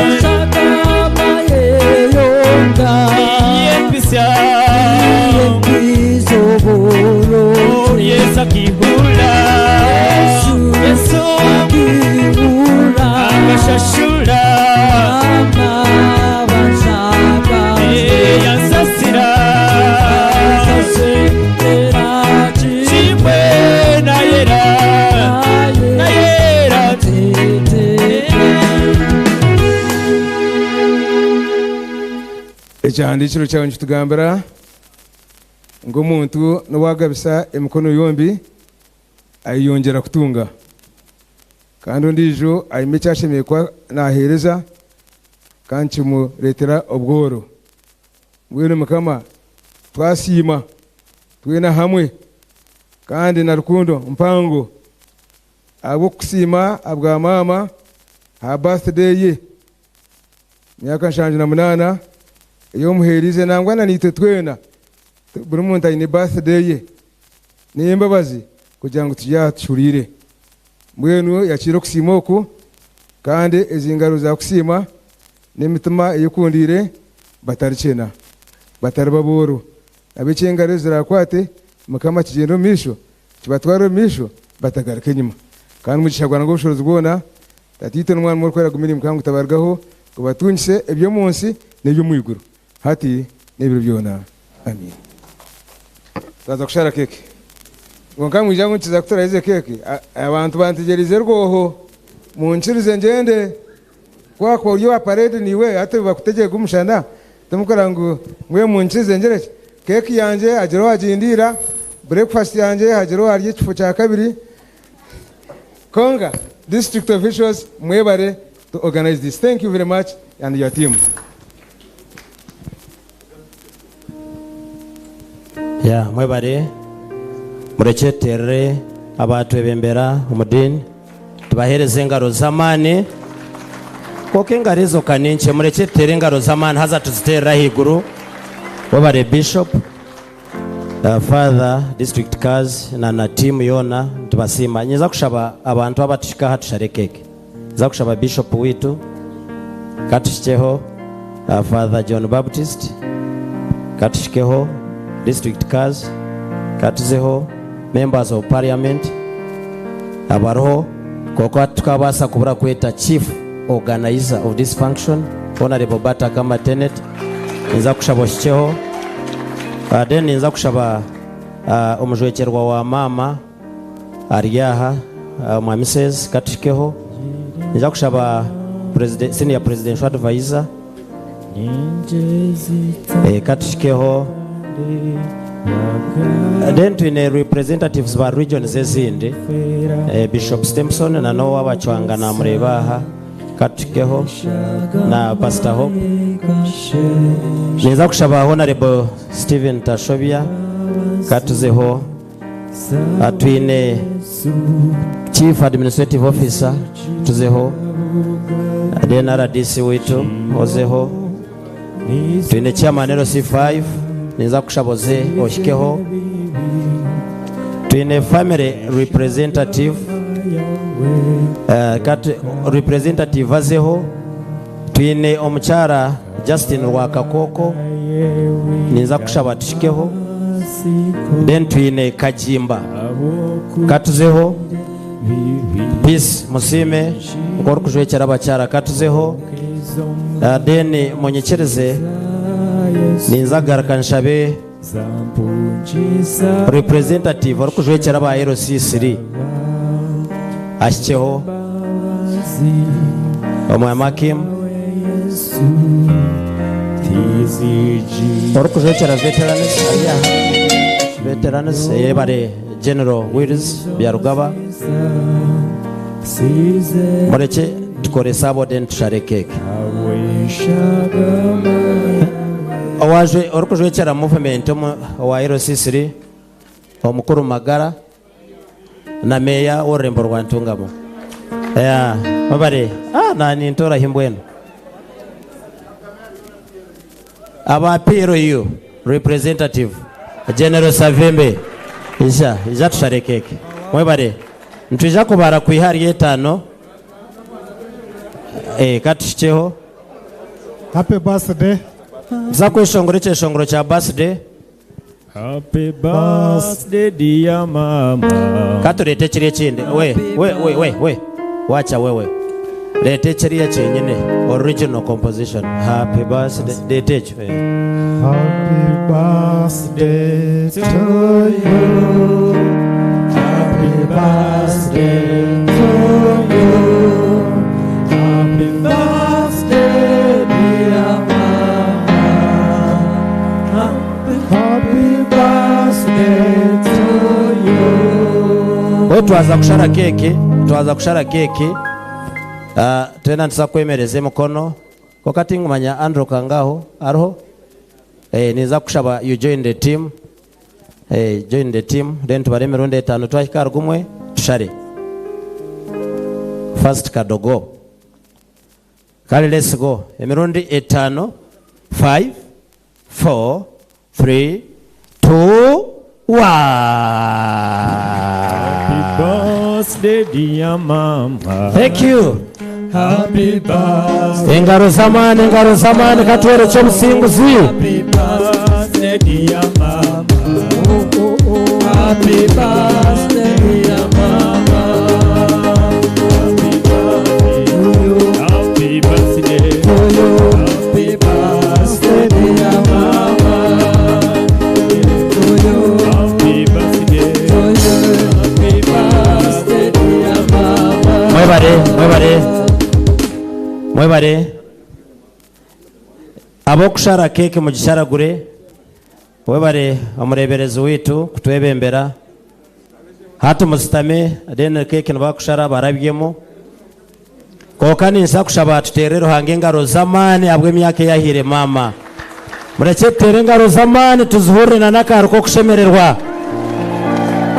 eshagama yeyonga yempisa yempiza obulungi Yesu akihula Yesu akihula akashashula amabanzaga yansasira yansasira kimwe nayera nayera tete Ekihandiikiro kyawe nikitugambira ngu omuntu n'owagabisa emikono yombi ayeyongyera kutunga kandi ondiijo aine ekyashemereire kuba naheereza kandi kimureetera obworo. Mbwenu Mukama twasiima twena hamwe kandi na rukundo mpango ahabw'okukusiima ahabwa maama aha birthday ye myaka 78 ey'omuheerize nangwa na niitwe twena buri muntu aine birthday ye n'embabazi kugira ngu tujye aha tushuriire. Mbwenu yakiire okusiima oku kandi ezi ngaro zakusiima n'emitima eyekundiire batarikyena batari babooro ab'eki engaro zirakwate Mukama kigenda omu maisho kibatware omu maisho batagaruka enyima kandi omugisha gwa Ruhanga obushobozi bwona tatiitwe n'omwana orikwera gumire Mukama gutabargaho gubatungise eby'omu nsi n'eby'omu iguru hati n'ebiro byona amiina. Twaza kushara keke ngonka mwija ngu nkiza kuturahize keke abantu bantegerize rwoho munkirize ngyende kwako ori wa parade niwe ate bakutegeka omushana temukora ngu mwe munkirize ngyereki keke yangye hagira owagindira breakfast yangye hagira owarya ekifo kya kabiri. Konga district officials mwebare to organize this. Thank you very much and your team. Ya mwebare murekyeterere abatwebembera omudini tubahereze engaro z'amaani konka engaro ezo kaninkye murekyetere engaro z'amaani haza tuziterere ahaiguru. Webare bishop, father district cars na team yoona nitubasiima. Nyinza kushaba abantu abatushika aha tushare keke. Nza kushaba bishop witu katushikeho, Father John Baptist katushikeho, district cars katuzeho, members of parliament abaroho koko tukabasa kubura kweta chief organizer of this function Honorable Bata Kama Tenet. Nza kushaba oshikeho. Then nza kushaba omujwekyerwa wa mama ari aha, mwami says katushikeho. Nza kushaba president, senior presidential advisor katushikeho. Then twine representatives ba regions ezindi, Bishop Stimson na nowa bacwanga namureba aha katukeho na Pastor Hope. Ninza kushaba Honorable Stephen Tashobia katuzeho. Twine Chief Administrative Officer tuzeho, then RDC witu ozeho, twine Chairman LC5 ninza kushaba oze oshikeho, twine family representative, representative azeho, twine omukyara Justin Rwakakoko ninza kushaba tushikeho, then twine Kajimba katuzeho, Peace Musime nkorukujwekyera abakyara katuzeho, then munyikirize ninza kugaruka nshabe representative orikujwekyera aba LC3 ashikeho, omwami Akim orikujwekyera veterans ari aha, veterans yebare General Wills Byarugaba. Mureke tukorese abo then tushare keke. Owajwe orikujwekyera movement owa LC3 omukuru Magara na meya w'orurembo rwa Ntungamo. Yeah, babare. Nani ntora himbwenu. Aba PLU representative General Savembe ija ija tushare keke. Mwebare. Ntwija kubara kwihari 5. Katushikeho. Happy birthday. Nza kweshongora ekyeshongoro kya birthday. Happy birthday dear mama. Katurete kiri ekindi. We, we, we, we, we. Wacha wewe. Lete kiriya kyenyine original composition. Happy birthday. Lete ekyo. Happy birthday to you. Happy birthday to you. Happy birthday dear mama. Happy birthday to you. We twaza kushara keke, twaza kushara keke. Twena ntusa kwemereza emikono. Kokati ngumanya Andrew Kangaho aroho. Niza kushaba you join the team. Join the team then tubare emirundi 5 twahika rugumwe tushare. First kadogo. Kale let's go. Emirundi 5, 5, 4, 3, 2, 1. Happy birthday dear mama. Thank you. Happy birthday. Engaro zamani, engaro zamani katwere kyomusinguzi. Happy birthday dear mama. Happy birthday dear mama. Happy birthday to you. Happy birthday dear mama. To you. Happy birthday to you. Happy birthday dear mama. Mwebare, mwebare. Mwebare. Abokushara keke mugisharagure. Webare omureberezi witu kutwebembera. Hati musitame then keke nibakushara barabyemo. Konka ninsa kushaba tutere Ruhanga engaro z'amaani ahabw'emyaka eyahire mama. Mureke tutere engaro z'amaani tuzihurire na n'akaru k'okushemererwa.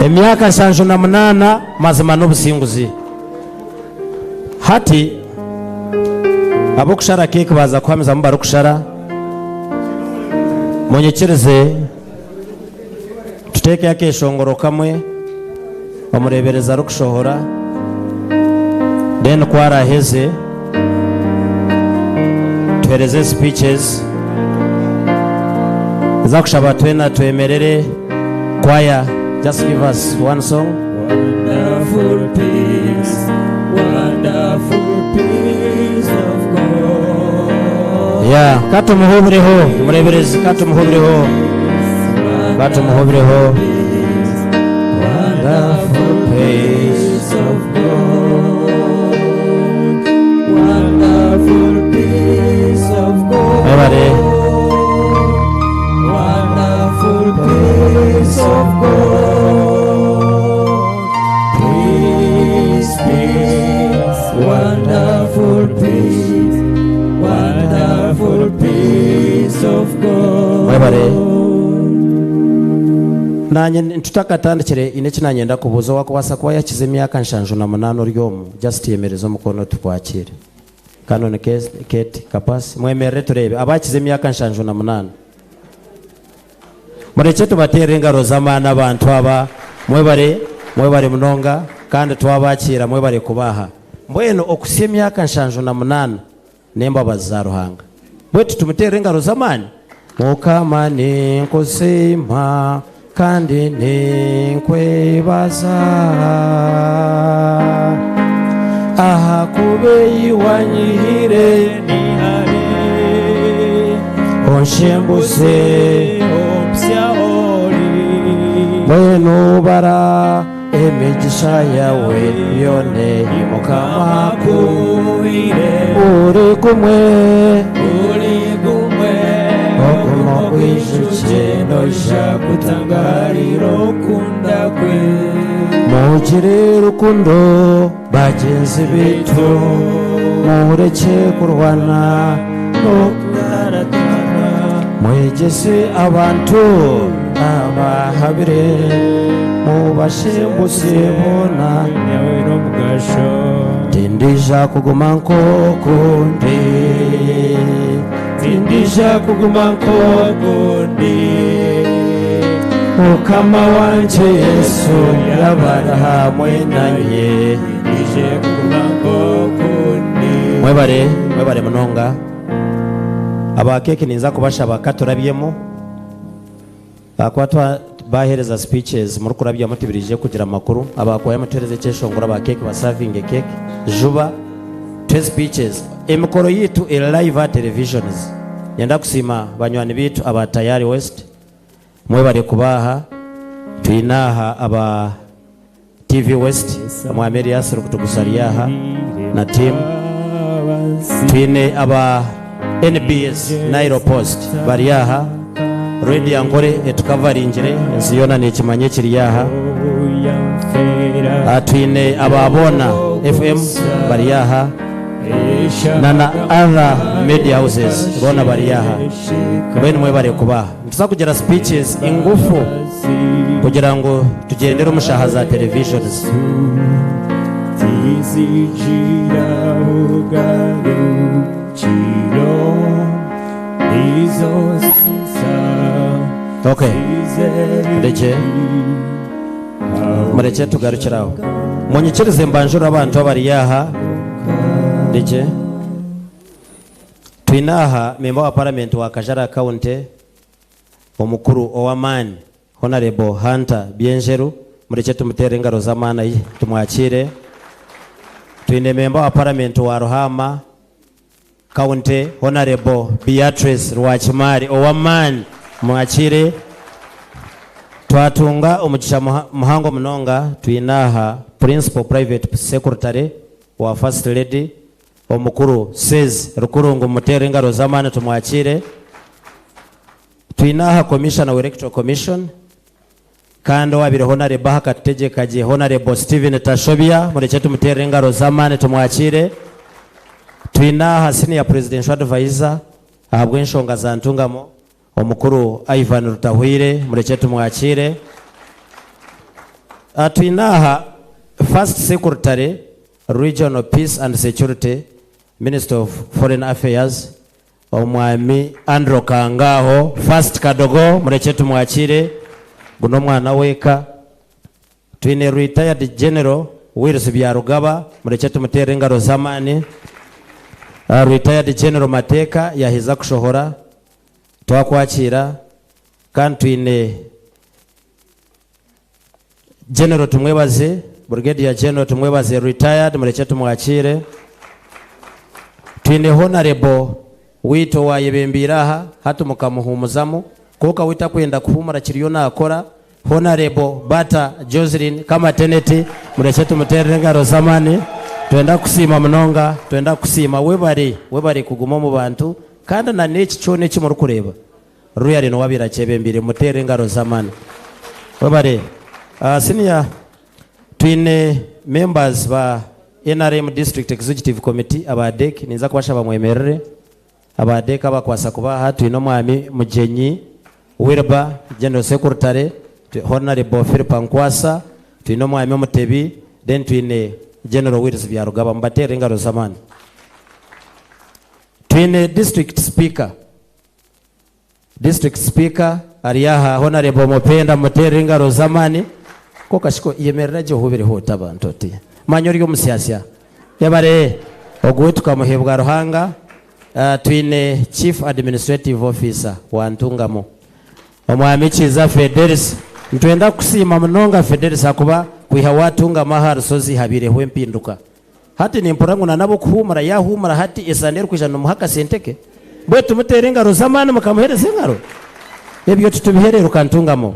Emyaka 78 mazima n'obusinguzi. Hati abokushara keke baza kuhamizamu barikushara. Munyikirize tuteeke akeshongoro kamwe omureberezi arikushohora, then kwaraheze tuhereze speeches. Nza kushaba twena twemerere. Choir, just give us one song. Wonderful peace, wonderful peace of God. Yeah, katumuhubireho mureberezi, katumuhubireho, katumuhubireho. Wonderful peace of God. Wonderful peace of God. Mwebare. Wonderful peace. Mwebare. Nanye tutakatandikire ine eki nanyenda kubuuza owakubaasa kuba yakiza emyaka 78 ori omu just yemereza omukono tukwakire. Canon Kate Kapasi mwemerere tureebe abakiza emyaka 78. Murekye tubateerere engaro z'amaani abantu aba. Mwebare, mwebare munonga kandi twabakiira mwebare kuba aha. Mbwenu okuhitsya emyaka 78 n'embabazi za Ruhanga. Bwaitu tumuteerere engaro z'amaani. Mukama ninkusiima kandi ninkwebaza ahakuba ei wanyihire ni hare onshembuse mbwenu bara emigisha yawe yone Mukama uri kumwe okuma kwijukye noija kutangarira okunda kwe. Mugire rukundo bagenzi bitu mureke kurwana n'okuharatana mwegese abantu abahabire mubashembuse bona nyawe n'omugasho. Tindija kuguma nkokundi, tindija kuguma nkokundi, Mukama wanje Yesu yabara hamwe nanye. Tindije kuguma nkokundi. Mwebare, mwebare munonga. Abakeke ninza kubashaba katurabyemo akwatwa bahereza speeches muri kurabya tibirije kugira amakuru abakoya mutereze cyeshongora abakeke basavinge cake juba twe speeches emikoro yitu e live at televisions. Yenda kusima banywani bitu aba Tayari West mwebare kubaha twinaha aba TV West mwameri yasir kutukusariyaha na team twine aba NBS Nairo Post bariyaha Radio Ankore etukavaringire ensi yona nekimanye kiriyaha twine ababona FM bariyaha nana other media houses bona bariyaha mbwenu mwebare kubaha nituza kugira speeches ingufu kugira ngo tugendere omushaha za televisions. Tizigira bugarukiro izo nsa. Okay. Mureke. Mureke tugarukiraho. Munyikirize mbanjura abantu abariyaha. Ndeke. Twinaha member wa parliament wa Kajara County omukuru ow'amaani Honorable Hunter Byenjeru mureke tumutere engaro z'amaani tumwakire. Twine member wa parliament wa Ruhama County Honorable Beatrice Rwakimari ow'amaani mwakire. Twatunga omugisha muhango munonga twinaha Principal Private Secretary wa First Lady omukuru Says Rukurungu mutere engaro z'amaani tumwakire. Twinaha Commissioner wa Electoral Commission kandi wabire Honorable Hakategekaje Honorable Steven Tashobia mureke tumutere engaro z'amaani tumwakire. Twinaha Senior Presidential Advisor ahabwa enshonga za Ntungamo omukuru Ivan Rutahwire mureke tumwakire. Twinaha First Secretary Regional Peace and Security Minister of Foreign Affairs omwami Andrew Kangaho First Kadogo mureke tumwakire guno mwana weka. Twine Retired General Wills Byarugaba mureke tumutere engaro z'amaani. Retired General Mateka yahiza kushohora twakwakira. Kandi twine General Tumwebaze Brigadier General Tumwebaze retired mureke tumwakire. Twine Honorable wito wayebembira aha hatu mukamuhumuzamu kuka wita kwenda kuhumura kiriyo nakora Honorable Bata Jocelyn Kamateneti mureke tumutere engaro z'amaani. Twenda kusiima munonga, twenda kusiima webare, webare kuguma mu bantu kandi na n'eki kyona eki murikureba Royal no wabira kyebembire mutere engaro z'amaani webare. Senior twine members ba NRM District Executive Committee aba DEC ninza kubashaba mwemerere aba DEC abakwasa kubaha. Twine omwami Mugenyi Wilber General Secretary, Honorable Philip Nkwasa, twine omwami Omutebi, then twine General Wills Byarugaba. Mubateere engaro z'amaani. Twine District Speaker. District Speaker ari aha, Honorable Mupenda, muteere engaro z'amaani. Kokashiko yemerera gye ohubireho ota abantu oti. Manya ori omusyasya. Yebare ogu we tukamuheebwa Ruhanga. Twine Chief Administrative Officer wa Ntungamo, Omwami Kiiza Federis. Nitwenda kukusiima munonga Federis ahakuba kwiha waatungama aha rushozi habaireho empinduka. Hati nimpurira ngu nan'abokuhuumura yaahuumura hati esande erikwija nimuha akasente ke. Mbwenu tumuteere engaro z'amaani mukamuheereza engaro? Ebyo titubihereeruka Ntungamo.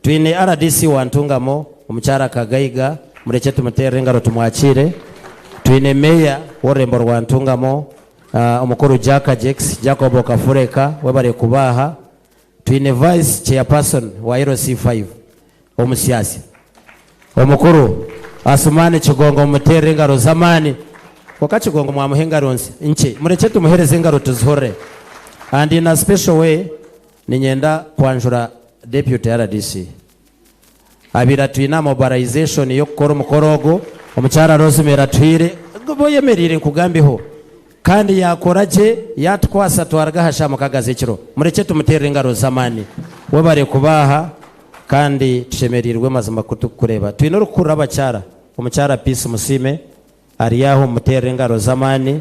Twine RDC wa Ntungamo, omukyara Kagaiga, murekye tumuteerere engaro tumwakiire. Twine Meeya w'orurembo rwa Ntungamo, omukuru Jack Jakes, Jacob Kafureka, webare kuba aha. Twine Vice Chairperson wa LC5, omusyasya omukuru Asumani Kigongo, mumuteerere engaro z'amaani. Kwonka Kigongo mwamuha engaro nkye, murekye tumuheereze engaro tuzihurire. And in a special way, Niinyenda kwanjura Deputy RDC abaire atwine aha mobilization y'okukora omukoro ogu, Omukyara Rosemary Atuhaire, oyemereire nkugambeho kandi yaakora gye yaatukwasa twaruga aha shaaha 6 z'ekiro. Murekye tumuteerere engaro z'amaani. Webare kuba aha kandi tushemereirwe mazima ku turikukureeba. Twine orikukurira abakyara, Omukyara Peace Musiime ari aho mumuteerere engaro z'amaani.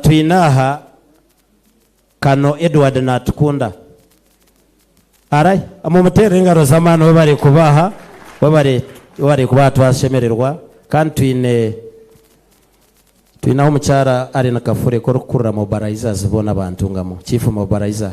Twine aha Kano Edward Natukunda. Arai, mumuteerere engaro z'amaani webare kuba aha, webare webare kuba aha twashemererwa. Kandi twine twine aho omukyara Allen Kafureka orikukurira mobilizers boona aba Ntungamo, Chief Mobilizer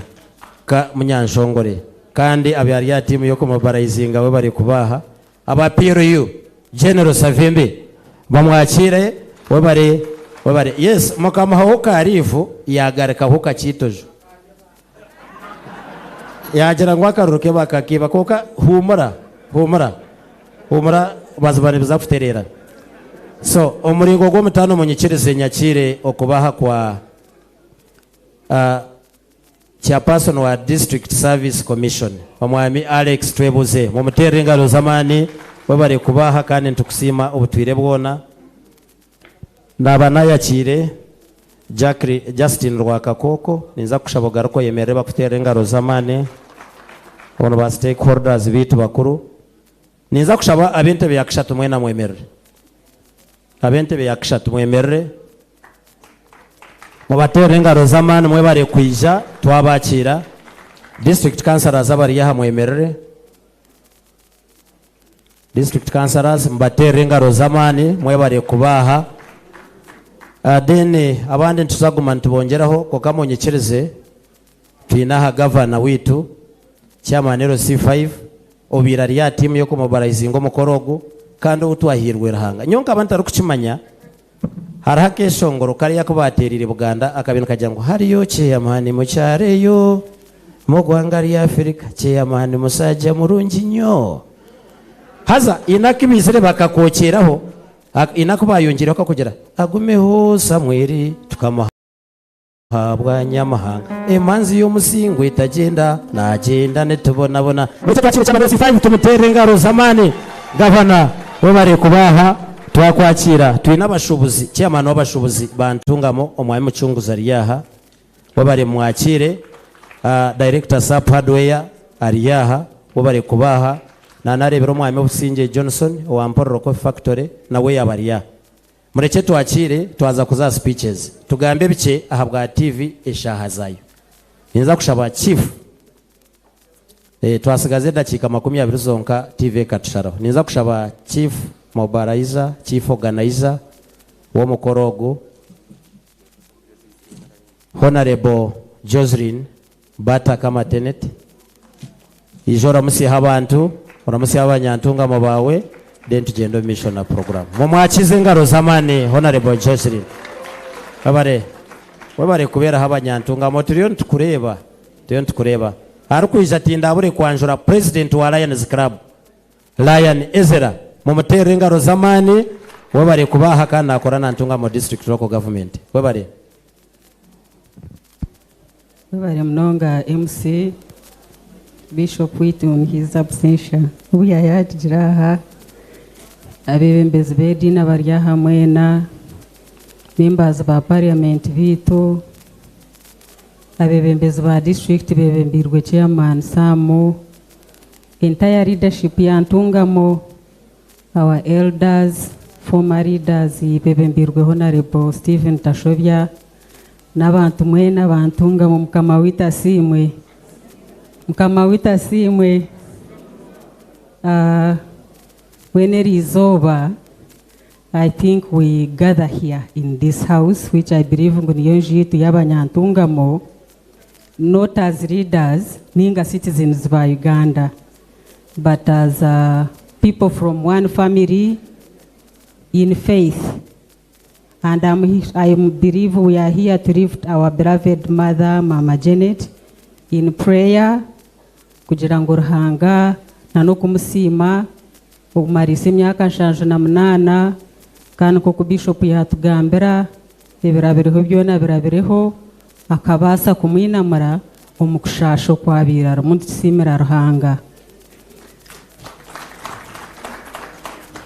ka Munyanshongore. Kandi abe ari aha tiimu y'okumobilizinga webare kuba aha. Aba PLU, General Savimbi bamwakiire webare webare yes mukamuhaho ka leave yagarukaho kakiitojo yagira ngu akaruru ke bakakiiba kwonka humura humura humura baziba nibiza kutereera so omuringo gw'omutaano munyikirize nyakiire okubaha kwa Chairperson wa District Service Commission, Omwami Alex Twebuze. Mumuteerere engaro z'amaani. Webare kuba aha kandi nitukusiima obutwire bwona. Naaba naayakiire Justin Rwakakooko, ninza kukushaba ogaruke oyemerere bakuteerere engaro z'amaani. Abo ni ba stakeholders baitu bakuru. Ninza kushaba ab'entebe ya kishatu mwena mwemerere. Ab'entebe ya kishatu mwemerere. Mubateerere engaro z'amaani mwebare kwija twabakiira. District councillors abari aha mwemerere. District councillors mubateerere engaro z'amaani mwebare kuba aha. Then abandi nituza kuguma nitubongyeraho kwonka munyikirize twine aha gavana waitu chairman LC5 obaire ari aha tiimu y'okumobilizinga omukoro ogu kandi ou twahairwe Ruhanga. Nyowe nkaba ntarikukimanya. Hariho akeeshongoro kariya aku baateereire Buganda akabaire nikagira ngu hariyo Chairman mukyaro eyo mu gwanga rya Afirika, Chairman musajja murungi nnyo. Haza haine aku baizire bakakookyeraho, haine aku baayongyeireho kakugira agumeho Samwiri tukamuha. Ahabwa Nyamahanga emanzi y'omusingo etagyenda, nagyenda nitubonabona. Nikyo twakire kyaba Rosi 5 tumuteerere engaro z'amaani. Gavana webare kuba aha twakwakira. Twine abashubuzi, chairman w'abashubuzi ba Ntungamo Omwami Mucunguzi ari aha. Webare mumwakiire. Director Sap Hardware ari aha. Webare kuba aha. Nanareebera Omwami Obusingye Johnson owa Mpororo Coffee Factory nawe yaaba ari aha. Murekye twakiire twaza kuza aha speeches tugambe bikye aha bwa TV eshaaha zaayo. Ninza kushaba Chief eh twasigaza edakiika 20 zonka TV ekatusharaho. Ninza kushaba Chief Mobilizer, Chief Organizer w'omukoro ogu Honarable Joseline Bata Kamatenet ija oramusyeho abantu, oramusyeho abanyantungamo baawe then tugyende omu maisho na program. Mumwakize engaro z'amaani Honarable Joseline. Webare, webare kubeeraho abanyantungamo turiyo nitukureeba, turiyo nitukureeba. Arikwija tindabure kwanjura President wa Lions Club Lion Ezra mumuteerere engaro z'amaani. Webare kuba aha kandi nakora na Ntungamo District Local Government. Webare. Webale munonga MC Bishop waitu in his absentia. Obu yayagira aha abebembezi b'ediini abari aha mwena, members ba parliament biitu, abebembezi ba district bebembirwe chairman Samu, entire leadership ya Ntungamo, our elders, former leaders bebembirwe Honorable Stephen Tashobya, n'abantu mwena bantungamo. Mukama waitu asiimwe. Mukama waitu asiimwe. Mwene eri izooba, I think we gather here in this house, which I believe ngu niyo nju yitu y'abanyantungamo, not as leaders ninga citizens ba Uganda, but as people from one family in faith. And I believe we are here to lift our beloved mother, Mama Janet, in prayer, kugira ngu Ruhanga na n'okumusiima okumarisa emyaka 78. Kandi nk'oku Bishop yatugambira, ebirabiriho byona birabireho, akabaasa kumwinamura omu kushasha okwabiire arimu. Nitusiimira Ruhanga.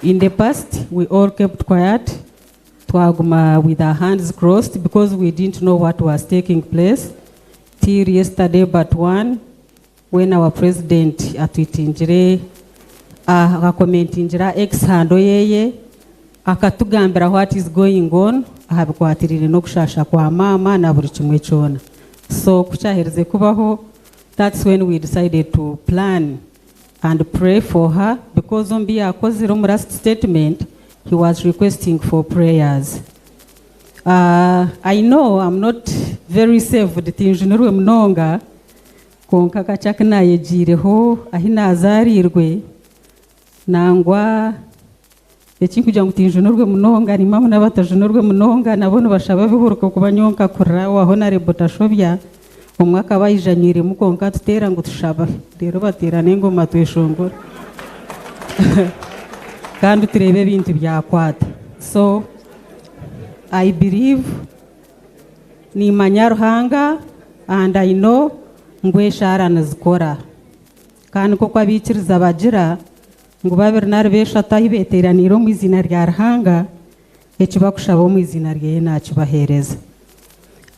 In the past, we all kept quiet, twaguma with our hands crossed, because we didn't know what was taking place till yesterday but one, when our president atwitingire, akakomentingira X handle yeye, akatugambira what is going on aha bikwatirire n'okushasha kwa mama na buri kimwe kyona. So kukyaherize kubaho, that's when we decided to plan and pray for her, because ombi yakozire omu last statement, he was requesting for prayers. I know I'm not very saved, tinjunirwe munonga, konka kachaki nayegiireho ahi nazarirwe, nangwa ekinkugira ngu tinjunirwe munonga, nimamu n'abatajunirwe munonga nabo nibashaba bihuruka kuba nyonka kurira waho na Tashobya omwe akaba ayijanyiremu, konka tuteera ngu tushaba rero bateera n'engoma tweshongora kandi turebe ebintu byakwata. So I believe, nimanya Ruhanga, and I know ngu eshaara nizikora. Kandi nk'oku abiikiriza bagira ngu babiri nari beshatu ahi beteeraniire omu izina rya Ruhanga, eki bakushaba omu izina ryeye nakibaheereza.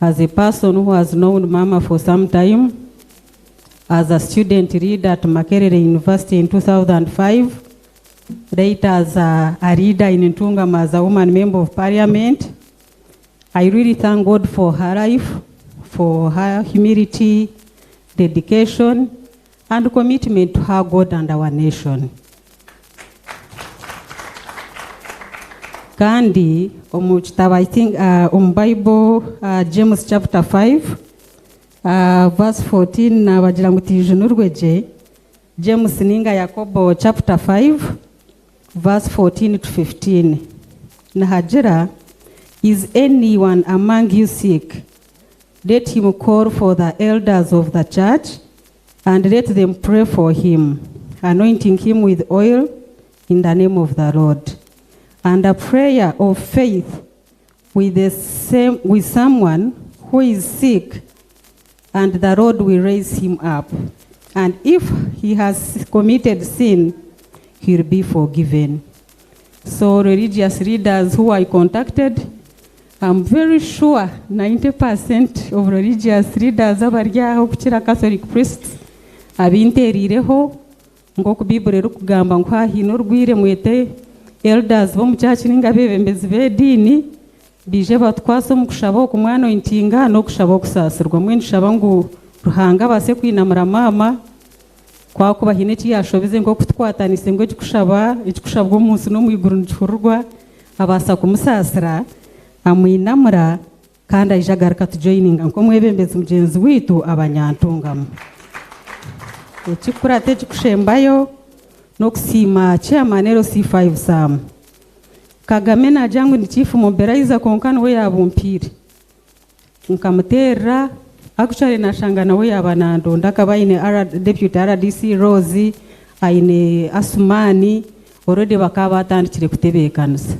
As a person who has known Mama for some time, as a student leader at Makerere University in 2005, later as a leader in Ntungamo as a woman member of parliament, I really thank God for her life, for her humility, dedication, and commitment to her God and our nation. Kandi omu kitabo, I think, omu Bible, James chapter 5, verse 14, nabagira ngu tijunurwe gye. James ninga Yakobo chapter 5 verse 14 to 15, nahagira, "Is anyone among you sick? Let him call for the elders of the church and let them pray for him, anointing him with oil in the name of the Lord. And a prayer of faith with someone who is sick, and the Lord will raise him up. And if he has committed sin, he will be forgiven." So religious leaders who I contacted, I'm very sure 90% of religious leaders abari aho kukira Catholic priests abinterireho, nk'oku Bible erikugamba ngu hahiine orwire mwete elders b'omu church ninga abebembezi b'ediini bije batukwase omu kushaba okumwanointinga n'okushaba okusaasirwa. Mbwenu nshaba ngu Ruhanga abaase kwinamura maama, kwakuba hiine eki yashobize, nk'oku tukwatanise ngu ekikushaba ekikushabwa omu nsi n'omu iguru nikihurirwa, abaasa kumusaasira amwinamura kandi aija agaruka tujoininga nk'omwebembezi mugyenzi witu abanyantungamo. Ekikurata ekikushembayo n'okusiima chairman LC5 Sam Kagame. Nagira ngu ni chief mobilizer, konka niwe yabumpiire nkamuterera. Actually nashanga nawe yaba nandonda, akaba aine deputy RDC Rose, aine Asumani already, bakaba batandikire kutebeekanisa.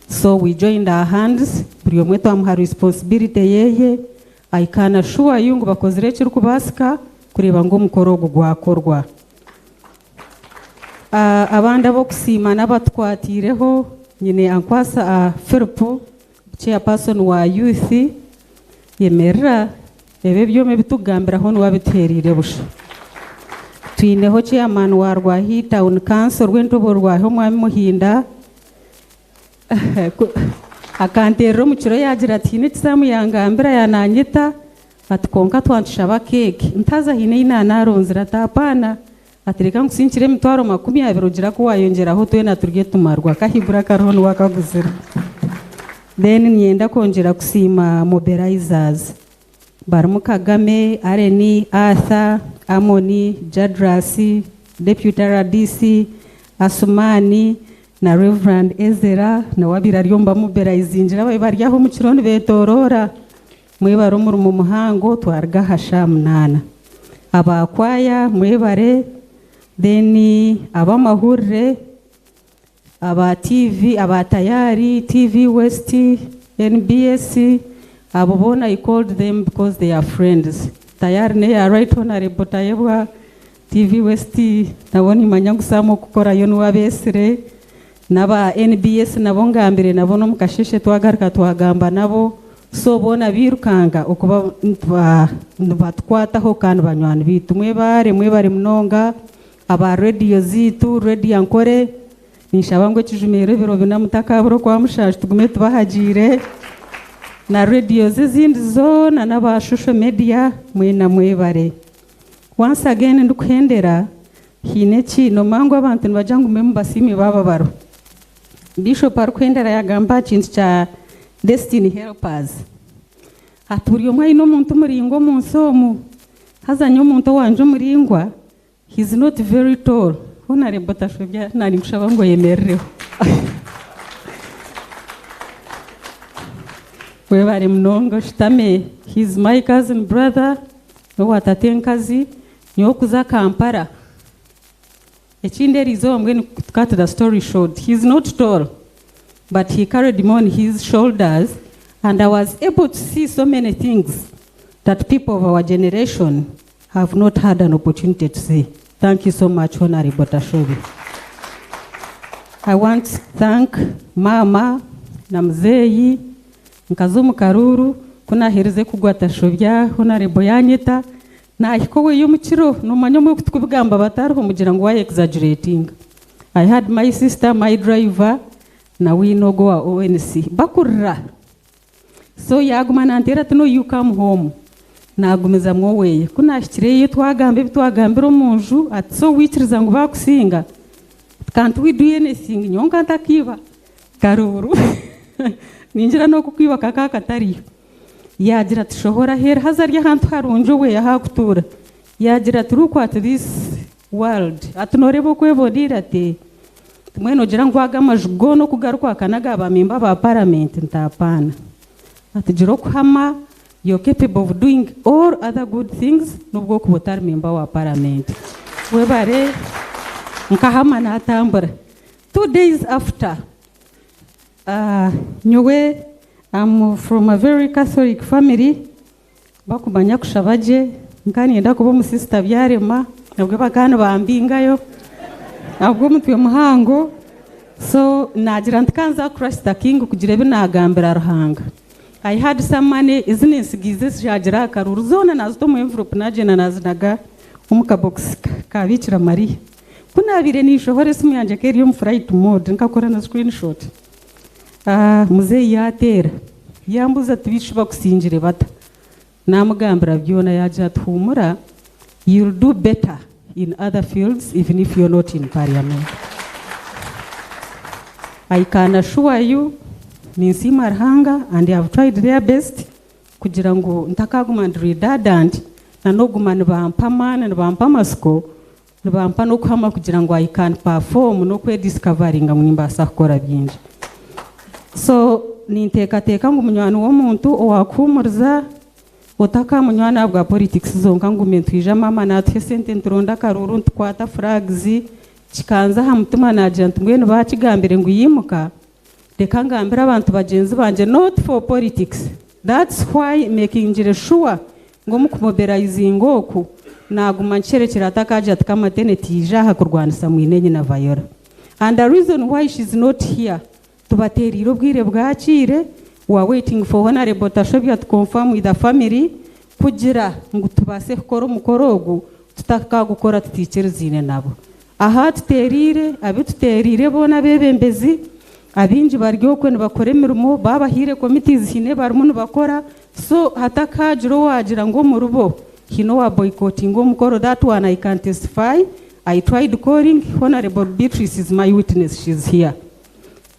So we joined our hands, buri omwe twamuha responsibility yeye. I can assure you ngu bakozire ekirikubaasika kureeba ngu omukoro ogu gwakorwa. Abandi ab'okusiima n'abatukwatiireho nyine Ankwasa Philip, chairperson wa youth, yemerera ebi ebyoma ebitukugambiraho niwe abituheereire busha. Twineho chairman wa Rwahi Town Council rw'entobo Rwahi, omwami Muhinda. Akanteerera omu kiro yagira ati hiine ekisaamu yangambira yananyeta, ati konka twantushaba keeki ntaza hiine ei naanaronzire, ati apaana, ati reka nkusinkire 20,000 ogira ku wayongyeraho twena turye tumarwa. Kahigura kariho niwe akaguzire. Then ninyenda kwongyera kusiima mobilizers barimu Kagame Areni, Arthur Amoni, Jadrasi, Deputy RDC Asumani na Reverend Ezera nawe abaire ari omu bamobilizingira abaire bari aho omu kiro nibetorora. Mwebare omurimo muhango. Twaruga aha shaaha 8. Abakwaya mwebare. Then abamahurire, aba TV, aba Tayari TV, West, NBS, abo boona I called them because they are friends. Tayari neya Right Honorable Tayebwa, TV West nabo nimanya ngu Sam okukorayo niwe abeesire, n'aba NBS nabo ngambire nabo n'omu kasheshe twagaruka twagamba nabo. So boona birukanga okuba nibatukwataho kandi banywani bitu. Mwebare, mwebare munonga. Aba rediyo ziitu, rediyo Ankore, ninshaba ngu ekijumiro ebiro 4 mutakabura okwa 7 tugume tubahagiire, na rediyo ezindi zoona n'aba social media mwena mwebare. Once again ndikuhendera, hiine eki nomangu abantu nibagira ngu mwe mubasiime baaba baro. Bishop arikuhendera yagamba aha kintu kya destiny helpers, ati buri omwe aine omuntu muringwa omu nsi omu. Haza nyowe omuntu owanje omuringwa, he's not very tall. Honorable Tashobya, nari nkushaba ngu oyemerereho. Webare munonga, oshutame. He's my cousin brother, n'owa tata enkazi. Nyowe okuza Kampala ekindi eriizooba, mbwenu to cut the story short, he's not tall, but he carried me on his shoulders and I was able to see so many things that people of our generation have not had an opportunity to see. Thank you so much, Honorable Tashobi. I want to thank Mama na muzeeyi nkaza omu karuru. Kunaherize kugwa Tashobya, Honorable yanyeta nahika oweyo omu kiro. Nomanya omwe kutukubigamba batariho mugira ngu wa exaggerating. I had my sister, my driver, na winogo wa ONC bakurira. So yaguma nantera ati, "No, you come home." Nagumiza mwoweye. Kunashikireyo twagamba ebi twagambira omu nju, ati, "So wikiriza ngu bakusinga? Can't we do anything?" Nyonka ntakiba karuru ningira n'okukwiba kaka katariyo. Yagira ati, "Shohora hera." Haza ari ahantu harungi owe ahakutuura. Yagira ati, "Look at this world," ati, "Noreeba okwebonire," ati, "Mbwenu ogira ngu aga amaju goona okugaruka akanaga ba member ba parliament?" Ntapaana. Ati, "Gira okuhama, you're capable of doing all other good things nubwo okuba otari member wa parliament." Webare. Nkahama natambura. 2 days after, nyowe I'm from a very Catholic family, bakumanya kushaba gye. Nka kuba omusisita byarema, nabwo bakana bambingayo nabwo omutwe muhango. So nagira nti kanza Christ the King kugira ebi nagambira Ruhanga. I had some money izi ninsigize shagira akaruru zoona nazita omu envelope, nagyenda nazinaga omu kabokisi ka Bikira Mariya. Kunabire nishohora, esimu yangye keri omu flight mode, nkakora na screenshot. Muzeeyi yateera yambuza ati, "Bishu bakusingire bata?" Namugambira byona. Yagira ati, "Humura, you'll do better in other fields even if you're not in parliament." I can assure you, ninsiima Ruhanga and have tried their best kugira ngu ntakaguma ndi redundant, na n'oguma nibampa amaani, nibampa amasiko, nibampa n'okuhama kugira ngu I can perform n'okwediscoveringa ngu nimbaasa kukora bingi. So ninteekateeka ngu munywani w'omuntu owakuhumuriza otakamunywani bwa politics zonka, ngume ntwija mama natuha esente nturonda akaruru ntukwata flags. Kikanza aha mutima, nagira nti mbwenu bakigambire ngu yimuka, reka ngambire abantu bagyenzi bangye, not for politics. That's why makingire sure ngu omu kumobilizinga oku naguma nkiherekera atakagira ati kamatene tiija aha kurwanisa mwine nyina Viola. And the reason why she's not here, tubateriire obwire bwakiire, we are waiting for Honorable Tashobya to confirm with the family kugira ngu tubaase kukora omukoro ogu tutakagukora tutiikiriziine nabo. Aha tuteriire, abi tuteriire boona abebembezi, abingi bari okwe nibakora emirimo, babahiire committees hine barimu nibakora, so hatakagira owagira ngu omuribo hine owa boycotting omukoro. That one I can testify. I tried calling Honorable Beatrice is my witness, she's here.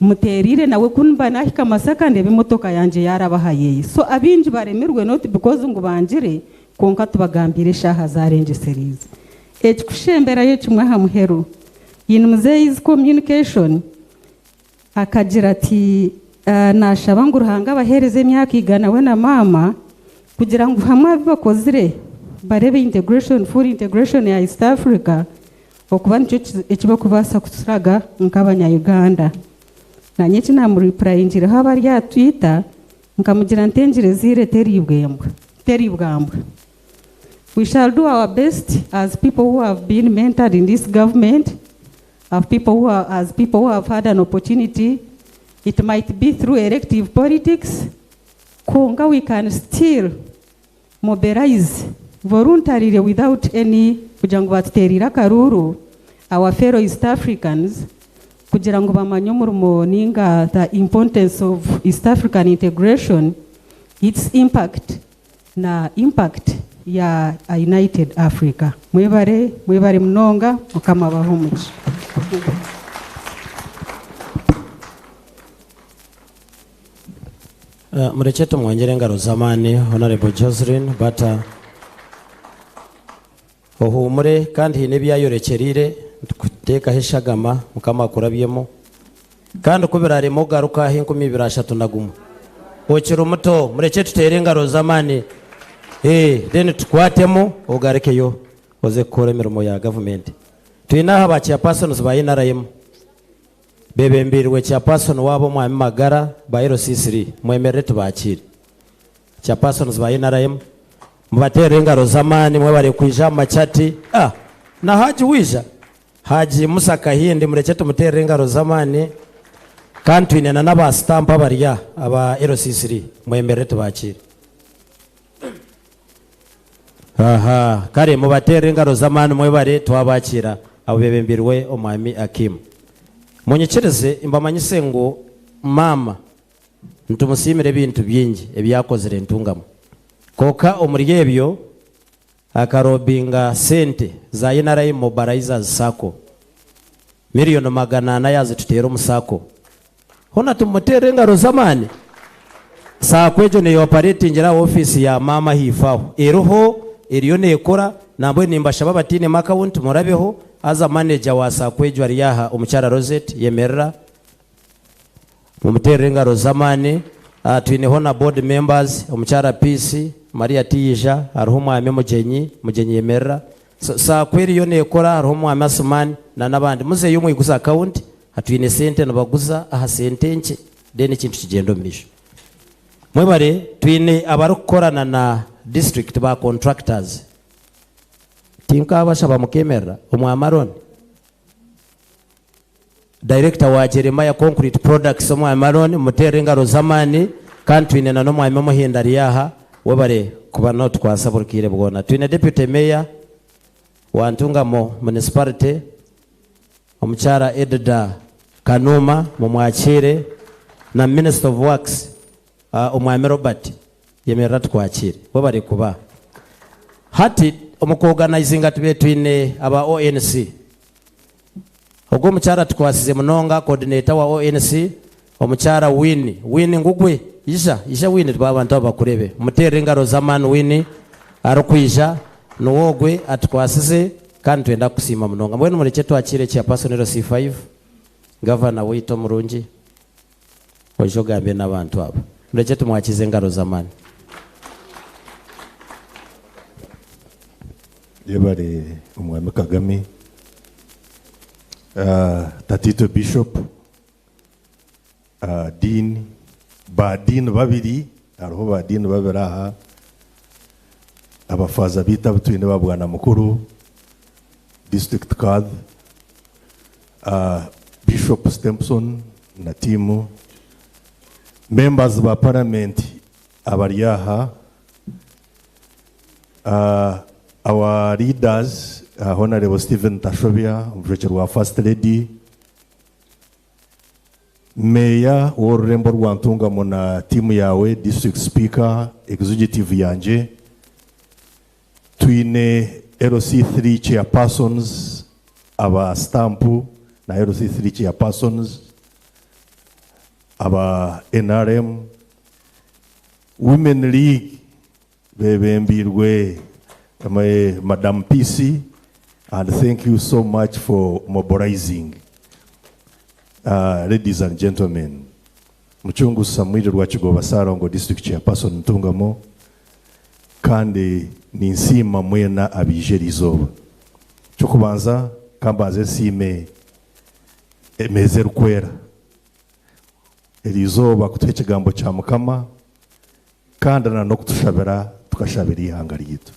Muterire nawe kunba nahika Masaka ndeba emotoka yanje yarabahayeyi. So abingi baremirwe not because ngu bangire, konka tubagambire eshaha zarengeserize. Ekikushemberayo kimwe aha muheru, in Muzeeyi's communication akagira ati nashaba ngu Ruhanga abahereze emyaka 100 we na mama kugira ngu hamwe abi bakozire barebe integration, full integration ya East Africa, okuba nikyo ekibakubaasa kuturaga nk'abanya-Uganda. Nanye eki namuripurayingireho abari aha Twitter, nkamugira nti engire ziire teribwembwa, teribwambwa. We shall do our best as people who have been mentored in this government, as people who have had an opportunity. It might be through elective politics. Konga we can still mobilize voluntarily without any kugira ngu batuterire akaruru our fellow East Africans kugira ngu bamanye omurimo ninga the importance of East African integration, its impact na impact ya United Africa. Mwebare, mwebare munonga, Mukama abahe omugisha. Mureke tumwongere engaro z'amaani Honorable Jocelyn Bata ohumure kandi hiine ebyayorekyerire nitukuteekaho eshagama Mukama akurabyemu kandi ku birarema ogaruka aha 2031 okiri muto mureke tuteere engaro z'amaani then tukwatemu ogarukeyo oze kukora emirimo ya gavumenti. Twine aha ba chairpersons ba NRM bebembirwe chairperson wabo Omwami Magara ba LC3 mwemerere tubakiire. Chairpersons ba NRM mubatere engaro z'amaani mwebare kwija machati. Na Haji wija Haji Musa Kahindi mureke tumutere engaro z'amaani kandi twine na n'aba stamp abarya aba LC3 mwemerere tubakiire. Aha, kare mubatere engaro z'amaani mwebare twabakira abo bebembirwe Omwami Akim. Munyikirize mbamanyise ngu mama ntumusimire ebintu bingi ebyakozire ntungamo. Koka omuri ebyo akarobinga sente za NRM mobilizers sacco 400,000,000 yazitutera omusako. Hona tumutere engaro z'amaani. Sacco egyo neyo operatingira office ya mama hifaho. Eruho eriyo nekora nambwe nimbashaba batine account murabeho aza manager wa sacco egyo ari yaha omukyara Rosette yemerera mumutere engaro z'amaani. Twineho na board members omukyara Peace Maria Tiyija hariho omwami Mugenyi yemerera. So, sacco eriyo nekora hariho omwami Asumani na n'abandi muzeyo mwiguza account hatwine sente nibaguza aha sente nkye then ekintu kigenda omu maisho. Mwebare twine abarikukorana na district ba contractors tinkabashaba mukemerera omwami Aaron director wa Jeremiah Concrete Products omwami Aaron mutere engaro z'amaani kandi twine na n'omwami Omuhinda ari aha webare kuba notwasa burikire bwona. Twine deputy mayor wa Ntungamo municipality omukyara Edda Kanuma mumwakire na minister of works omwami Robert yemerera tukwakire webare kuba hati omukuorganizinga tube twine aba ONC ogwo omukyara tukwasize munonga coordinator wa ONC omukyara Winnie Winnie ngugwe isha isha Winnie abantu abakurebe mutere engaro z'amaani Winnie arikwija nuwogwe atukwasize kandi twenda kusiima munonga. Mbwenu mureke twakire chairperson LC5 governor waitu omurungi oije ogambe n'abantu abo mureke tumwakize engaro z'amaani. Yebare omwami Kagame, Tatito Bishop, Dean, ba Dean babiri Hariho ba dean babiri aha, abafaaza baitu abu twine ba bwana mukuru, district card, Bishop Stempson na tiimu, members ba parliament abari aha, our leaders, Honorable Stephen Tashobya, omujwekyerwa wa First Lady, Meeya w'orurembo rwa Ntungamo na tiimu yaawe, District Speaker, Executive yangye, twine LC3 Chairpersons aba Stamp na LC3 Chairpersons aba NRM, Women League bebembiirwe Madam PC, and thank you so much for mobilizing. Ladies and gentlemen, Mucunguzi Samuel Rwakigoba Ssalongo District Chairperson Ntungamo, kandi ninsiima mwena abaija eriizooba. Eky'okubanza kambanze nsiime emeeza erikwera eriizooba kutuha ekigambo kya Mukama kandi na n'okutushabira tukashabira eihanga ryaitu.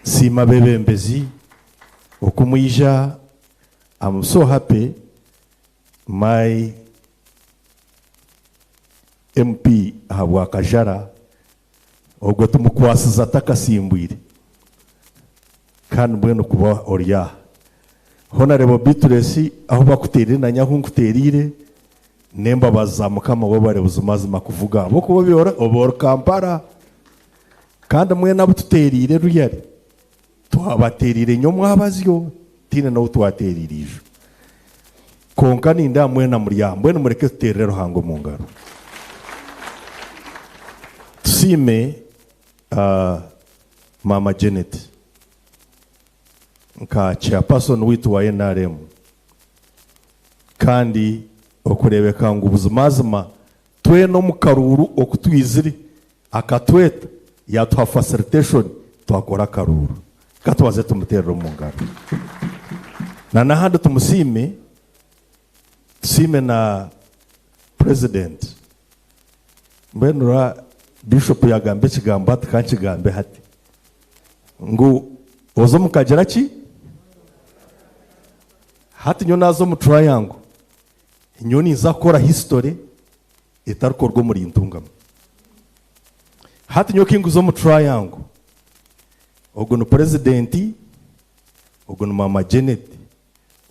Nsiima abeebembezi okumwija. I'm so happy my MP ahabwa Kajara ogwo tumukwasize atakasimbwire kandi mbwenu kuba ori aha. Honorable Beatrice ahu bakuteerire nanye ahu nkuteerire n'embabazi za Mukama webare buzimazima kuvuga ahabw'okuba oba ori Kampala kandi mwena abu tuteerire ruyari twabateerire nyomwabazyo tiine n'obu twateerire ijo. Kwonka nindeeba mwena muri aha mbwenu mureke tuteerere Ruhanga omu ngaro. Tusiime Maama Janet nka chairperson waitu wa NRM kandi okureebeka ngu buzimazima twena omu karuuru oku twizire akatweta yatuha facilitation twakora akaruuru. Ka tubanze tumuteerere omu ngaro. Na n'ahandi tumusiime, tusiime na president. Mbwenu ra Bishop yagamba ekigambo hati ka nkigambe hati ngu oze omu kagira ki? Hati nyowe naaza omu triangle, nyowe ninza kukora history etarikorwa omuri Ntungamo. Hati nyowe kinguza omu triangle, ogu ni president, ogu ni Mama Janet,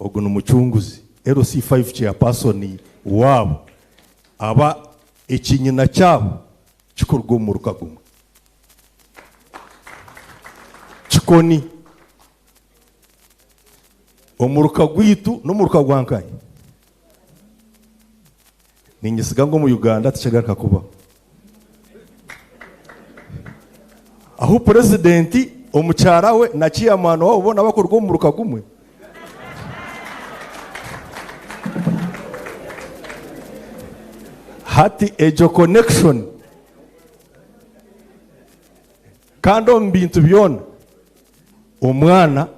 ogu ni Mucunguzi, LC5 chairperson waabo, aba ekinyina kyabo kikuruga omu muruka gumwe. Kikoni. Omuruka gwaitu n'omuruka gwa nkahi? Niinyesiga ngu omu Uganda tikigaruka kubaho. Ahu purezidenti, omukyara we na chairman waabo boona bakuruga omu muruka gumwe. Hati egyo connection kandi omu bintu byona omwana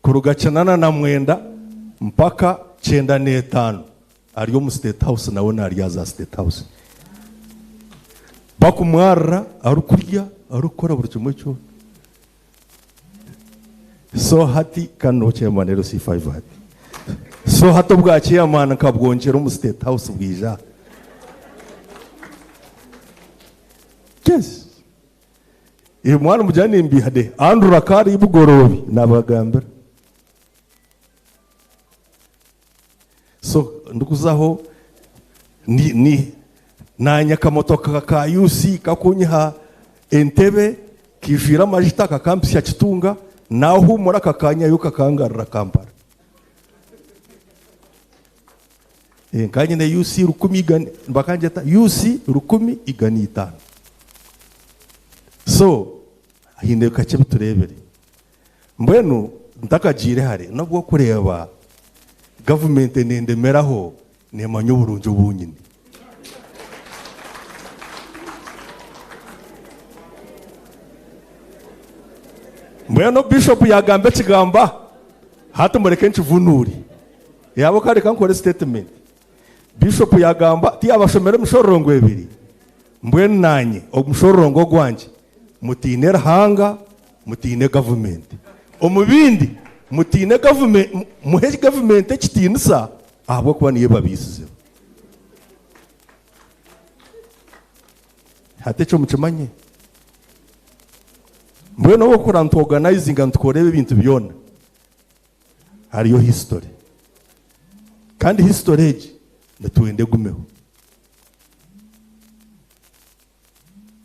kuruga 89 mpaka 95 ari omu State House nawe narya za State House. Bakumwarira arikurya arikukora buri kimwe kyona. So hati kano chairman LC5 hati. So hati obwa chairman nkabwongyera omu State House bwija. Yes. Uyu mwana mujyane mbihade Andrew Akari ibugorobi nabagambira. So ndikuzaho ni nanya kamotoka ka UC kakunyiha entebe kijwira amajita kakampisya kitunga nahumura kakanyayo kakangarira Kampala. Nkanyine UC rukumi igana bakanjeta UC rukumi igana itano. So hinde kache biturebere. Mbwenu ntakagiire hare nabwo kureba government nendemeraho nemanya oburungi obunyine. Mbwenu bishop yagamba ekigamba hati mureke nkivunure. Yabo kare kankore statement. Bishop yagamba ti abashomera emishororongo ebiri. Mbwenu naanye omushororongo ogwangye, mutiine Ruhanga, mutiine gavumenti. Omu bindi, mutiine gavumenti, muhe gavumenti ekitiinisa ahabw'okuba niyo ebabiisizeho. Hati ekyo mukimanye. Mbwenu obu okukora nituorganizinga nitukora ebi ebintu byona, hariyo history. Kandi history egi nitwenda egumeho.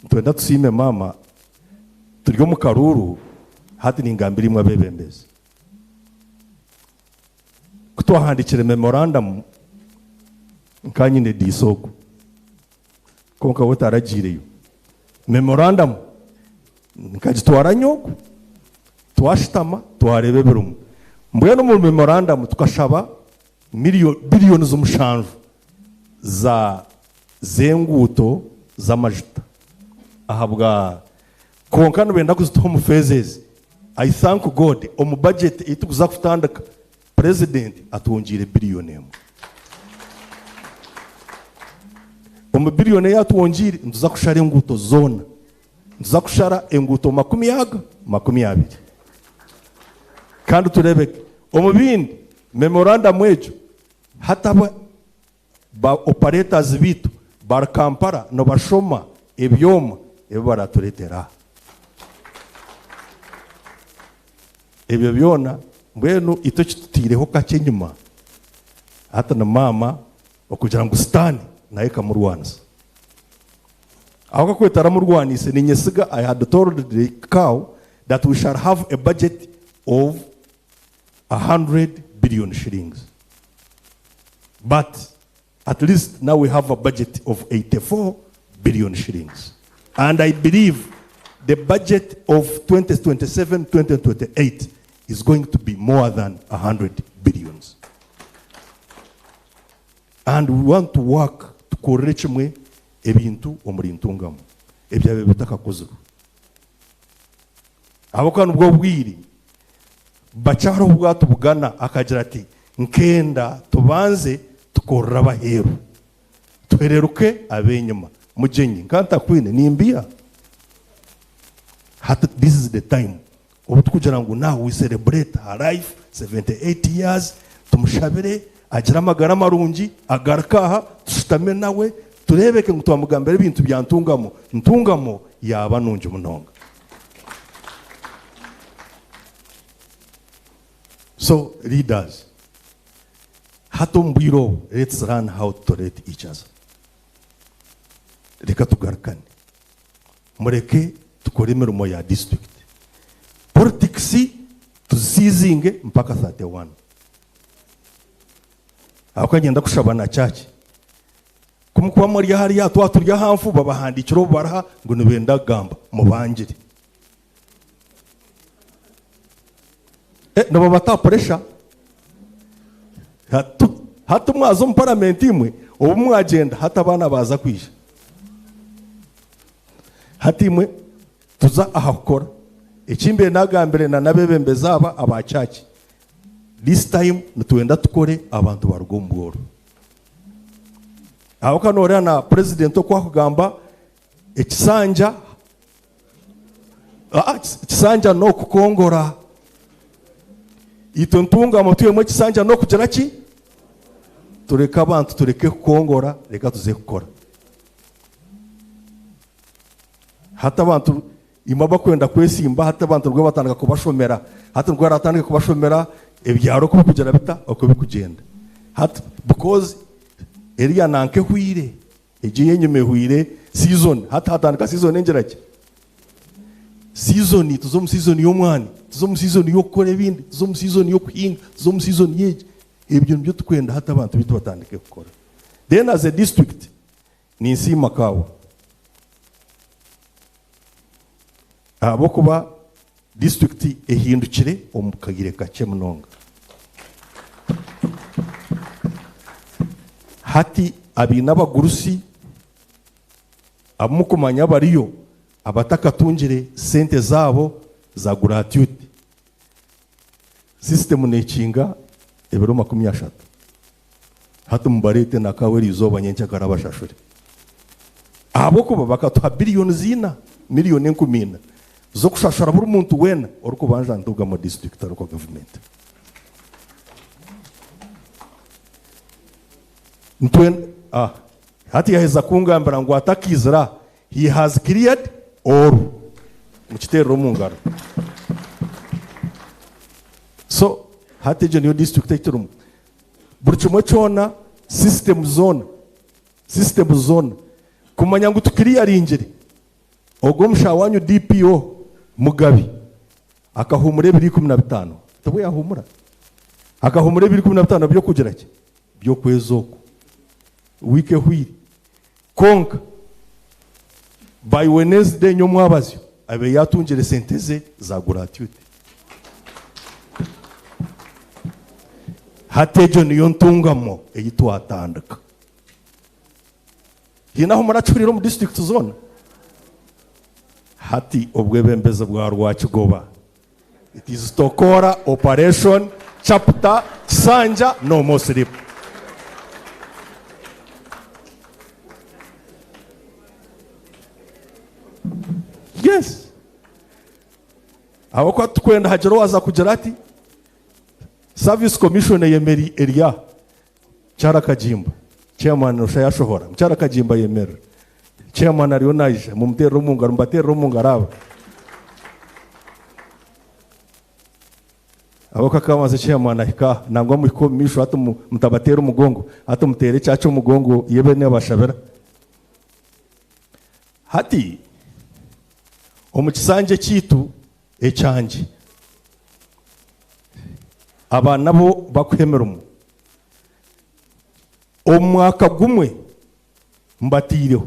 Nitwenda tusiime maama, turi omu karuuru, hati ningambira imwe abeebembezi. Ku twahandiikire memorandum, nka nyine diisa ogu, kwonka we taragiireyo. Memorandum nkagitwara nyowe, twashutama twareeba ebirimu. Mbwenu omu memorandum tukashaba billions 7 za z'enguuto z'amajuta ahabwa kwonka nibenda kuzituha omu phases. I thank God omu budget ei turikuza kutandika president atwongiire biliyoni emwe. Omu biliyoni ei atwongiire nituza kushara enguuto zoona. Nituza kushara enguuto makumi aga 20. Kandi tureebeke omu bindi memorandum egyo hataba ba operators baitu bari Kampala nibashoma ebyoma ebi baratureetera aha. Ebyo byona mbwenu itwe ekitutaireho kakye enyima hati ni maama okugira ngu sitaane nayo ekamurwanisa. Aho kakweta aramurwanise ninyesiga I had told the cow that we shall have a budget of 100 billion shillings. But at least now we have a budget of 84 billion shillings. And I believe the budget of 2027-2028 is going to be more than 100 billions. And we want to work tukorere kimwe ebintu omuri Ntungamo ebyabaire bitakakozirwe. Ahabw'okuba nibwo bwire bakyahariho obu bwatubugana akagira ati nkenda tubanze tukorere abaheeru tuhereruke ab'enyima. Mugyenyi nka ntakwine nimbiha. Hati this is the time obu tukugira ngu now we celebrate her life 78 years, tumushabire agire amagara marungi, agaruke aha tushutame nawe tureebeke ngu twamugambira ebintu bya Ntungamo, Ntungamo yaaba nungi munonga. So leaders, hati omu bwire obu let's learn how to tolerate each other. Reka tugarukane. Mureke tukore emirimo ya district. Politics tuzisiizinge mpaka 31. Ahabw'okuba niinyenda kushaba na church. Ku mukuba muri hariya twaba turi aha nfu babahandiikire obubaraha ngu nibenda kugamba mubangire. Nibabata pressure. Hati mwaza omu paramenti imwe obu mwagyenda hati abaana baaza kwija. Hati imwe tuza aha kukora. Eki mbaire nagambire na n'abeebembezi aba aba church. This time nitwenda tukore abantu baruge omu bworo. Ahabw'okuba nooreeba na president oku akugamba ekisanja ekisanja n'okukongora. Itwe Ntungamo twihemu ekisanja n'okugira ki? Tureke abantu tureke kukongora, reka tuze kukora. Hati abantu imwe abakwenda kwesimba, hati abantu nibwo batandika kubashomera. Hati nibwo baratandika kubashomera ebyaro oku bikugira bita, oku bikugyenda. Hati because eriya nanka ehwire, egi ey'enyima ehwire season, hati hatandika season engira ki? Season, tuza omu season y'omwani, tuza omu season y'okukora ebindi, tuza omu season y'okuhinga, tuza omu season y'egi. Ebyo nibyo tukwenda hati abantu baitu batandike kukora. Then as a district, ninsiima kaawa. Ahabw'okuba district ehindukire omu kaire kakye munonga. Hati abaine abagurusi abu mukumanya bariyo abatakatungire sente zaabo za gratuity. System nekinga ebiro 30. Hati mubareete na kaawa eriizooba nyencakare abashashure. Ahabw'okuba bakatuha biliyoni ziina, miliyoni 4,000 z'okushashura buri muntu weena orikubanja Ntungamo district arikwa gavumenti. Ntwen ah, hati yaheza kungambira ngu atakizira he has cleared all. Mukiterere omu ngaro. So hati egyo niyo district ei turimu. Buri kimwe kyona, system zoona, system zoona kumanya ngu tukiriyaringire ogwo omushaho wanyu DPO Mugabi akahumura ebiro 15. Tibwo yahumura? Akahumura ebiro 15 by'okugira ki? By'okwezi okwo. Wiiki ehwire. Kwonka by Wednesday nyomwabazyo abe yatungire sente ze za gratuity. Hati egyo niyo ntungamo ei twatandika. Haine ahu muracurira omu district zoona? Hati obwebembezi bwa Rwakigoba. It is Tokora Operation Chapter Kisanja No More Sleep. Yes. Ahabw'okuba titukwenda hagira owaaza kugira ati Service Commission eyemeri eri aha. Mukyara Kagimba, chairman noshusha yashohora. Mukyara Kagimba ayemerera. Chairman ariyo naija, mumuterere omu ngaro, mubaterere omu ngaro aba. Ahabw'okuba akaba chairman ahika aha, nangwa muhike omu maisho hati mutabateera omugongo, hati muteere ekyakyo omugongo yebe nabashabira. Hati omu kisanja ekyaitu ekyangye, aba nabo bakuha emirimo. Omu mwaka gumwe mbataireho,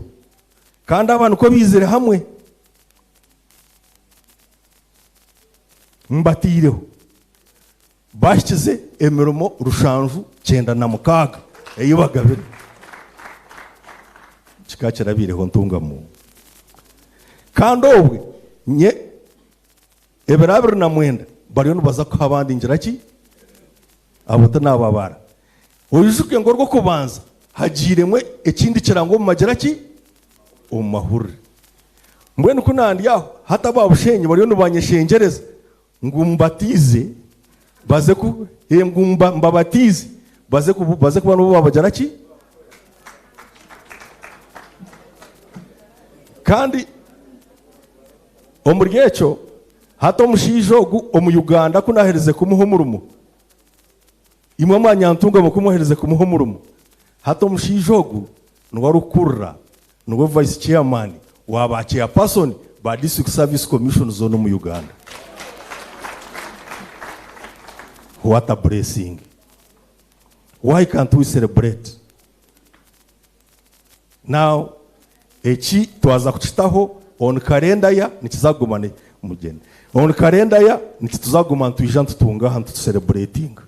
kandi aba nikwo baizire hamwe, mbataireho bahikize emirimo rushanju kyenda na mukaaga ei bagabire. Kikaba kirabaireho Ntungamo. Kandi obwe nye ebiro 29 bariyo nibaza kuha abandi ngira ki? Abo tinababara. Oijuke ngu orw'okubanza hagiiremu ekindi kirango omu magira ki? Omu mahurire. Mbwenu ku nandi aho hati aba Bushenyi bariyo nibanyeshengyereza ngu mbatiize baze ku, ngu mbabatiize baze ku, baze kuba nibo babagira ki? Kandi omuri ekyo hati omushaija ogu omu Uganda ku naaherize kumuha omurimo, imwe mwanyantunga ku mwohereze kumuha omurimo, hati omushaija ogu niwe arikukurira, niwe vice chairman wa ba chairperson ba District Service Commission zoona omu Uganda. What a blessing. Why can't we celebrate? Now, eki twaza kukitaho on calendar ya nikizaguma ni mugende. On calendar ya nikituzaguma ntwija ntutunga aha ntucelebrating.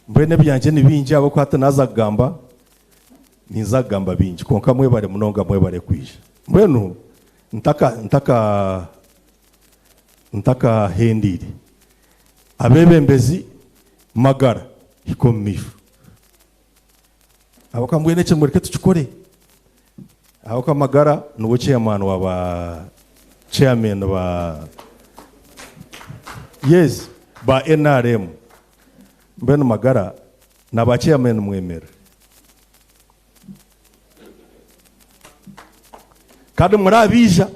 Mbwenu ebyangye ni bingi ahabw'okuba hati naaza kugamba, ninza kugamba bingi kwonka mwebare munonga mwebare kwija. Mbwenu ntakahendiire. Abeebembezi magara hika omu maisho. Ahabw'okuba mbwenu eki mureke tukikore. Ahabw'okuba magara niwe chairman wa ba chairman ba yes ba NRM. Mbwenu magara na ba chairman mwemere. Kandi murabiija.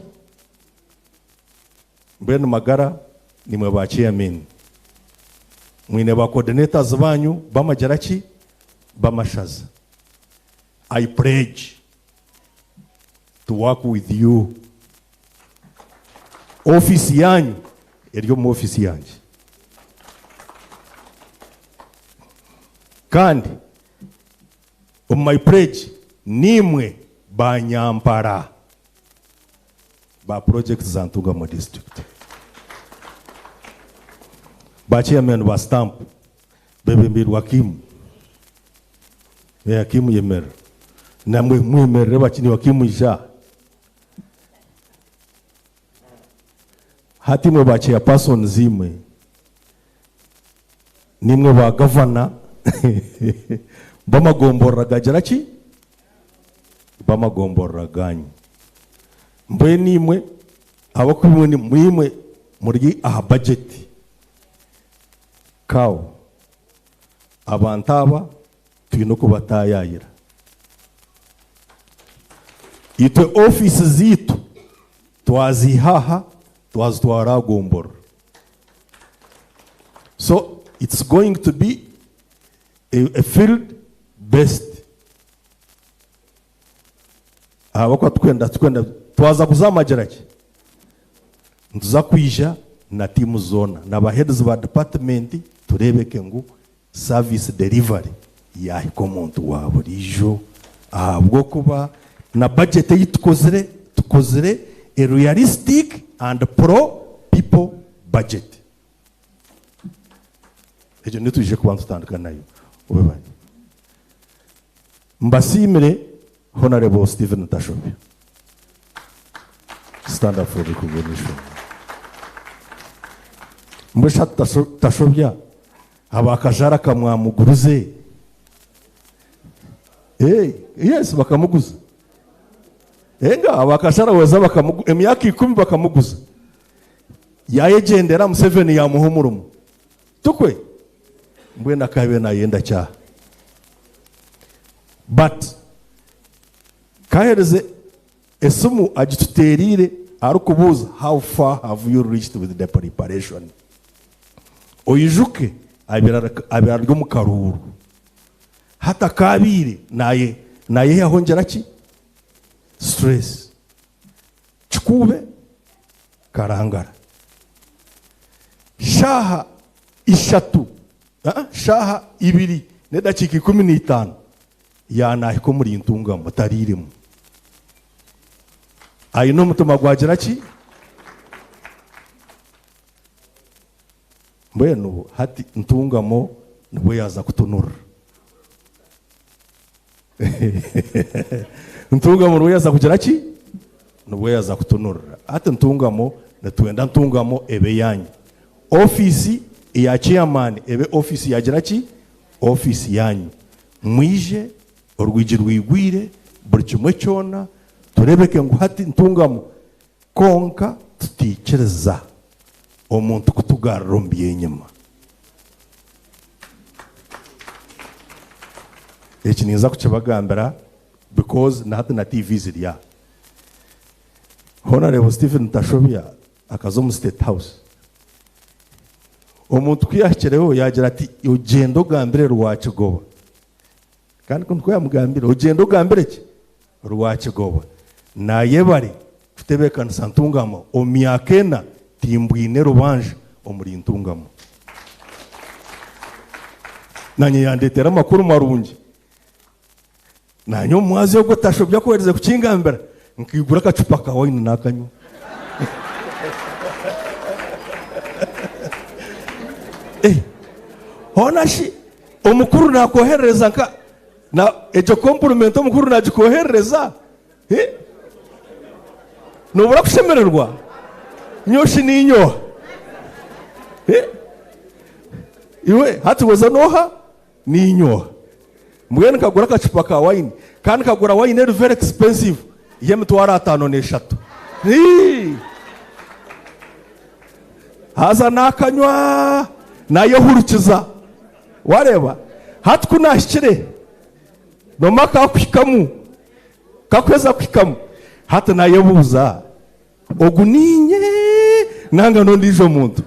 Mbwenu magara nimwe ba chairman. Mwine ba coordinators banyu bamagira ki? Bamashaza. I pledge to work with you. Office yanyu eri omu office yangye. Kandi omu my pledge nimwe banyampara ba project za Ntungamo district. Ba chairman ba stamp bebembirwa Hakimu. Hakimu yemerera. Namwe mwemerere bakini Hakimu ija. Hati mwe ba chairperson zimwe. Nimwe ba governor bamagomborora gagira ki? B'amagomborora ganyu. Mbwenu imwe ahabw'okuba imwe muri aha budget kawo abantu aba twine okubatayayira. Itwe ofiisi ziitu twazihaha twazitwara gomborora. So it's going to be a field based. Ahabw'okuba tukwenda twaza kuzamagira ki? Nituza kwija na tiimu zoona na ba heads ba department turebeke ngu service delivery yahika omuntu wa burijo, ahabw'okuba na budget ei tukozire a realistic and pro people budget. Ekyo nitwije kuba nitutandika nayo. Webale. Mbasiimire Honorable Stephen Tashobya. Stand up for recognition. Mbwesha Tashobya abakajara kamwamuguruze. Hey, yes, bakamuguza. Enga abakajara weza bakamuguza emyaka 10 bakamuguza. Yayegendera Museveni yamuha umurumu. Tukwe mbwena kabe nayenda cyaha. But kahereze esimu agituterire arikubuuza how far have you reached with the preparation. Oyijuke abira ryo mu karuru. Hata kabire naye yahongera ki? Stress. Kikube karangara. Shaha ishatu, shaha ibiri nedakika 15 yanahiko muri ntungamo taririmo. Ayino mutima gwagira ki? Mbwenu hati ntungamo nibwo yaza kutunura. Ntungamo nibwo yaza kugira ki? Nibwo yaza kutunura. Hati ntungamo netwenda ntungamo ebe yanyu. Ofisi ya chairman ebe ofisi yagira ki? Ofisi yanyu. Mwije orwigi rwigwire buri kimwe cyona turebeke ngu hati ntungamo konka tutikiriza omuntu kutugarura omu byenyima. Eki ninza kukibagambira because na hati na TV zirya. Honorable Stephen Tashobya akaza omu State House. Omuntu kuyahikireho yagira ati ogenda ogambire Rwakigoba. Kandi kuntu yamugambire ogenda ogambire ki? Rwakigoba. Nayebare kutebekanisa ntungamo omyaka ena timbwine rubanja omuri ntungamo. Nanye yandetera amakuru marungi. Nanye omwazi ogwo Tashobya kohereze kukingambira nkigura akacupa ka wine nakanywa. Honashi omukuru nakohereza nka na ejo compliment omukuru nagikohereza. Nobura kushemererwa nyoshi ninyo. Iwe hati weza noha ninyo. Mbwenu kagura akacupa ka wine kandi kagura wine eri very expensive yemitwaro 53. Haza nakanywa nayehurukiza wareba hati kunashikire noma kakuhikamu kakweza kuhikamu hati nayebuuza ogu ninye nanga nondiijo muntu.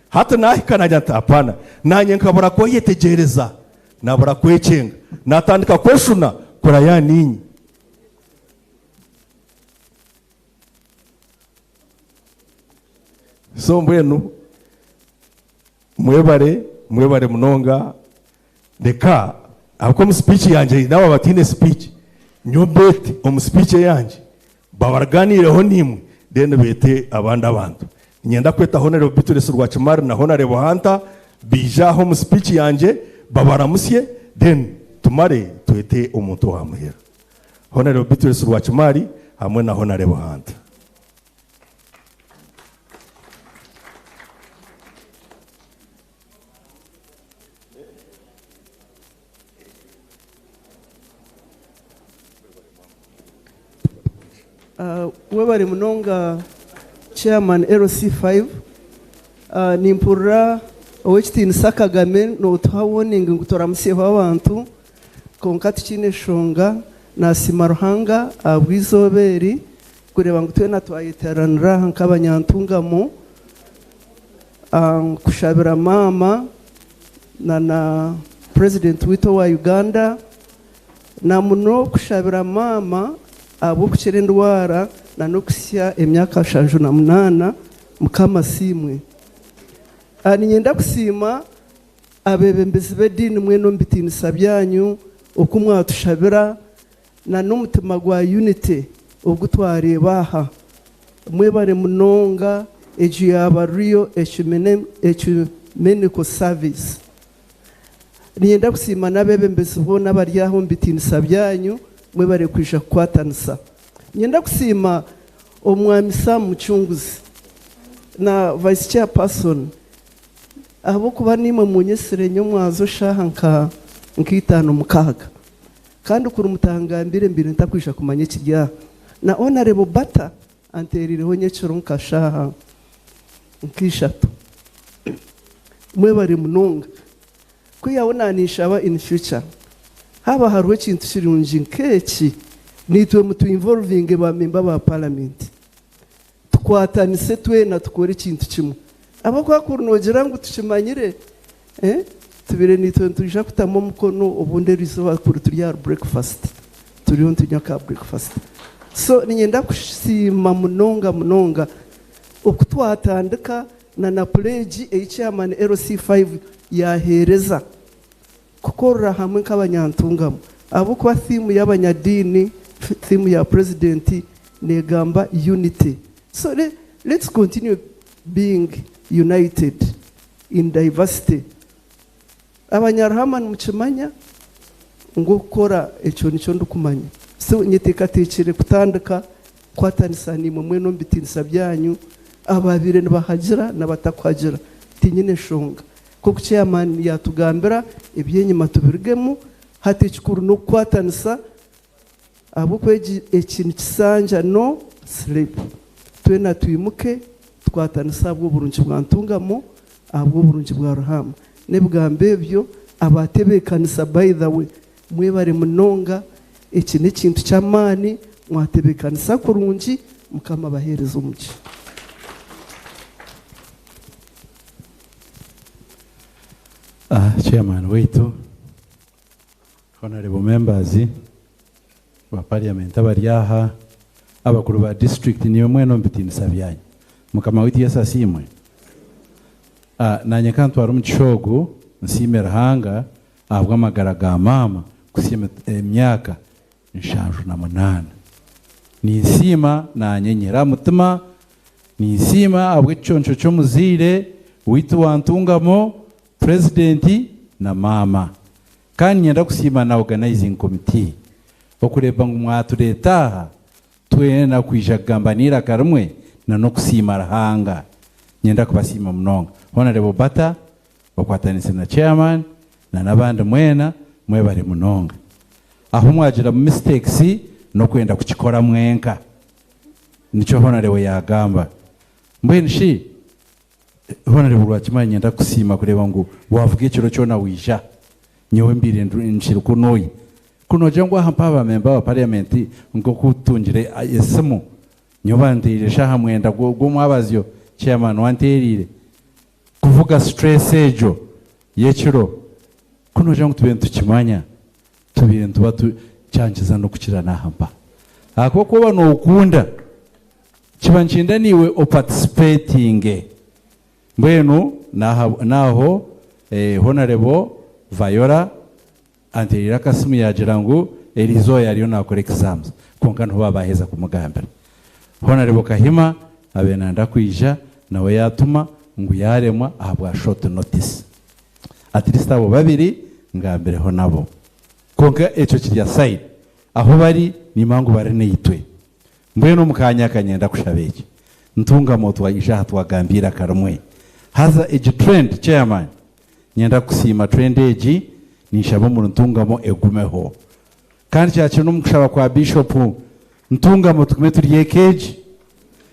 Hati nahika najya nti apana nanye nkabura kweyetegereza nabura kwekyenga natandika kweshuna kora ya ninye. So mbwenu mwebare munonga leka ahako mu speech yanje nabo batine speech nyobete omu speech yanje babarganireho nimwe then bete abandi abantu. Nyenda kweta Honorable Bitrus Rwakimari na Honorable Hunter bijaho mu speech yanje babaramusye then tumare twete omuntu wa muhera. Honorable Bitrus Rwakimari hamwe na Honorable Hunter. Webare munonga chairman LC5. Nimpurira ow'ekitiinisa Kagame nootuha warning ngu turamusyeho abantu, kwonka tikiine nshonga. Nasiima Ruhanga ahabw'eizooba eri kureeba ngu twena twayeteeranira aha nk'abanyantungamo kushabira maama na na president waitu owa Uganda, na muno kushabira maama ahabw'okukira endwara na n'okuhitsya emyaka 78. Mukama asiimwe. Niinyenda kusiima abeebembezi b'ediini mwena omu bitiinisa byanyu oku mwatushabira na n'omutima gwa unity ogu twareeba aha. Mwebare munonga. Egyo yaaba real ecumenical service. Niinyenda kusiima n'abeebembezi boona abari aha omu bitiinisa byanyu, mwebare kwija kukwatanisa. Niinyenda kusiima Omwami Sam Mucunguzi na Vice Chairperson ahabw'okuba niimwe munyetsire nyomwazo shaaha nka nka 5, 6, kandi kuri mutangambire mbaire ntakwija kumanya ekiri aha. Na Honorable Bata anteerireho nyekiro nka shaaha nka 3. Mwebare munonga. Kwihaho naninshaba in future haaba hariho ekintu kirungi nk'eki, naitwe mutu involvinge ba member ba parliament, tukwatanise twena tukore ekintu kimwe, ahabw'okuba kuri noogira ngu tukimanyire, tubire naitwe nitwija kutamu omukono. Obundi eriizooba kuri turi aha breakfast, turiyo nitunywa ka breakfast. So niinyenda kusiima munonga munonga oku twatandika na pledge ei chairman LC5 yaheereza kukorera hamwe nk'abanyantungamo, ahabw'okuba theme y'abanyadiini, theme ya president negamba unity. So let's continue being united in diversity. Abanyaruhama nimukimanya ngu okukora ekyo nikyo ndikumanya. So nyeteekateekire kutandika kukwatanisa naimwe mwena omu bitiinisa byanyu, ababaire nibahagira n'abatakuhagira, tinyine nshonga. Nk'oku chairman yatugambira, ebyenyima tubirugemu. Hati ekikuru n'okukwatanisa, ahabw'okuba eki nikisanja no sleep. Twena twimuke tukwatanisa ahabw'oburungi bwa Ntungamo, ahabw'oburungi bwa Ruhama. N'ebigambo ebyo, abatebeekanisa, by the way, mwebare munonga. Eki n'ekintu ky'amaani, mwatebeekanisa kurungi. Mukama abaheereza omugisha. Chairman waitu, honorable members ba parliament abari aha, abakuru ba district, niyo mwena omu bitiinisa byanyu, Mukama waitu Yesu asiimwe. Nanye kantwara omugisha ogu nsiime Ruhanga ahabw'amagara ga maama kusiima emyaka 78. Ninsiima nanye nyera mutima, ninsiima ahabw'ekiconco ky'omuzaire waitu wa Ntungamo, purezidenti na maama. Kandi nyenda kusiima na organizing committee okureeba ngu mwatureeta aha twena kwija kugamba n'eiraka rimwe na n'okusiima Ruhanga. Nyenda kubasiima munonga. Honorable Bata okwatanise na chairman na n'abandi mwena, mwebare munonga. Aho mwagira mu mistakes n'okwenda kukikora mwenka, nikyo honorable yagamba. Mbwenu shi honorable Rwakimanya, nyenda kusiima kureeba ngu wavuga ekiro kyona wija. Nyowe mbiire nkiri kunoyi kunogira ngu aha mpa abamemba ba parliament, nk'okutungire esimu nyowe banteire shaha 9 gw'omwabazyo, chairman wanteerire kuvuga stress egyo y'ekiro. Kunogira ngu tube nitukimanya, tubiire nituba kyankiza n'okukira n'aha mpa, ahakuba kuba nookunda kiba nkyenda niiwe oparticipatinge. Mbwenu naho honorable Viola anteerire akasimu yagira ngu eriizooba yariyo nakora exams, kwonka niho babaheza kumugambira. Honorable Kahima abe nanda kwija, nawe yatuma ngu yaremwa ahabwa short notice. At least abo babiri ngambireho nabo, kwonka ekyo kiri aside. Aho bari nimba ngu bari naitwe. Mbwenu omu kanya kanyenda kushaba eki: Ntungamo twaija aha twagambira akarimwe. Haza egi trend, chairman, nyenda kusiima trend egi. Ninshaba omuri Ntungamo egumeho, kandi kyakiri n'omu kushaba kwa bishop. Ntungamo tugume turi eka egi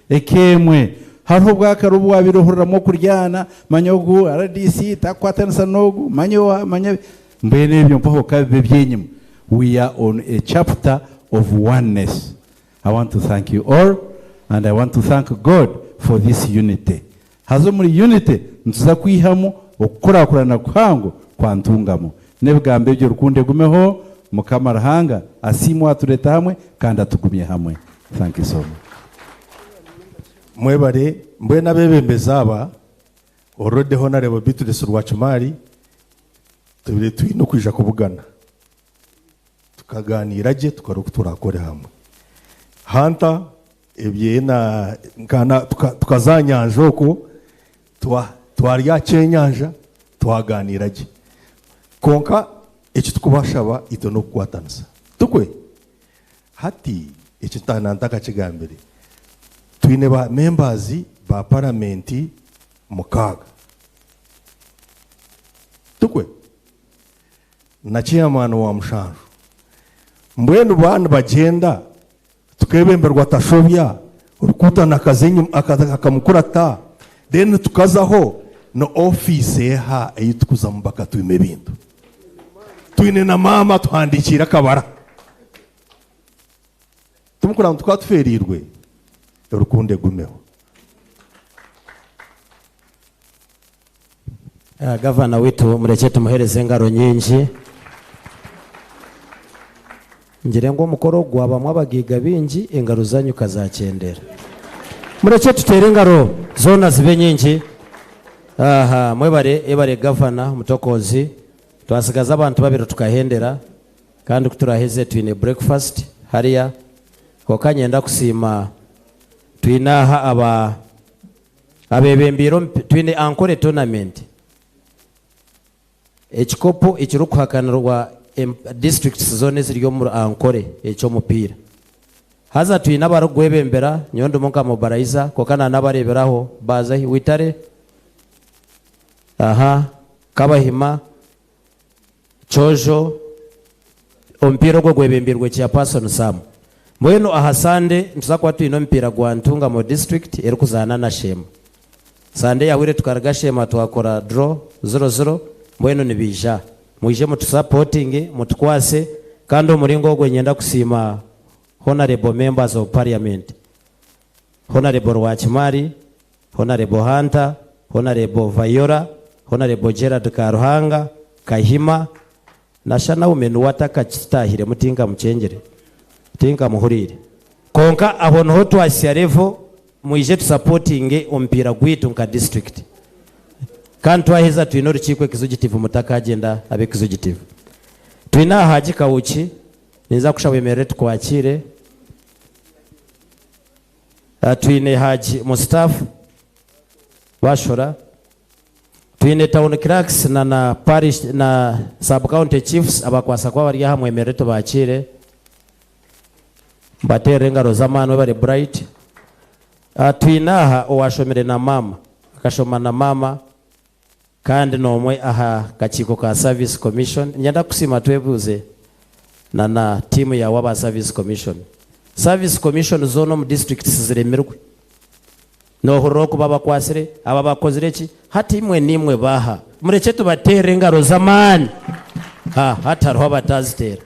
eka emwe. Hariho obwakare obu wabiire ohuriramu okuryana, manya ogu RDC takukwatanisa n'ogu, manya owa, manya mbwenu ebyo mpaho kabibe ebyenyima. We are on a chapter of oneness. I want to thank you all and I want to thank God for this unity. Haza omuri unity nituza kwihamu okukurakurana kuhango kwa Ntungamo. N'ebigambo ebyo rukundo egumeho, Mukama Ruhanga asiimwe owatureeta hamwe kandi atugumye hamwe. Thank you so much. Mwebare mbwenu abebembezi aba already Honarebo Beatrice Rwakimaari tubire twine okwija kubugana tukaganiira gye tukareba oku turakore hamwe. Hunter ebye na nkana tukaza aha nyanja okwo twarya aha kyenyanja twaganiira gye. Kwonka eki tukubashaba itwe n'okukwatanisa. Tukwe? Hati eki ntakakigambire, twine ba members ba paramenti 6. Tukwe? Na chairman wa 7. Mbwenu ba nibagyenda tukebemberwa Tashobya, Rukutana akaza enyima, akamukurata, then tukazaho na ofiisi eha ei tukuzamu bakatwima ebintu. Twine na maama tuhandikiire akabara. Timukura ngu tukaba tufeereirwe, rukundo egumeho. Gavana witu murekye tumuhereze engaro nyingi. Ngire ngu omukoro ogu gwabamu abagaiga baingi engaro zanyu kazakyendera. Murekye tuteere engaro zoona zibe nyingi. Aha, mwebare, ebare gavana Mutokozi. Twasigaza abantu babiri tukahendera kandi kuturaheze twine breakfast hariya. Kwonka nyenda kusiima twine aha aba abebembeire twine Ankole tournament. Ekikopo ekirikuhakanirwa districts zoona eziri omu Ankole eky'omupiira. Haza twine abarikugwebembera, nyowe ndimu nka mobilizer, kwonka na n'abareeberaho baaza hi Witare, aha, Kabahima, Kyojo, omupiira ogwo gwebembeirwe Chairperson Sam. Mbwenu aha Sande nituza kuba twine omupiira gwa Ntungamo district erikuzaana na Sheema. Sande eyahweire tukaruga Sheema twakora draw 0-0, mbwenu nibaija. Mwije mutusapotinge, mutukwase, kandi omu muringo ogwo niinyenda kusiima Honourable Members of Parliament, Honourable Rwakimari, Honourable Hunter, Honourable Vayora, Honourable Gerald Karuhanga, Kahima, na Shanaume niwe atakakitahiremu tinkamukyengire, tinkamuhuriire. Kwonka aho niho twahitsya level, mwije tusapotinge omupiira gwaitu nka district. Kandi twaheza twine orukiiko executive mutakagyenda abe executive. Twine aha Haji Kawuki, ninza kushaba oyemerere tukwakiire. Twine Haji Mustafa Bashora, twine Town Clerks na na Parish na Sub County Chiefs abakwasa kuba bari aha mwemerere tubakiire. Mbateerere engaro z'amaani webare Bright. Twine aha owashomire na maama, akashoma na maama kandi n'omwe aha kakiiko ka Service Commission. Niinyenda kukusiima twebuuze na na tiimu yaawe aba Service Commission. Service Commission zoona omu districts ziremirwe. Noohurira oku babakwatsire, aba bakozire ki, hati imwe niimwe baaha? Murekye tubateerere engaro z'amaani. Ha, hati hariho abataziteera.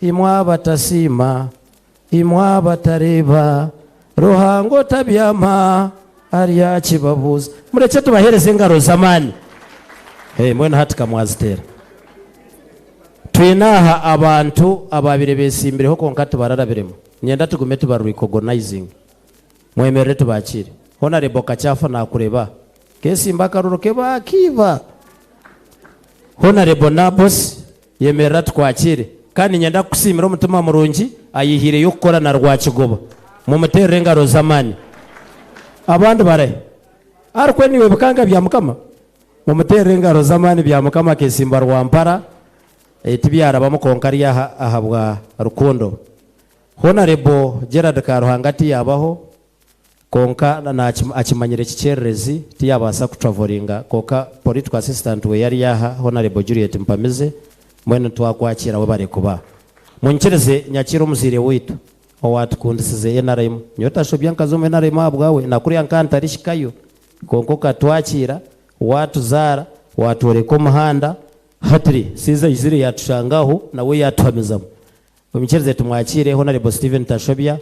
Imwe abatasiima, imwe abatareeba, Ruhanga otabyama aryakibabuuza. Murekye tubaheereze engaro z'amaani. Hey, mbwenu hati ka mwaziteera. Twine aha abantu abaabaire beetsimbireho kwonka tibararabiremu. Niinyenda tugume tuba recognizing. Mwemerere tubakiire. Honarebo Kakyafa naakureeba. Keesimba akaruru ke baakiiba. Honarebo Nabos yemerera tukwakire. Kandi niinyenda kukusiimira omutima murungi ayehaireyo kukora na Rwakigoba. Mumuteerere engaro z'amaani. Abandi barahi? Arikwe niiwe Bikanga Byamukama? Mumuteerere engaro z'amaani Byamukama akeesimba Rwampara. Tibyarabamu kwonka ari aha ahabwa rukundo. Honarebo Gerald Karuhanga tiyabaho kwonka akimanyire kikyererezi tiyabaasa kutravolinga kwonka political assistant we yari aha Honarebo Juliet Mpamize mbwenu nitwakwakiira webare kuba. Munyikirize nyakiire omuzaire waitu. Owatukundisize NRM. Nyowe tashobya nkaza omu NRM ahabwawe, nakuriya nka ntarishikayo. Kwonka okatwakiira, watuzaara, watworeka omuhanda, hatiri siza izire yatushangaho nawe yatuhamizamu. Omukyerize tumwakiire Honorable Stephen Tashobya,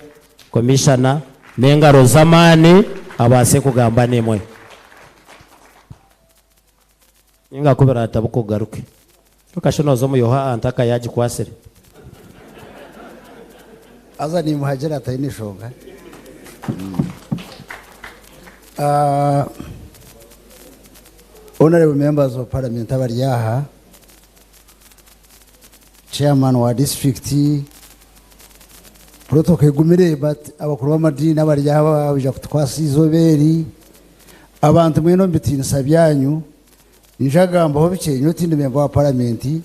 Commissioner, n'engaro z'amaani abaase kugamba nimwe. Ninga ku biratabuka ogaruke. Okashonoza omuyoha aha ntaka yagikwasire. Haza nimuhagira ataine nshonga. Honorable members of parliament abari aha, chairman wa district, protocol egumire, but abakuru b'amadiini abari aha baija kutukwasa izooba eri, abantu mwena omu bitiinisa byanyu, Njagambaho bikye, nyowe tindi member wa parliament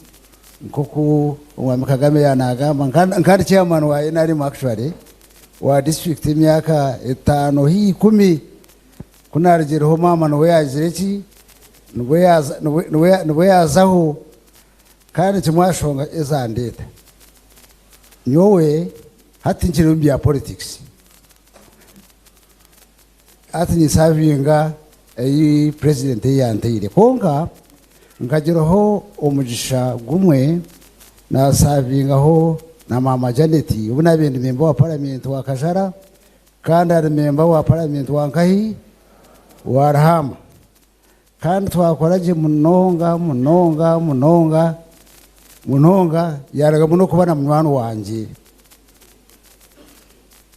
nkoku omwami Kagame yanagamba, nkandi chairman wa NRM actually wa district emyaka etaano haihi 10, kunarugireho maama niwe yagizire ki, nibwo yazaho, kandi timwashonga ezandeeta. Nyowe hati nkiri omu bya politics. Hati ninsavinga ei president ei yanteire, kwonka nkagiraho omugisha gumwe nasavingaho na maama Janet, obu nabaire ndi member wa parliament wa Kajara kandi ari member wa parliament wa nkahi wa Ruhama, kandi twakora gye munonga munonga munonga munonga, yarugamu n'okuba na munywani wangye.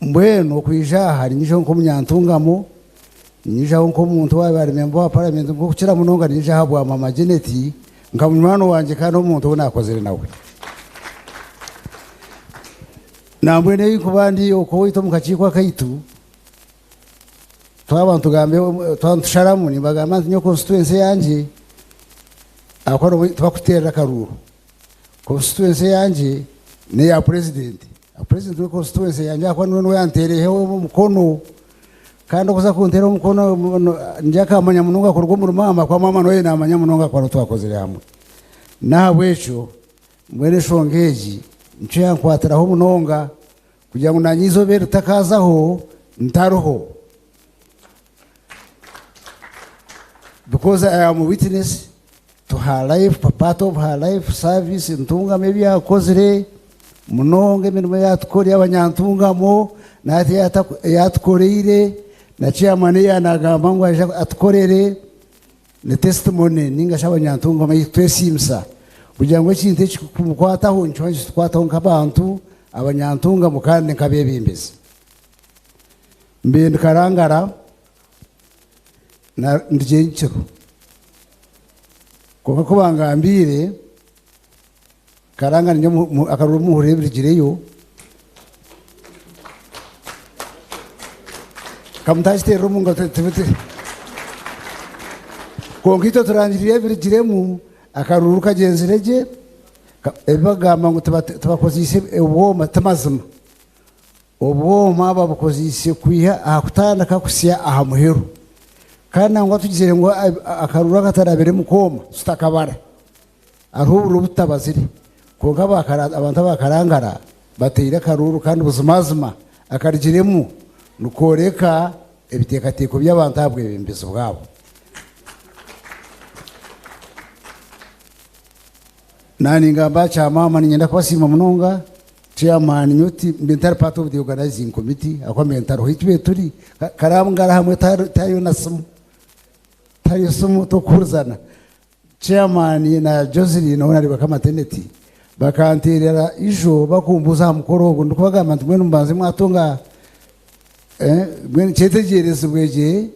Mbwenu okwija aha ninyijaho nk'omunyantungamo, ninyijaho nk'omuntu waaba ari member wa parliament, nk'okukira munonga ninyijaho ahabwa mama Janet nka munywani wangye kandi omuntu ou naakozire nawe. Nambwenu ei nkuba ndi okwo owaitu omu kakiiko akaitu, twaba nitugambe, twaba nitusharamu, nimbagamba nti nyowe constituency eyangye, ahakuba nibwo tibakuteerera akaruuru. Constituency eyangye n'eya president. President we constituency yangye ahakuba niwe niwe yanteereireho omukono, kandi okuza kunteeraho omukono ndi akamanya munonga kuruga omuri maama, ahakuba maama niwe naamanya munonga ahakuba niwe twakozire hamwe. N'ahabw'ekyo mbwenu enshonga egi nikyo yankwatiraho munonga kugira ngu naanye eizooba eri ritakaazaho ntariho. Because I am witness to her life, part of her life service, Ntungamo ebi yakozire munonga, emirimo eyatukorire abanyantungamo, nahati eyatukoreire, na chairman eyi yanagamba ngu aije atukorere, ni testimony ninga shi abanyantungamo ei twesiimisa kugira ngu ekintu eki kumukwataho nikyo nikitukwataho nk'abantu abanyantungamo kandi nk'abeebembezi. Mbe ndi Karangara na ndugye nkiro. Kwonka ku bangambiire Karangara ninye akaruru muhurire ebirugireyo, kamutakiteerera omu ngaro kwonka itwe turangiriire ebirugiremu, akaruru kagyenzire gye, ebi bagamba ngu tibakozeise obwoma ti mazima. Obwoma babukozeise kwiha aha kutandika kuhitsya aha muheru. Kandi nangwa tugizire ngu akaruru akatarabiremu kooma tutakabara. Hariho obururu obu tutabazire. Kwonka abantu aba Karangara bateire akaruru kandi buzimazima akarugiremu nikooreka ebiteekateeko by'abantu aha bwebembezi bwabo. Naaningamba kya maama niinyenda kubasiima munonga. Chairman nyowe ti mbe ntari part of the organizing committee ahakuba mbe ntariho ei tubaire turi Karangara hamwe tihariyo na simu tihariyo simu tokuhurizana. Chairman na Joseline ou nari maternity bakanteerera ijo bakumbuuza aha mukoro ogu ndikubagamba nti mbwenu mubanze mwatunga mbwenu kyetegyerezibwe gye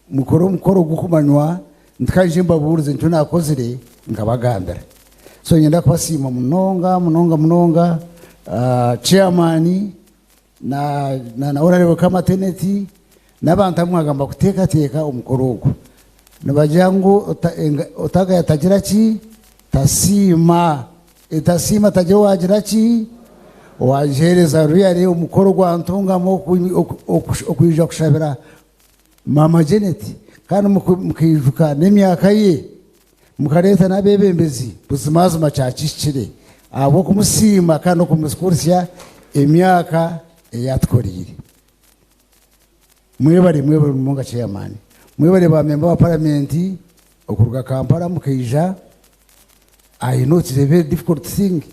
mukore omukoro gukumanywa nti ka nyije mbabuurize nikyo naakozire nkabagambira. So niinyenda kubasiima munonga munonga munonga chairman na na honorable maternity n'abantu abu mwagamba kuteekateeka omukoro ogu. Nibagira ngu otagaya tagira ki? Tasiima. Etasiima tagira owaagira ki? Owagiheereza really omukoro gwa Ntungamo okwija kushabira Maama Janet kandi mukaijuka n'emyaka ye, mukareeta n'abeebembezi, buzimazima kyakihikire ahabw'okumusiima kandi n'okumukurisya emyaka Eyatukoreire. Mwebare, mwebare munonga chairman. Mwebare ba member wa parliament okuruga Kampala mukaija. I know it's a very difficult thing.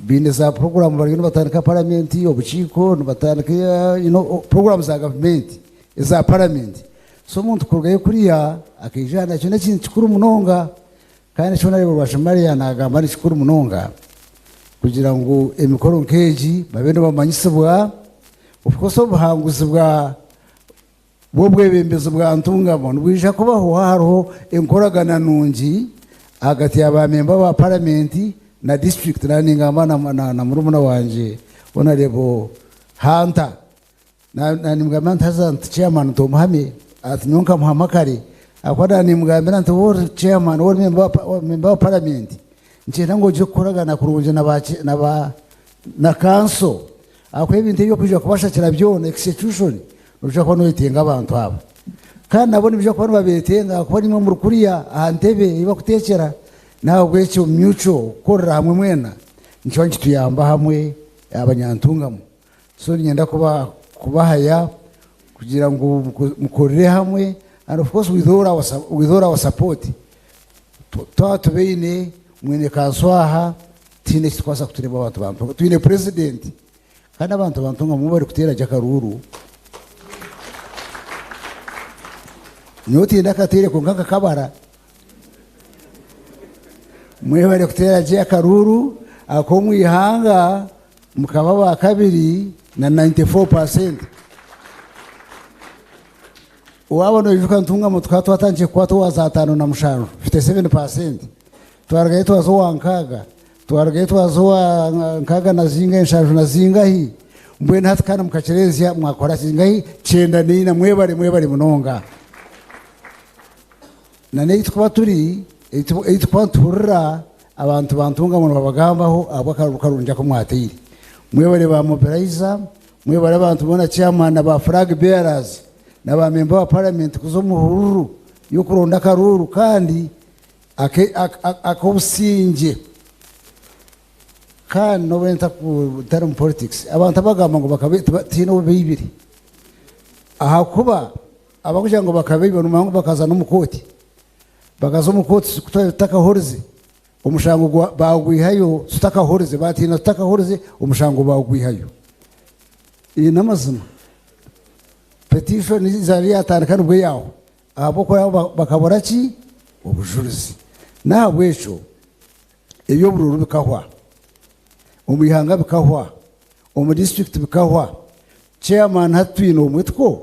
Biine za program bariyo nibatandika parliament, obukiiko, nibatandika program za government, eza parliament. So omuntu kurugayo kuriya akaija aha nakyo n'ekintu kikuru munonga. Kandi ekyo nareeba Rwashamaria nagamba ni kikuru munonga kugira ngu emikoro nk'egi babe nibamanyisibwa. Of course obuhanguzi bwa bw'obwebembezi bwa Ntungamo nibwija kubaho hariho enkoragana nungi ahagati ya ba memba ba paramenti na district. Na ningamba na murumuna wangye Honorable Hunter. Na nimugambira nti haza nti chairman ntomuhame ati nyowe nkamuhama kare, ahakuba na nimugambira nti wowe ori chairman, wowe ori member wa parliament, nkyenda ngu ogire kukoragana kurungi na council, ahakuba ebintu ebyokwija kubashakira byona execution noija kuba noyetenga abantu aba, kandi nabo nibaija kuba nibabetenga ahakuba nimwe muri kuriya aha ntebe ei bakuteekyera. Nahabwekyo mutual kukorera hamwe mwena nikiba nikituyamba hamwe abanyantungamo. So niinyenda kubahaya kugira ngu mukorere hamwe, and of course with all our support. Twaba tubaine mwine kanso aha, tihaine ekitukwasa kutureba abantu ba Ntungamo. Twine president, kandi abantu ba Ntungamo bari kuteera gye akaruuru. Nyowe tinde akateere kwonka nkakabara. Mwebare kuteera gye akaruuru ak'omu ihanga mukaba ba kabiri na 94%. Waaba noijuka Ntungamo tukaba twatandikire kukwata owa za ataano na mushanju, 57%. Twarugayo twaza owa nkaaga, twarugayo twaza owa nkaaga na zingahi, nshanju na zingahi. Mbwenu hati kandi mukakirenzya mwakora zingahi, kyenda neina. Mwebare, mwebare munonga. Na n'ei tukuba turi, ei tukuba nituhurira abantu ba Ntungamo nibabagambaho ahabw'akaruru karungi aku mwateire. Mwebare ba mobilizer, mwebare abantu boona chairman na ba flag bearers na ba member wa parliament kuza omu hururu y'okuronda akaruru kandi ak'obusingye. Kandi n'obu ntari mu politics, abantu abagamba ngu bakabe, tihaine obu baibire. Ahakuba abakugira ngu bakabeiba nomanya ngu bakaza n'omu kooti. Bakaza omu kooti tutakahurize, omushango bagwihayo tutakahurize, batiina tutakahurize, omushango bagwihayo. Iyi n'amazima. Petition zari yatandika nibwo yaho. Ahabw'okuba bakabura ki? Obujurizi. N'ahabw'ekyo eby'obururu bikahwa, omu ihanga bikahwa, omu district bikahwa. Chairman hati twine omwe two,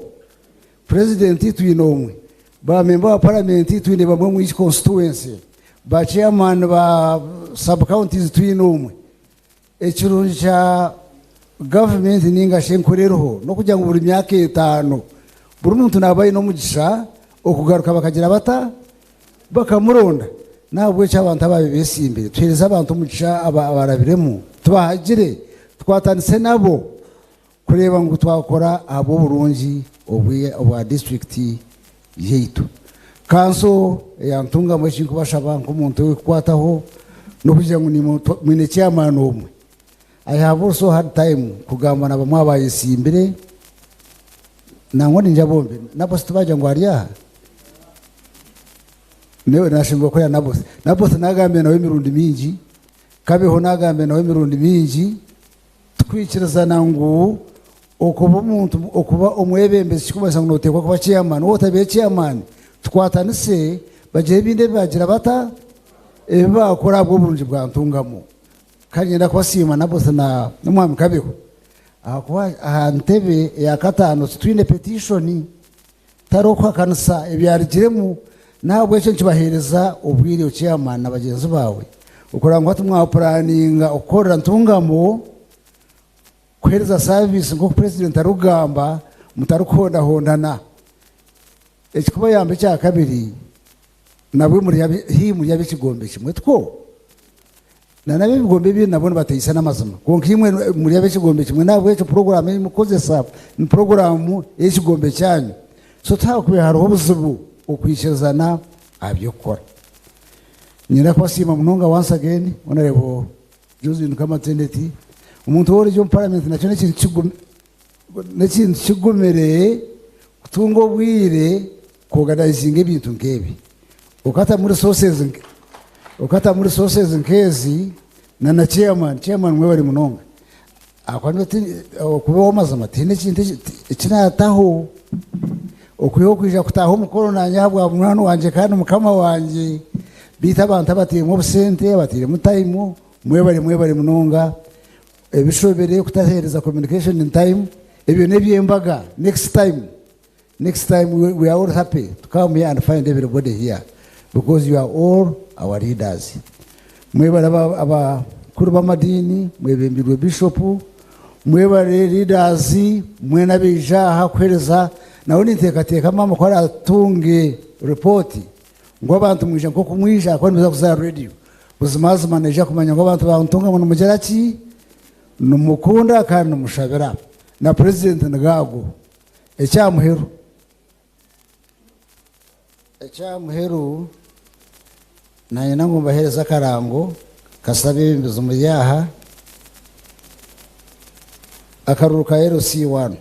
president twine omwe, ba member wa parliament twine bamwe mu each constituency, ba chairman ba sub counties twine omwe. Ekirungi kya government ninga shi enkora eriho n'okugira ngu buri myaka 5 buri muntu naaba aine omugisha okugaruka bakagira bata bakamuronda. Nahabwekyo abantu ababe besimbire, tuhereze abantu omugisha abarabiremu, tubahagire, tukwataniise nabo kureeba ngu twakora ahabw'oburungi obwa district yaitu. Kanso ya Ntungamo eki nkubashaba nk'omuntu orikukwataho n'okugira ngu nimwe mwine chairman omwe. I have also had time kugamba na bamwe abayesimbire, nangwa ninja bombi Naboth tibagira ngu ari aha, newe nashemererwa kureba Naboth. Naboth nagambire nawe emirundi mingi, Kabeho nagambire nawe emirundi mingi, tukwikirizana ngu okuba omuntu, okuba omwebembezi kikumanyisa ngu noteekwa kuba chairman. Waaba otabaire chairman, tukwatanise bagire ebindi ebi bagira bata ebi baakora ahabw'oburungi bwa Ntungamo. Kandi niinyenda kubasiima Naboth na n'omwami Kabeho ahakuba aha ntebe eya kataano titwine petition, tariho kuhakanisa ebyarugiremu, n'ahabw'ekyo nikibaheereza obwire chairman na bagyenzi baawe okureba ngu hati mwapuraninga okukorera Ntungamo kuheereza service nk'oku president arikugamba mutarikuhondahondana. Ekikubayamba ekya kabiri, nabwe muri haihi muri ab'ekigombe kimwe two. Na n'ab'ebigombe ebindi nabo nibateisa n'amazima, kwonka imwe muri ab'ekigombe kimwe, n'ahabw'ekyo puroguraamu ei murikukozesa ni puroguraamu y'ekigombe kyanyu. So tihakubaire hariho obuzibu okwikirizana aha by'okukora. Niinyenda kubasiima munonga once again, Honorable Josephine Kamatendeti, omuntu ou ori omu parliament nakyo n'ekintu kigumire. N'ekintu kigumire kutunga obwire kuorganizinga ebintu nk'ebi okata muri sources okata muri sources nk'ezi na chairman. Chairman, mwebare munonga. Akwani okuba ow'amazima, tihaine ekintu ekinataho okwiha okwija kutaha omukoro nanye ahabwa munywani wangye kandi mukama wangye. Biita abantu abateiremu obusente, abateiremu time, mwebare, mwebare munonga. Ebishobere kutaheereza communication in time, ebyo n'ebyembaga. Next time, next time we are all happy to come here and find everybody here because you are all our leaders. Mwebare abakuru b'amadini, mwebembirwe bishopu. Mwebare leaders mwena abaija aha kuheereza. Nawe ninteekateeka mama ko aratunge ripoti ngu abantu mwija nk'oku mwija, akuba nimuza kuza radio. Buzimazima naija kumanya ngu abantu bantunga nimugira ki, nimukunda kandi nimushabira na president nigago. Ekyamuheru, nanyenda ngu mbahereze akarango kasaba ebembezo muri aha akaruru ka LC1.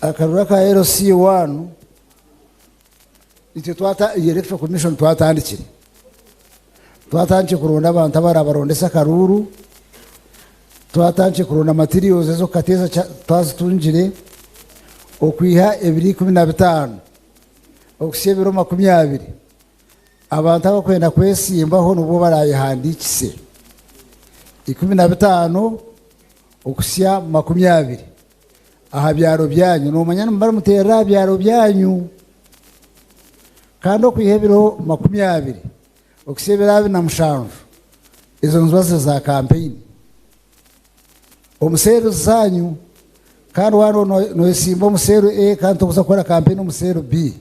Akaruru ka LC1, itwe twata iyi electoral commission twatandikire kuronda abantu abarabarondesa akaruru, twatandikire kuronda materials ezo kateeza twazitungire. Okwiha 2015 okusya ebiro 20, abantu abakwenda kwesimbaho nubwo barayehandikise 15 okusya 20 aha byaro byanyu. Nomanya nimubara muterera aha byaro byanyu. Kandi okwiha ebiro 20 okusya ebiro 27, ezo niziba ziri za campaign omuseero zanyu. Kandi wano noyesimba omuseero A, kandi tokuza kukora campaign omuseero B.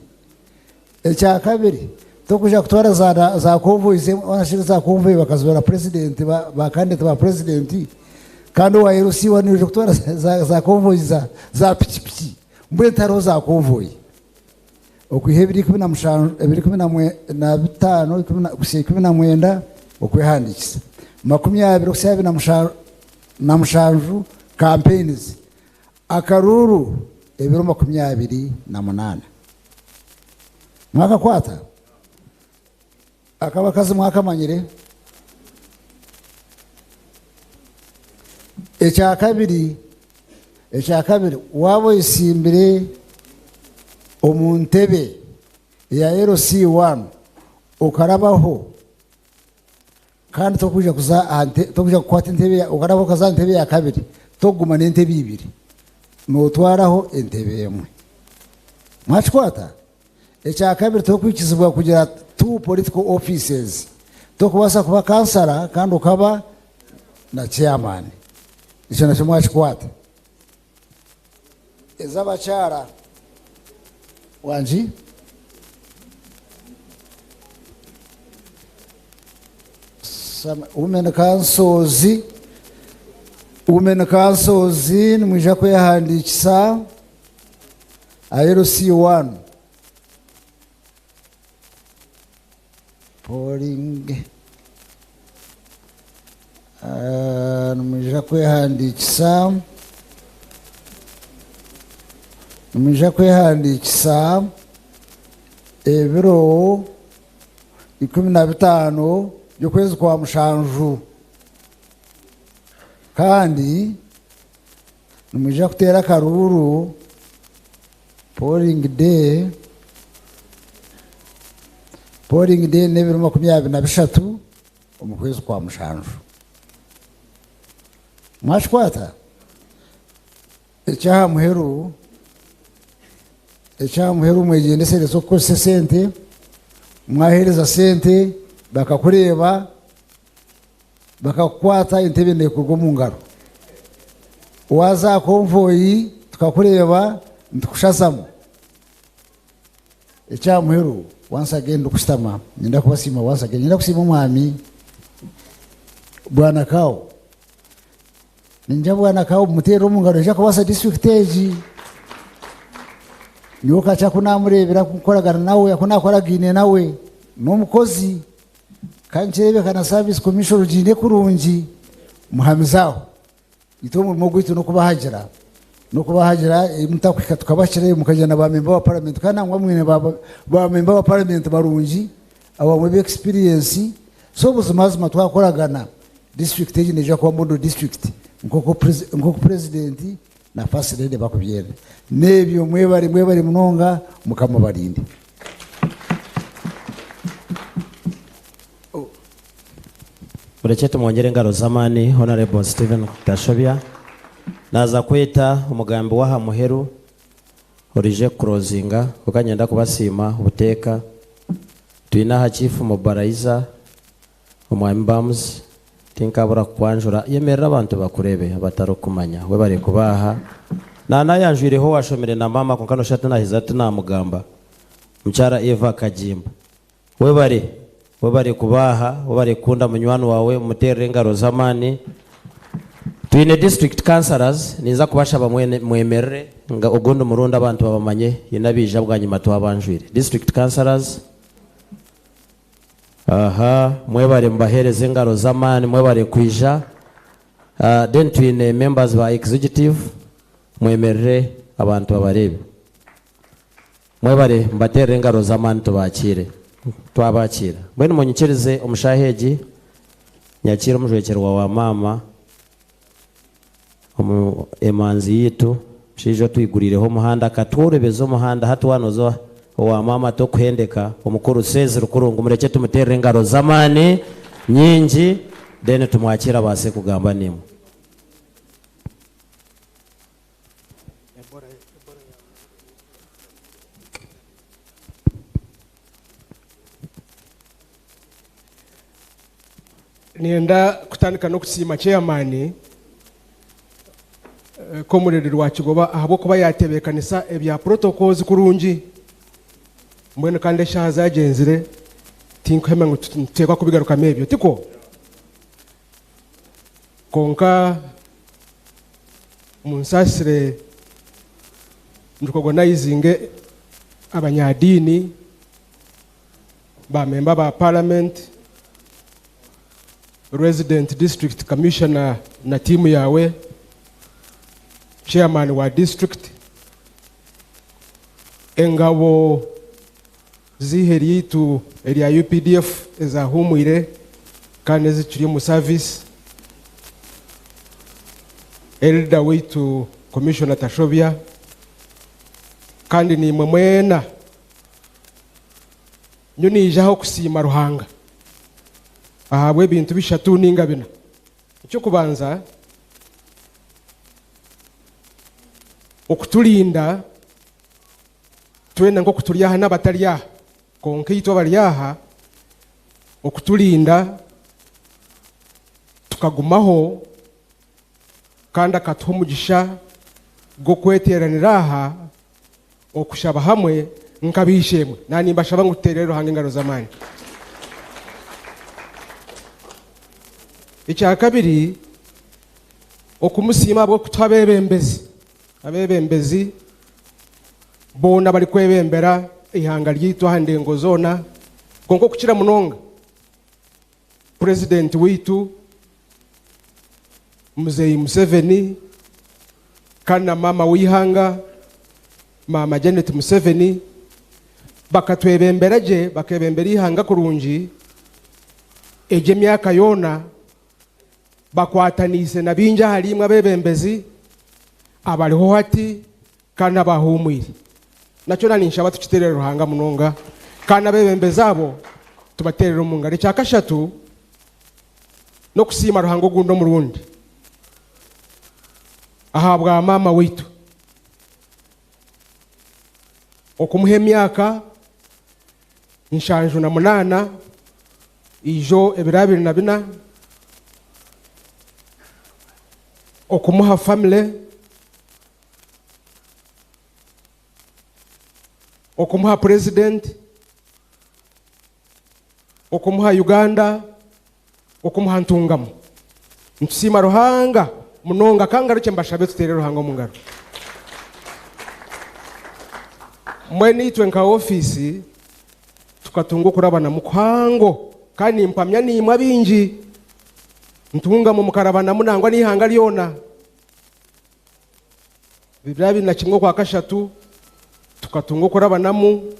Ekya kabiri, tokuja kutwara za convoys, wanashira za convoy bakazibara president ba candidate ba president, kandi wa LC wanije kutwara za convoy za pikipiki. Mbwe ntariho za convoy. Okwiha 2017, ebiri kumi na na bitaano, kusya 19 okwehandikisa, 20 kusya 27 campaigns, akaruru ebiro 28. Mwakakwata akabakazi mwakamanyire. Ekya kabiri, waba oyesimbire omu ntebe ya LC1 okarabaho, kandi tokuja kuza aha tokuja kukwata entebe okarabaho okaza aha ntebe ya kabiri, tokuguma n'entebe ibiri, notwaraho entebe emwe. Mwakikwata? Ekya kabiri, tokwikizibwa kugira two political offices. Tokubaasa kuba kansara kandi okaba na chairman. Ekyo nakyo mwakikwata? Ez'abakyara wangi. Women councils, women councils nimwija kwehandikisa LC1 polling. Nimwija kwehandikisa ebiro 15 by'okwezi kwa mushanju, kandi nimwija kuteera akaruru. Polling day n'ebiro 23 omu kwezi kwa mushanju. Mwakikwata? Ekyaha muheru, mwegyendesereza okukozesa sente. Mwahereza sente bakakureeba, bakakukwata, entebe nekurwa omu ngaro. Waza convoy tukakureeba, nitukushazamu. Ekyaha muheru, once again ndikushutama, nyenda kubasiima. Once again nyenda kusiima omwami Bwana Kao. Ninja Bwana Kao mumuteerere omu ngaro, nija kubaasa district egi. Niwe kaca kunamureebera kukoragana nawe, aku nakoragaine nawe n'omukozi, kandi kireebeka na service commission rugiine kurungi. Muhamize aho. Itwe omurimo gwaitu n'okubahagira n'okubahagira eh, mutakuhika tukabakirayo mukagira na ba member wa parliament kandi nangwa mwine ba ba member wa parliament barungi abamwe b'experience. So buzimazima twakoragana, district egi neija kuba model district nk'oku president na first lady bakubyenda. N'ebyo mwebare, mwebare munonga, Mukama abarinde. Murekye tumwongyere engaro z'amaani Honourable Stephen Tashobya. Naaza kweta omugambi w'aha muheru oraije kukurozinga kwonka niinyenda kubasiima obuteeka. Twine aha Chief Mubarayiza, Omwami Bams, tinkabura kukwanjura. Yemerera abantu bakureebe abatarikukumanya. Webare kuba aha. Naanayanjwireho owaashomire na maama kwonka noshusha tinaahiza tinaamugamba. Mukyara Eva Kagimba. Webare, webare kuba aha, webare kukunda munywani waawe, mumuteerere engaro z'amaani. Twine district councillors, ninza kubashaba mwene mwemerere nga ogundi murundi abantu babamanye, haine abaija bwanyima twabanjwire. District councillors, aha, mwebare mubaheereze engaro z'amaani, mwebare kwija. Then twine members ba executive, mwemerere abantu babareebe. Mwebare mubateerere engaro z'amaani tubakiire. Twabakiira. Mbwenu munyikirize omu shaaha egi nyakiire omujwekyerwa wa maama omu emanzi yaitu, omushaija otwiguriireho omuhanda akatworobeza omuhanda hati waaba nooza owa maama tokuhendeka, omukuru Sezi Rukurungu murekye tumuteerere engaro z'amaani nyingi then tumwakiire abaase kugamba naimwe. Niinyenda kutandika n'okusiima chairman Comrade Rwakigoba ahabw'okuba yaatebeekanisa ebya protocols kurungi. Mbwenu kandi eshaaha zaagyenzire tinkuhema ngu nituteekwa kubigarukamu ebyo, tikwo? Kwonka munsaasire ndikogonizinge abanyadiini, ba memba ba parliament, resident district commissioner na tiimu yaawe, chairman wa district, engabo z'eihe ryaitu erya UPDF ezahuumwire kandi ezikiri omu service, Elder waitu Commissioner Tashobya, kandi naimwe mwena. Nyowe niija aha okusiima Ruhanga ahabw'ebintu bishatu ninga bina. Eky'okubanza, okuturinda twena nk'oku turi aha n'abatari aha, kwonka itwe abari aha, okuturinda tukagumaho kandi akatuha omugisha gw'okweteeranira aha okushaba hamwe nk'ab'eishe-emwe. Naaba nimbashaba ngu tuteerere Ruhanga engaro z'amaani. Ekya kabiri, okumusiima ahabw'okutuha abeebembezi. Abeebembezi boona abarikwebembera eihanga ryaitu aha ndengo zoona, kwonka okukira munonga Purezidenti waitu Muzeeyi Museveni kandi na maama w'eihanga Maama Janet Museveni bakatwebembera gye, bakeebembera eihanga kurungi egyo emyaka yoona. Bakwataniise na baingi ahariimwe abeebembezi abariho hati kandi n'abahuumwire. Na kyona ninshaba tukiteerere Ruhanga munonga kandi n'abeebembezi abo tubateerere omu ngaro. Ekya kashatu, n'okusiima Ruhanga ogundi omurundi ahabwa maama waitu okumuha emyaka 78 ijo ebiro 24, okumuha famire, okumuha purezidenti, okumuha Uganda, okumuha Ntungamo. Nitusiima Ruhanga munonga ka ngarukye mbashabe tuteere Ruhanga omu ngaro. Mbwenu itwe nka ofiisi tukatunga okurabanamu kuhango kandi nimpamya naimwe abaingi. Ntungamo mukarabanamu nangwa n'ihanga ryona. 2021 okwa kashatu tukatunga okurabanamu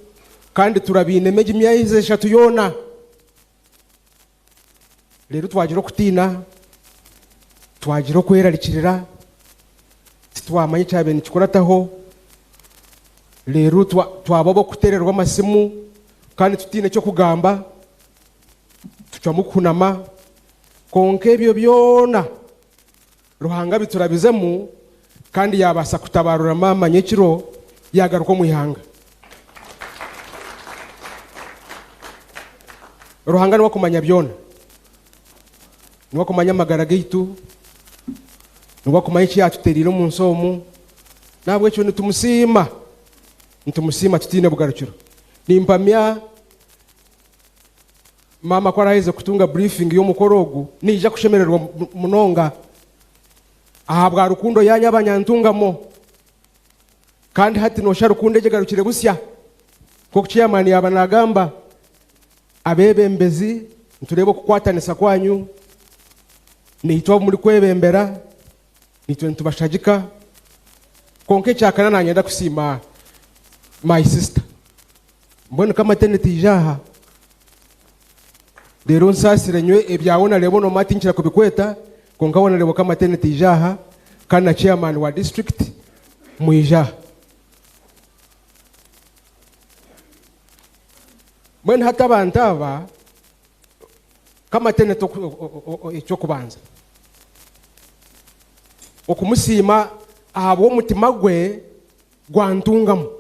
kandi turabiinemu egi myezi 3 yoona. Rero twagira okutiina, twagira okwerarikirira, titwamanya ekyabaire nikikurataho. Rero twaba ab'okuteererwa amasimu kandi tutiine eky'okugamba, tucwamu kuhunama. Konka ebyo byona Ruhanga biturabizemu kandi yabaasa kutabarura maama nyekiro yagaruka omu ihanga. Ruhanga niwe akumanya byona, niwe akumanya amagara gaitu, niwe akumanya eki yatuteriire omu nsi omu. Nahabwekyo nitumusiima, nitumusiima tutiine bugarukiro. Nimpamya maama ku araheze kutunga briefing y'omukoro ogu, niija kushemererwa munonga aha bwa rukundo yanyu abanyantungamo. Kandi hati nosha rukundo egyo egarukire busya. Nk'oku chairman yaba nagamba, abebembezi nitureeba okukwatanisa kwanyu, naitwe abu muri kwebembera, naitwe nitubashagika. Konka ekyakana nanyenda kusiima my sister. Mbwenu kamatene tiija aha. Rero nsaasire nywe ebyawe nareeba ono mati nkira kubikweta, konka we nareeba kamatene tiija aha, kandi na chairman wa district mwija aha. Mbwenu hati abantu aba kamatene ekyokubanza okumusiima ahabw'omutima gwe gwantungamu.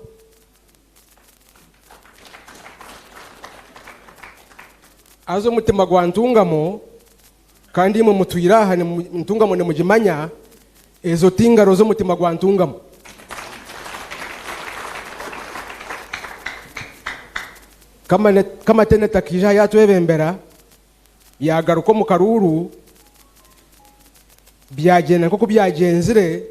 Aza omutima gwa Ntungamo, kandi imwe mutwire aha Ntungamo nimugimanya, ezo ti ngaro z'omutima gwa Ntungamo. Kamatene takiija aha yatwebembera, yagaruka omu karuuru, byagyenda nk'oku byagyenzire,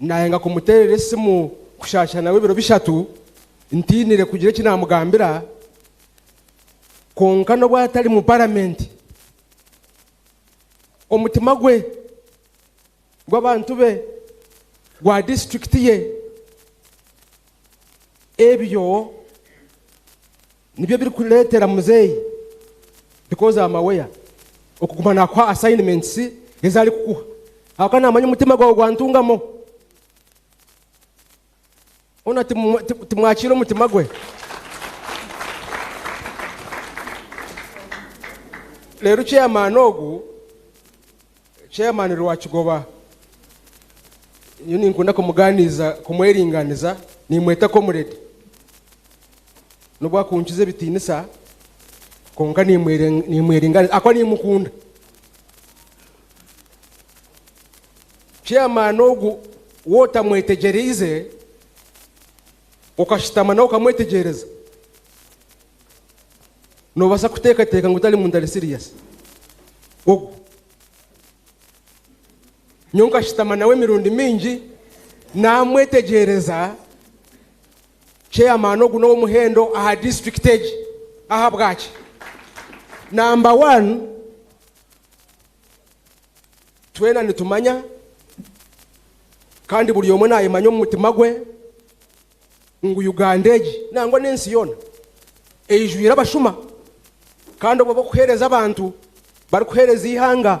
nayenga kumuteerera esimu kushasha nawe ebiro 3, ntiinire kugira eki namugambira, konka n'obu atari mu paramenti, omutima gwe gw'abantu be, gwa disitulikiti ye, ebyo nibyo birikureetera muzeeyi, because I'm aware, okuguma nakuha assignments ezi arikukuha. Ahabw'okuba naamanya omutima gwawe gwantungamo. Ona timwakiire omutima gwe. Reero chairman ogu, chairman Rwakigoba, nyowe ninkunda kumuganiza, kumweringaniza, nimweta comrade. N'obu akunkiza ebitiinisa, konka nimweringaniza, ahakuba nimukunda. Chairman ogu wotamwetegyereize, okashutama nawe okamwetegyereza, nobaasa kuteekateeka ngu tari muntu ari serious. Ogu nyowe nkashutama nawe emirundi mingi, namwetegyereza. Chairman ogu n'ow'omuhendo aha district egi. Aha bwaki? Number 1, twena nitumanya kandi buri omwe nayemanya omu mutima gwe ngu Uganda egi nangwa n'ensi yoona eijwire abashuma, kandi obwo bokuheereza abantu barikuheereza ihanga.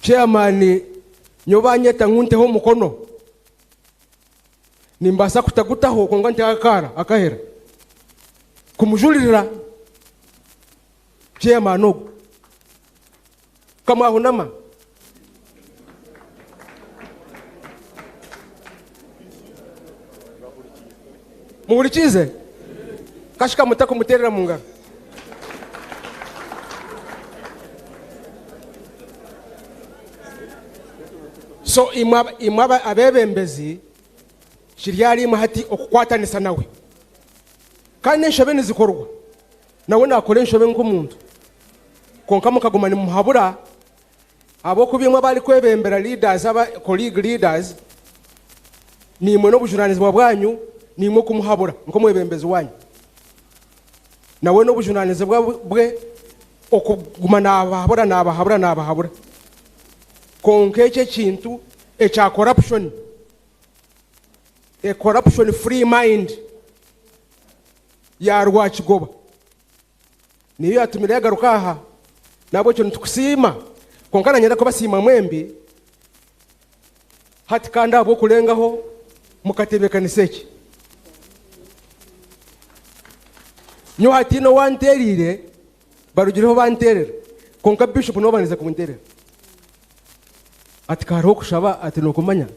Chairman nyowe banyeta ngu nteho omukono, nimbaasa kutagutaho kwonka nteho akaara akahera kumujuririra chairman ogu kamwahunama. Muhurikize kashika mutakumuterera mu ngaro. So imwe abebembezi kiri ari imwe hati okukwatanisa nawe, kandi enshobe nizikorwa nawe nakora enshobe nk'omuntu, konka mukaguma nimuhabura abokuba imwe abari kwebembera leaders, aba colleague leaders, nimwe n'obujunanizibwa bwanyu, nimwe kumuhabura nk'omwebembezi wanyu. Nawe n'obujunanizibwa bwe okuguma nabahabura nabahabura nabahabura. Konka ekyo ekintu ekya corruption, a corruption free mind ya Rwakigoba niyo yatumire yagaruka aha. Nabwekyo nitukusiima, konka nanyenda kubasiima mwembi hati kandi ahabw'okurengaho mukatebeekanisa eki. Nyowe hatiine owanteeriire, barugireho banteerera, konka bishop niwe obandize kunteerera. Ati ka hariho okushaba, ati nookumanya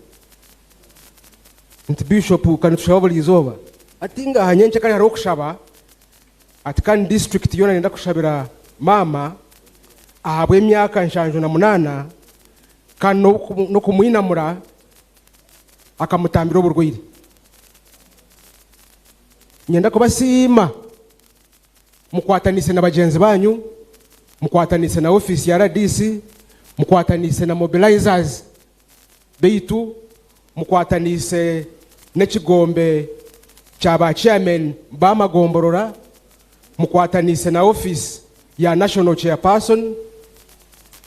nti bishop ka nitushaba buri izooba. Ati ngaaha nyenkya kare hariho okushaba, ati kandi district yoona nenda kushabira maama ahabw'emyaka 78 kandi n'okumwinamura akamutambira oburwaire. Nyenda kubasiima mukwatanise na bagyenzi banyu, mukwatanise na ofiisi ya RDC, mukwatanise na mobilizers beitu, mukwatanise n'ekigombe kya ba chairman b'amagomborora, mukwatanise na ofiisi ya national chairperson,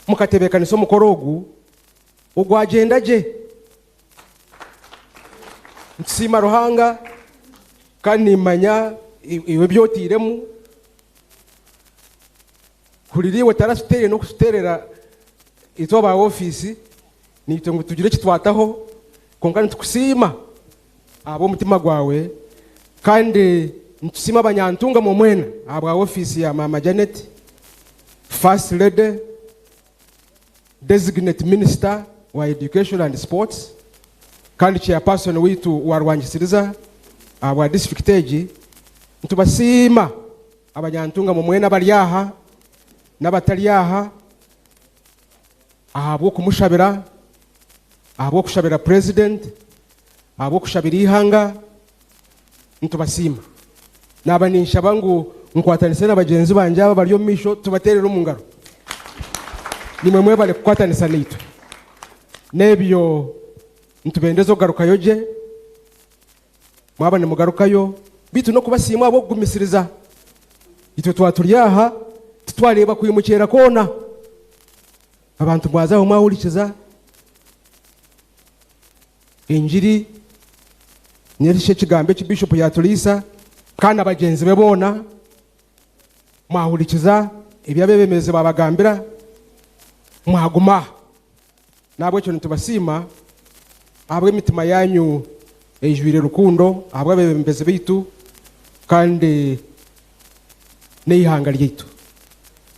mukatebeekanisa omukoro ogu ogwagyenda gye. Nitusiima Ruhanga kandi nimanya iwe ebyoteiremu. Hurira iwe taratuteire n'okututeerera itwe aba ofiisi, naitwe ngu tugire eki twataho, kwonka nitukusiima ahabw'omutima gwawe, kandi nitusiima abanyantungamo mwena ahabwa ofiisi ya Maama Janet, First Lady, Designate Minister wa Education and Sports, kandi Chairperson waitu wa Rwangisiriza ahabwa district egi. Nitubasiima abanyantungamo mwena abari aha n'abatari aha ahabw'okumushabira, ahabw'okushabira President, ahabw'okushabira ihanga, nitubasiima. Naba ninshaba ngu nkwatanise na bagyenzi bangye aba bari omu maisho tubateerere omu ngaro. Nimwe mwebare kukwatanisa naitwe. N'ebyo nitubendeza okugarukayo gye, mwaba nimugarukayo, beitu n'okubasiima ahabw'okugumisiriza. Itwe twaba turi aha titwareeba kwimukyera kwona. Abantu mwaza aho mwahurikiza engiri n'ekyo ekigambo eki Bishop yaturiisa kandi na bagyenzi be boona, mwahurikiza ebi abeebembezi babagambira, mwaguma aha. N'ahabw'ekyo nitubasiima ahabw'emitima yanyu eijwire rukundo, ahabw'abeebembezi baitu kandi n'eihanga ryaitu.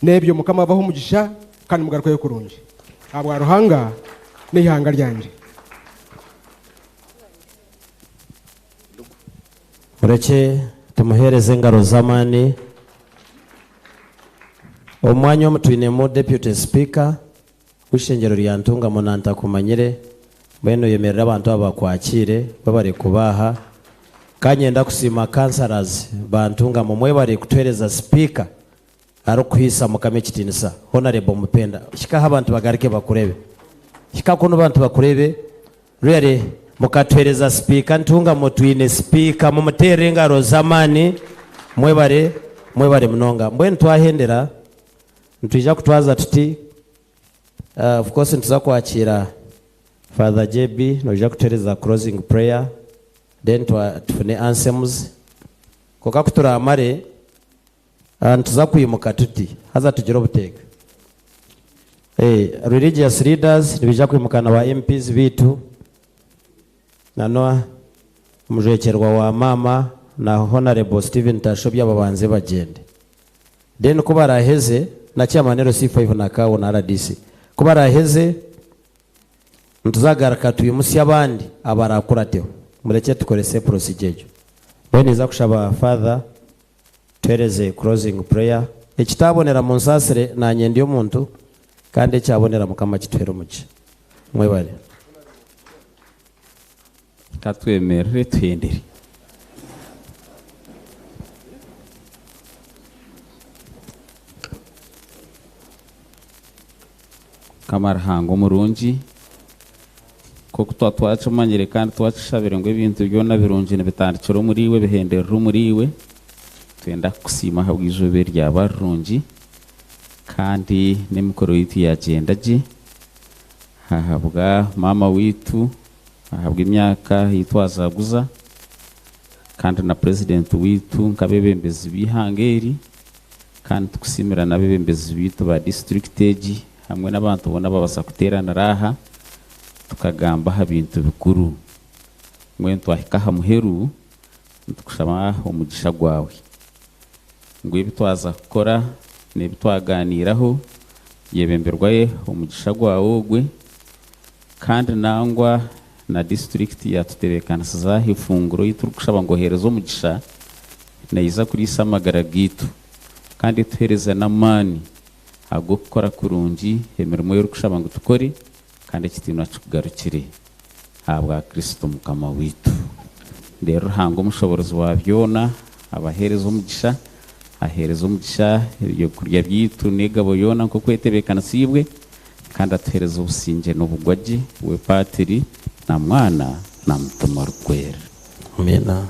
N'ebyo Mukama abahe omugisha kandi mugarukeyo kurungi. Ahabwa Ruhanga n'eihanga ryangye. Murekye tumuheereze engaro z'amaani. Omu mwanya omu twinemu Deputy Speaker w'eishengyero rya Ntungamo na Ntakumanyire. Mbwenu oyemerere abantu aba bakwakiire webare kuba aha. Ka nyenda kusiima councillors ba Ntungamo mwebare kutuheereza Speaker arikuhaisa Mukama ekitiinisa. Honarebo Mupenda hika aha abantu bagaruke bakureebe. Hika kunu abantu bakureebe. Really mukatuhereza sipiika Ntungamo twine sipiika mumuterere engaro z'amaani mwebare mwebare munonga. Mbwenu twahendera nitwija kutwaza tuti of course nituza kwakiira Father JB noija kutuhereza closing prayer then tufune anthems kwonka kuturamare nituza kwimuka tuti haza tugire obuteeka. Religious leaders nibaija kwimuka na ba MPs baitu na omujwekyerwa wa maama na Honourable Stephen Tashobya babanze bagyende. Then ku baraheze na chairman LC5 na CAO na RDC ku baraheze nituzagaruka twimusye abandi abarakurateho. Murekye tukorese procedure egyo. Mbwenu ninza kushaba Father tuhereze closing prayer. Ekitabonera munsaasire nanye ndi omuntu kandi ekyabonera Mukama kituhere omugisha. Mwebare. Ka twemerere tuhendere. Mukama Ruhanga omurungi, nk'oku twa twakimanyire kandi twakishabire ngu ebintu byona birungi nibitandikira omuri iwe bihenderera omuri iwe. Nitwenda kukusiima ahabw'eizooba eri ryaba rirungi kandi n'emikoro yaitu yaagyenda gye ahabwa maama waitu ahabw'emyaka ei twazaguza kandi na purezidenti waitu nk'abeebembezi b'eihanga eri kandi tukusiimira n'abeebembezi baitu ba disiturikiti egi hamwe n'abantu boona ababaasa kuteeranira aha tukagamba aha bintu bikuru. Mbwenu twahika aha muheru nitukushaba omugisha gwawe ngu ebi twaza kukora n'ebi twagaaniiraho byebemberwe omugisha gwawe ogwe kandi nangwa na disiturikiti yaatutebeekanisiza aha ifunguro ei turikushaba ngu oheereze omugisha neija kuriisa amagara gaitu kandi etuheereze n'amaani ag'okukora kurungi emirimo ei orikushaba ngu tukore kandi ekitiinwa kikugarukire ahabwa Kristo Mukama waitu. Reero Ruhanga omushoboorozi wa byona abaheereze omugisha, aheereze omugisha ebyokurya byaitu n'egabo yoona nk'oku etebeekanisiibwe, kandi atuheereze obusingye n'obugwagye, we Paatiri na Mwana na Mutima Orikwera. Amiina.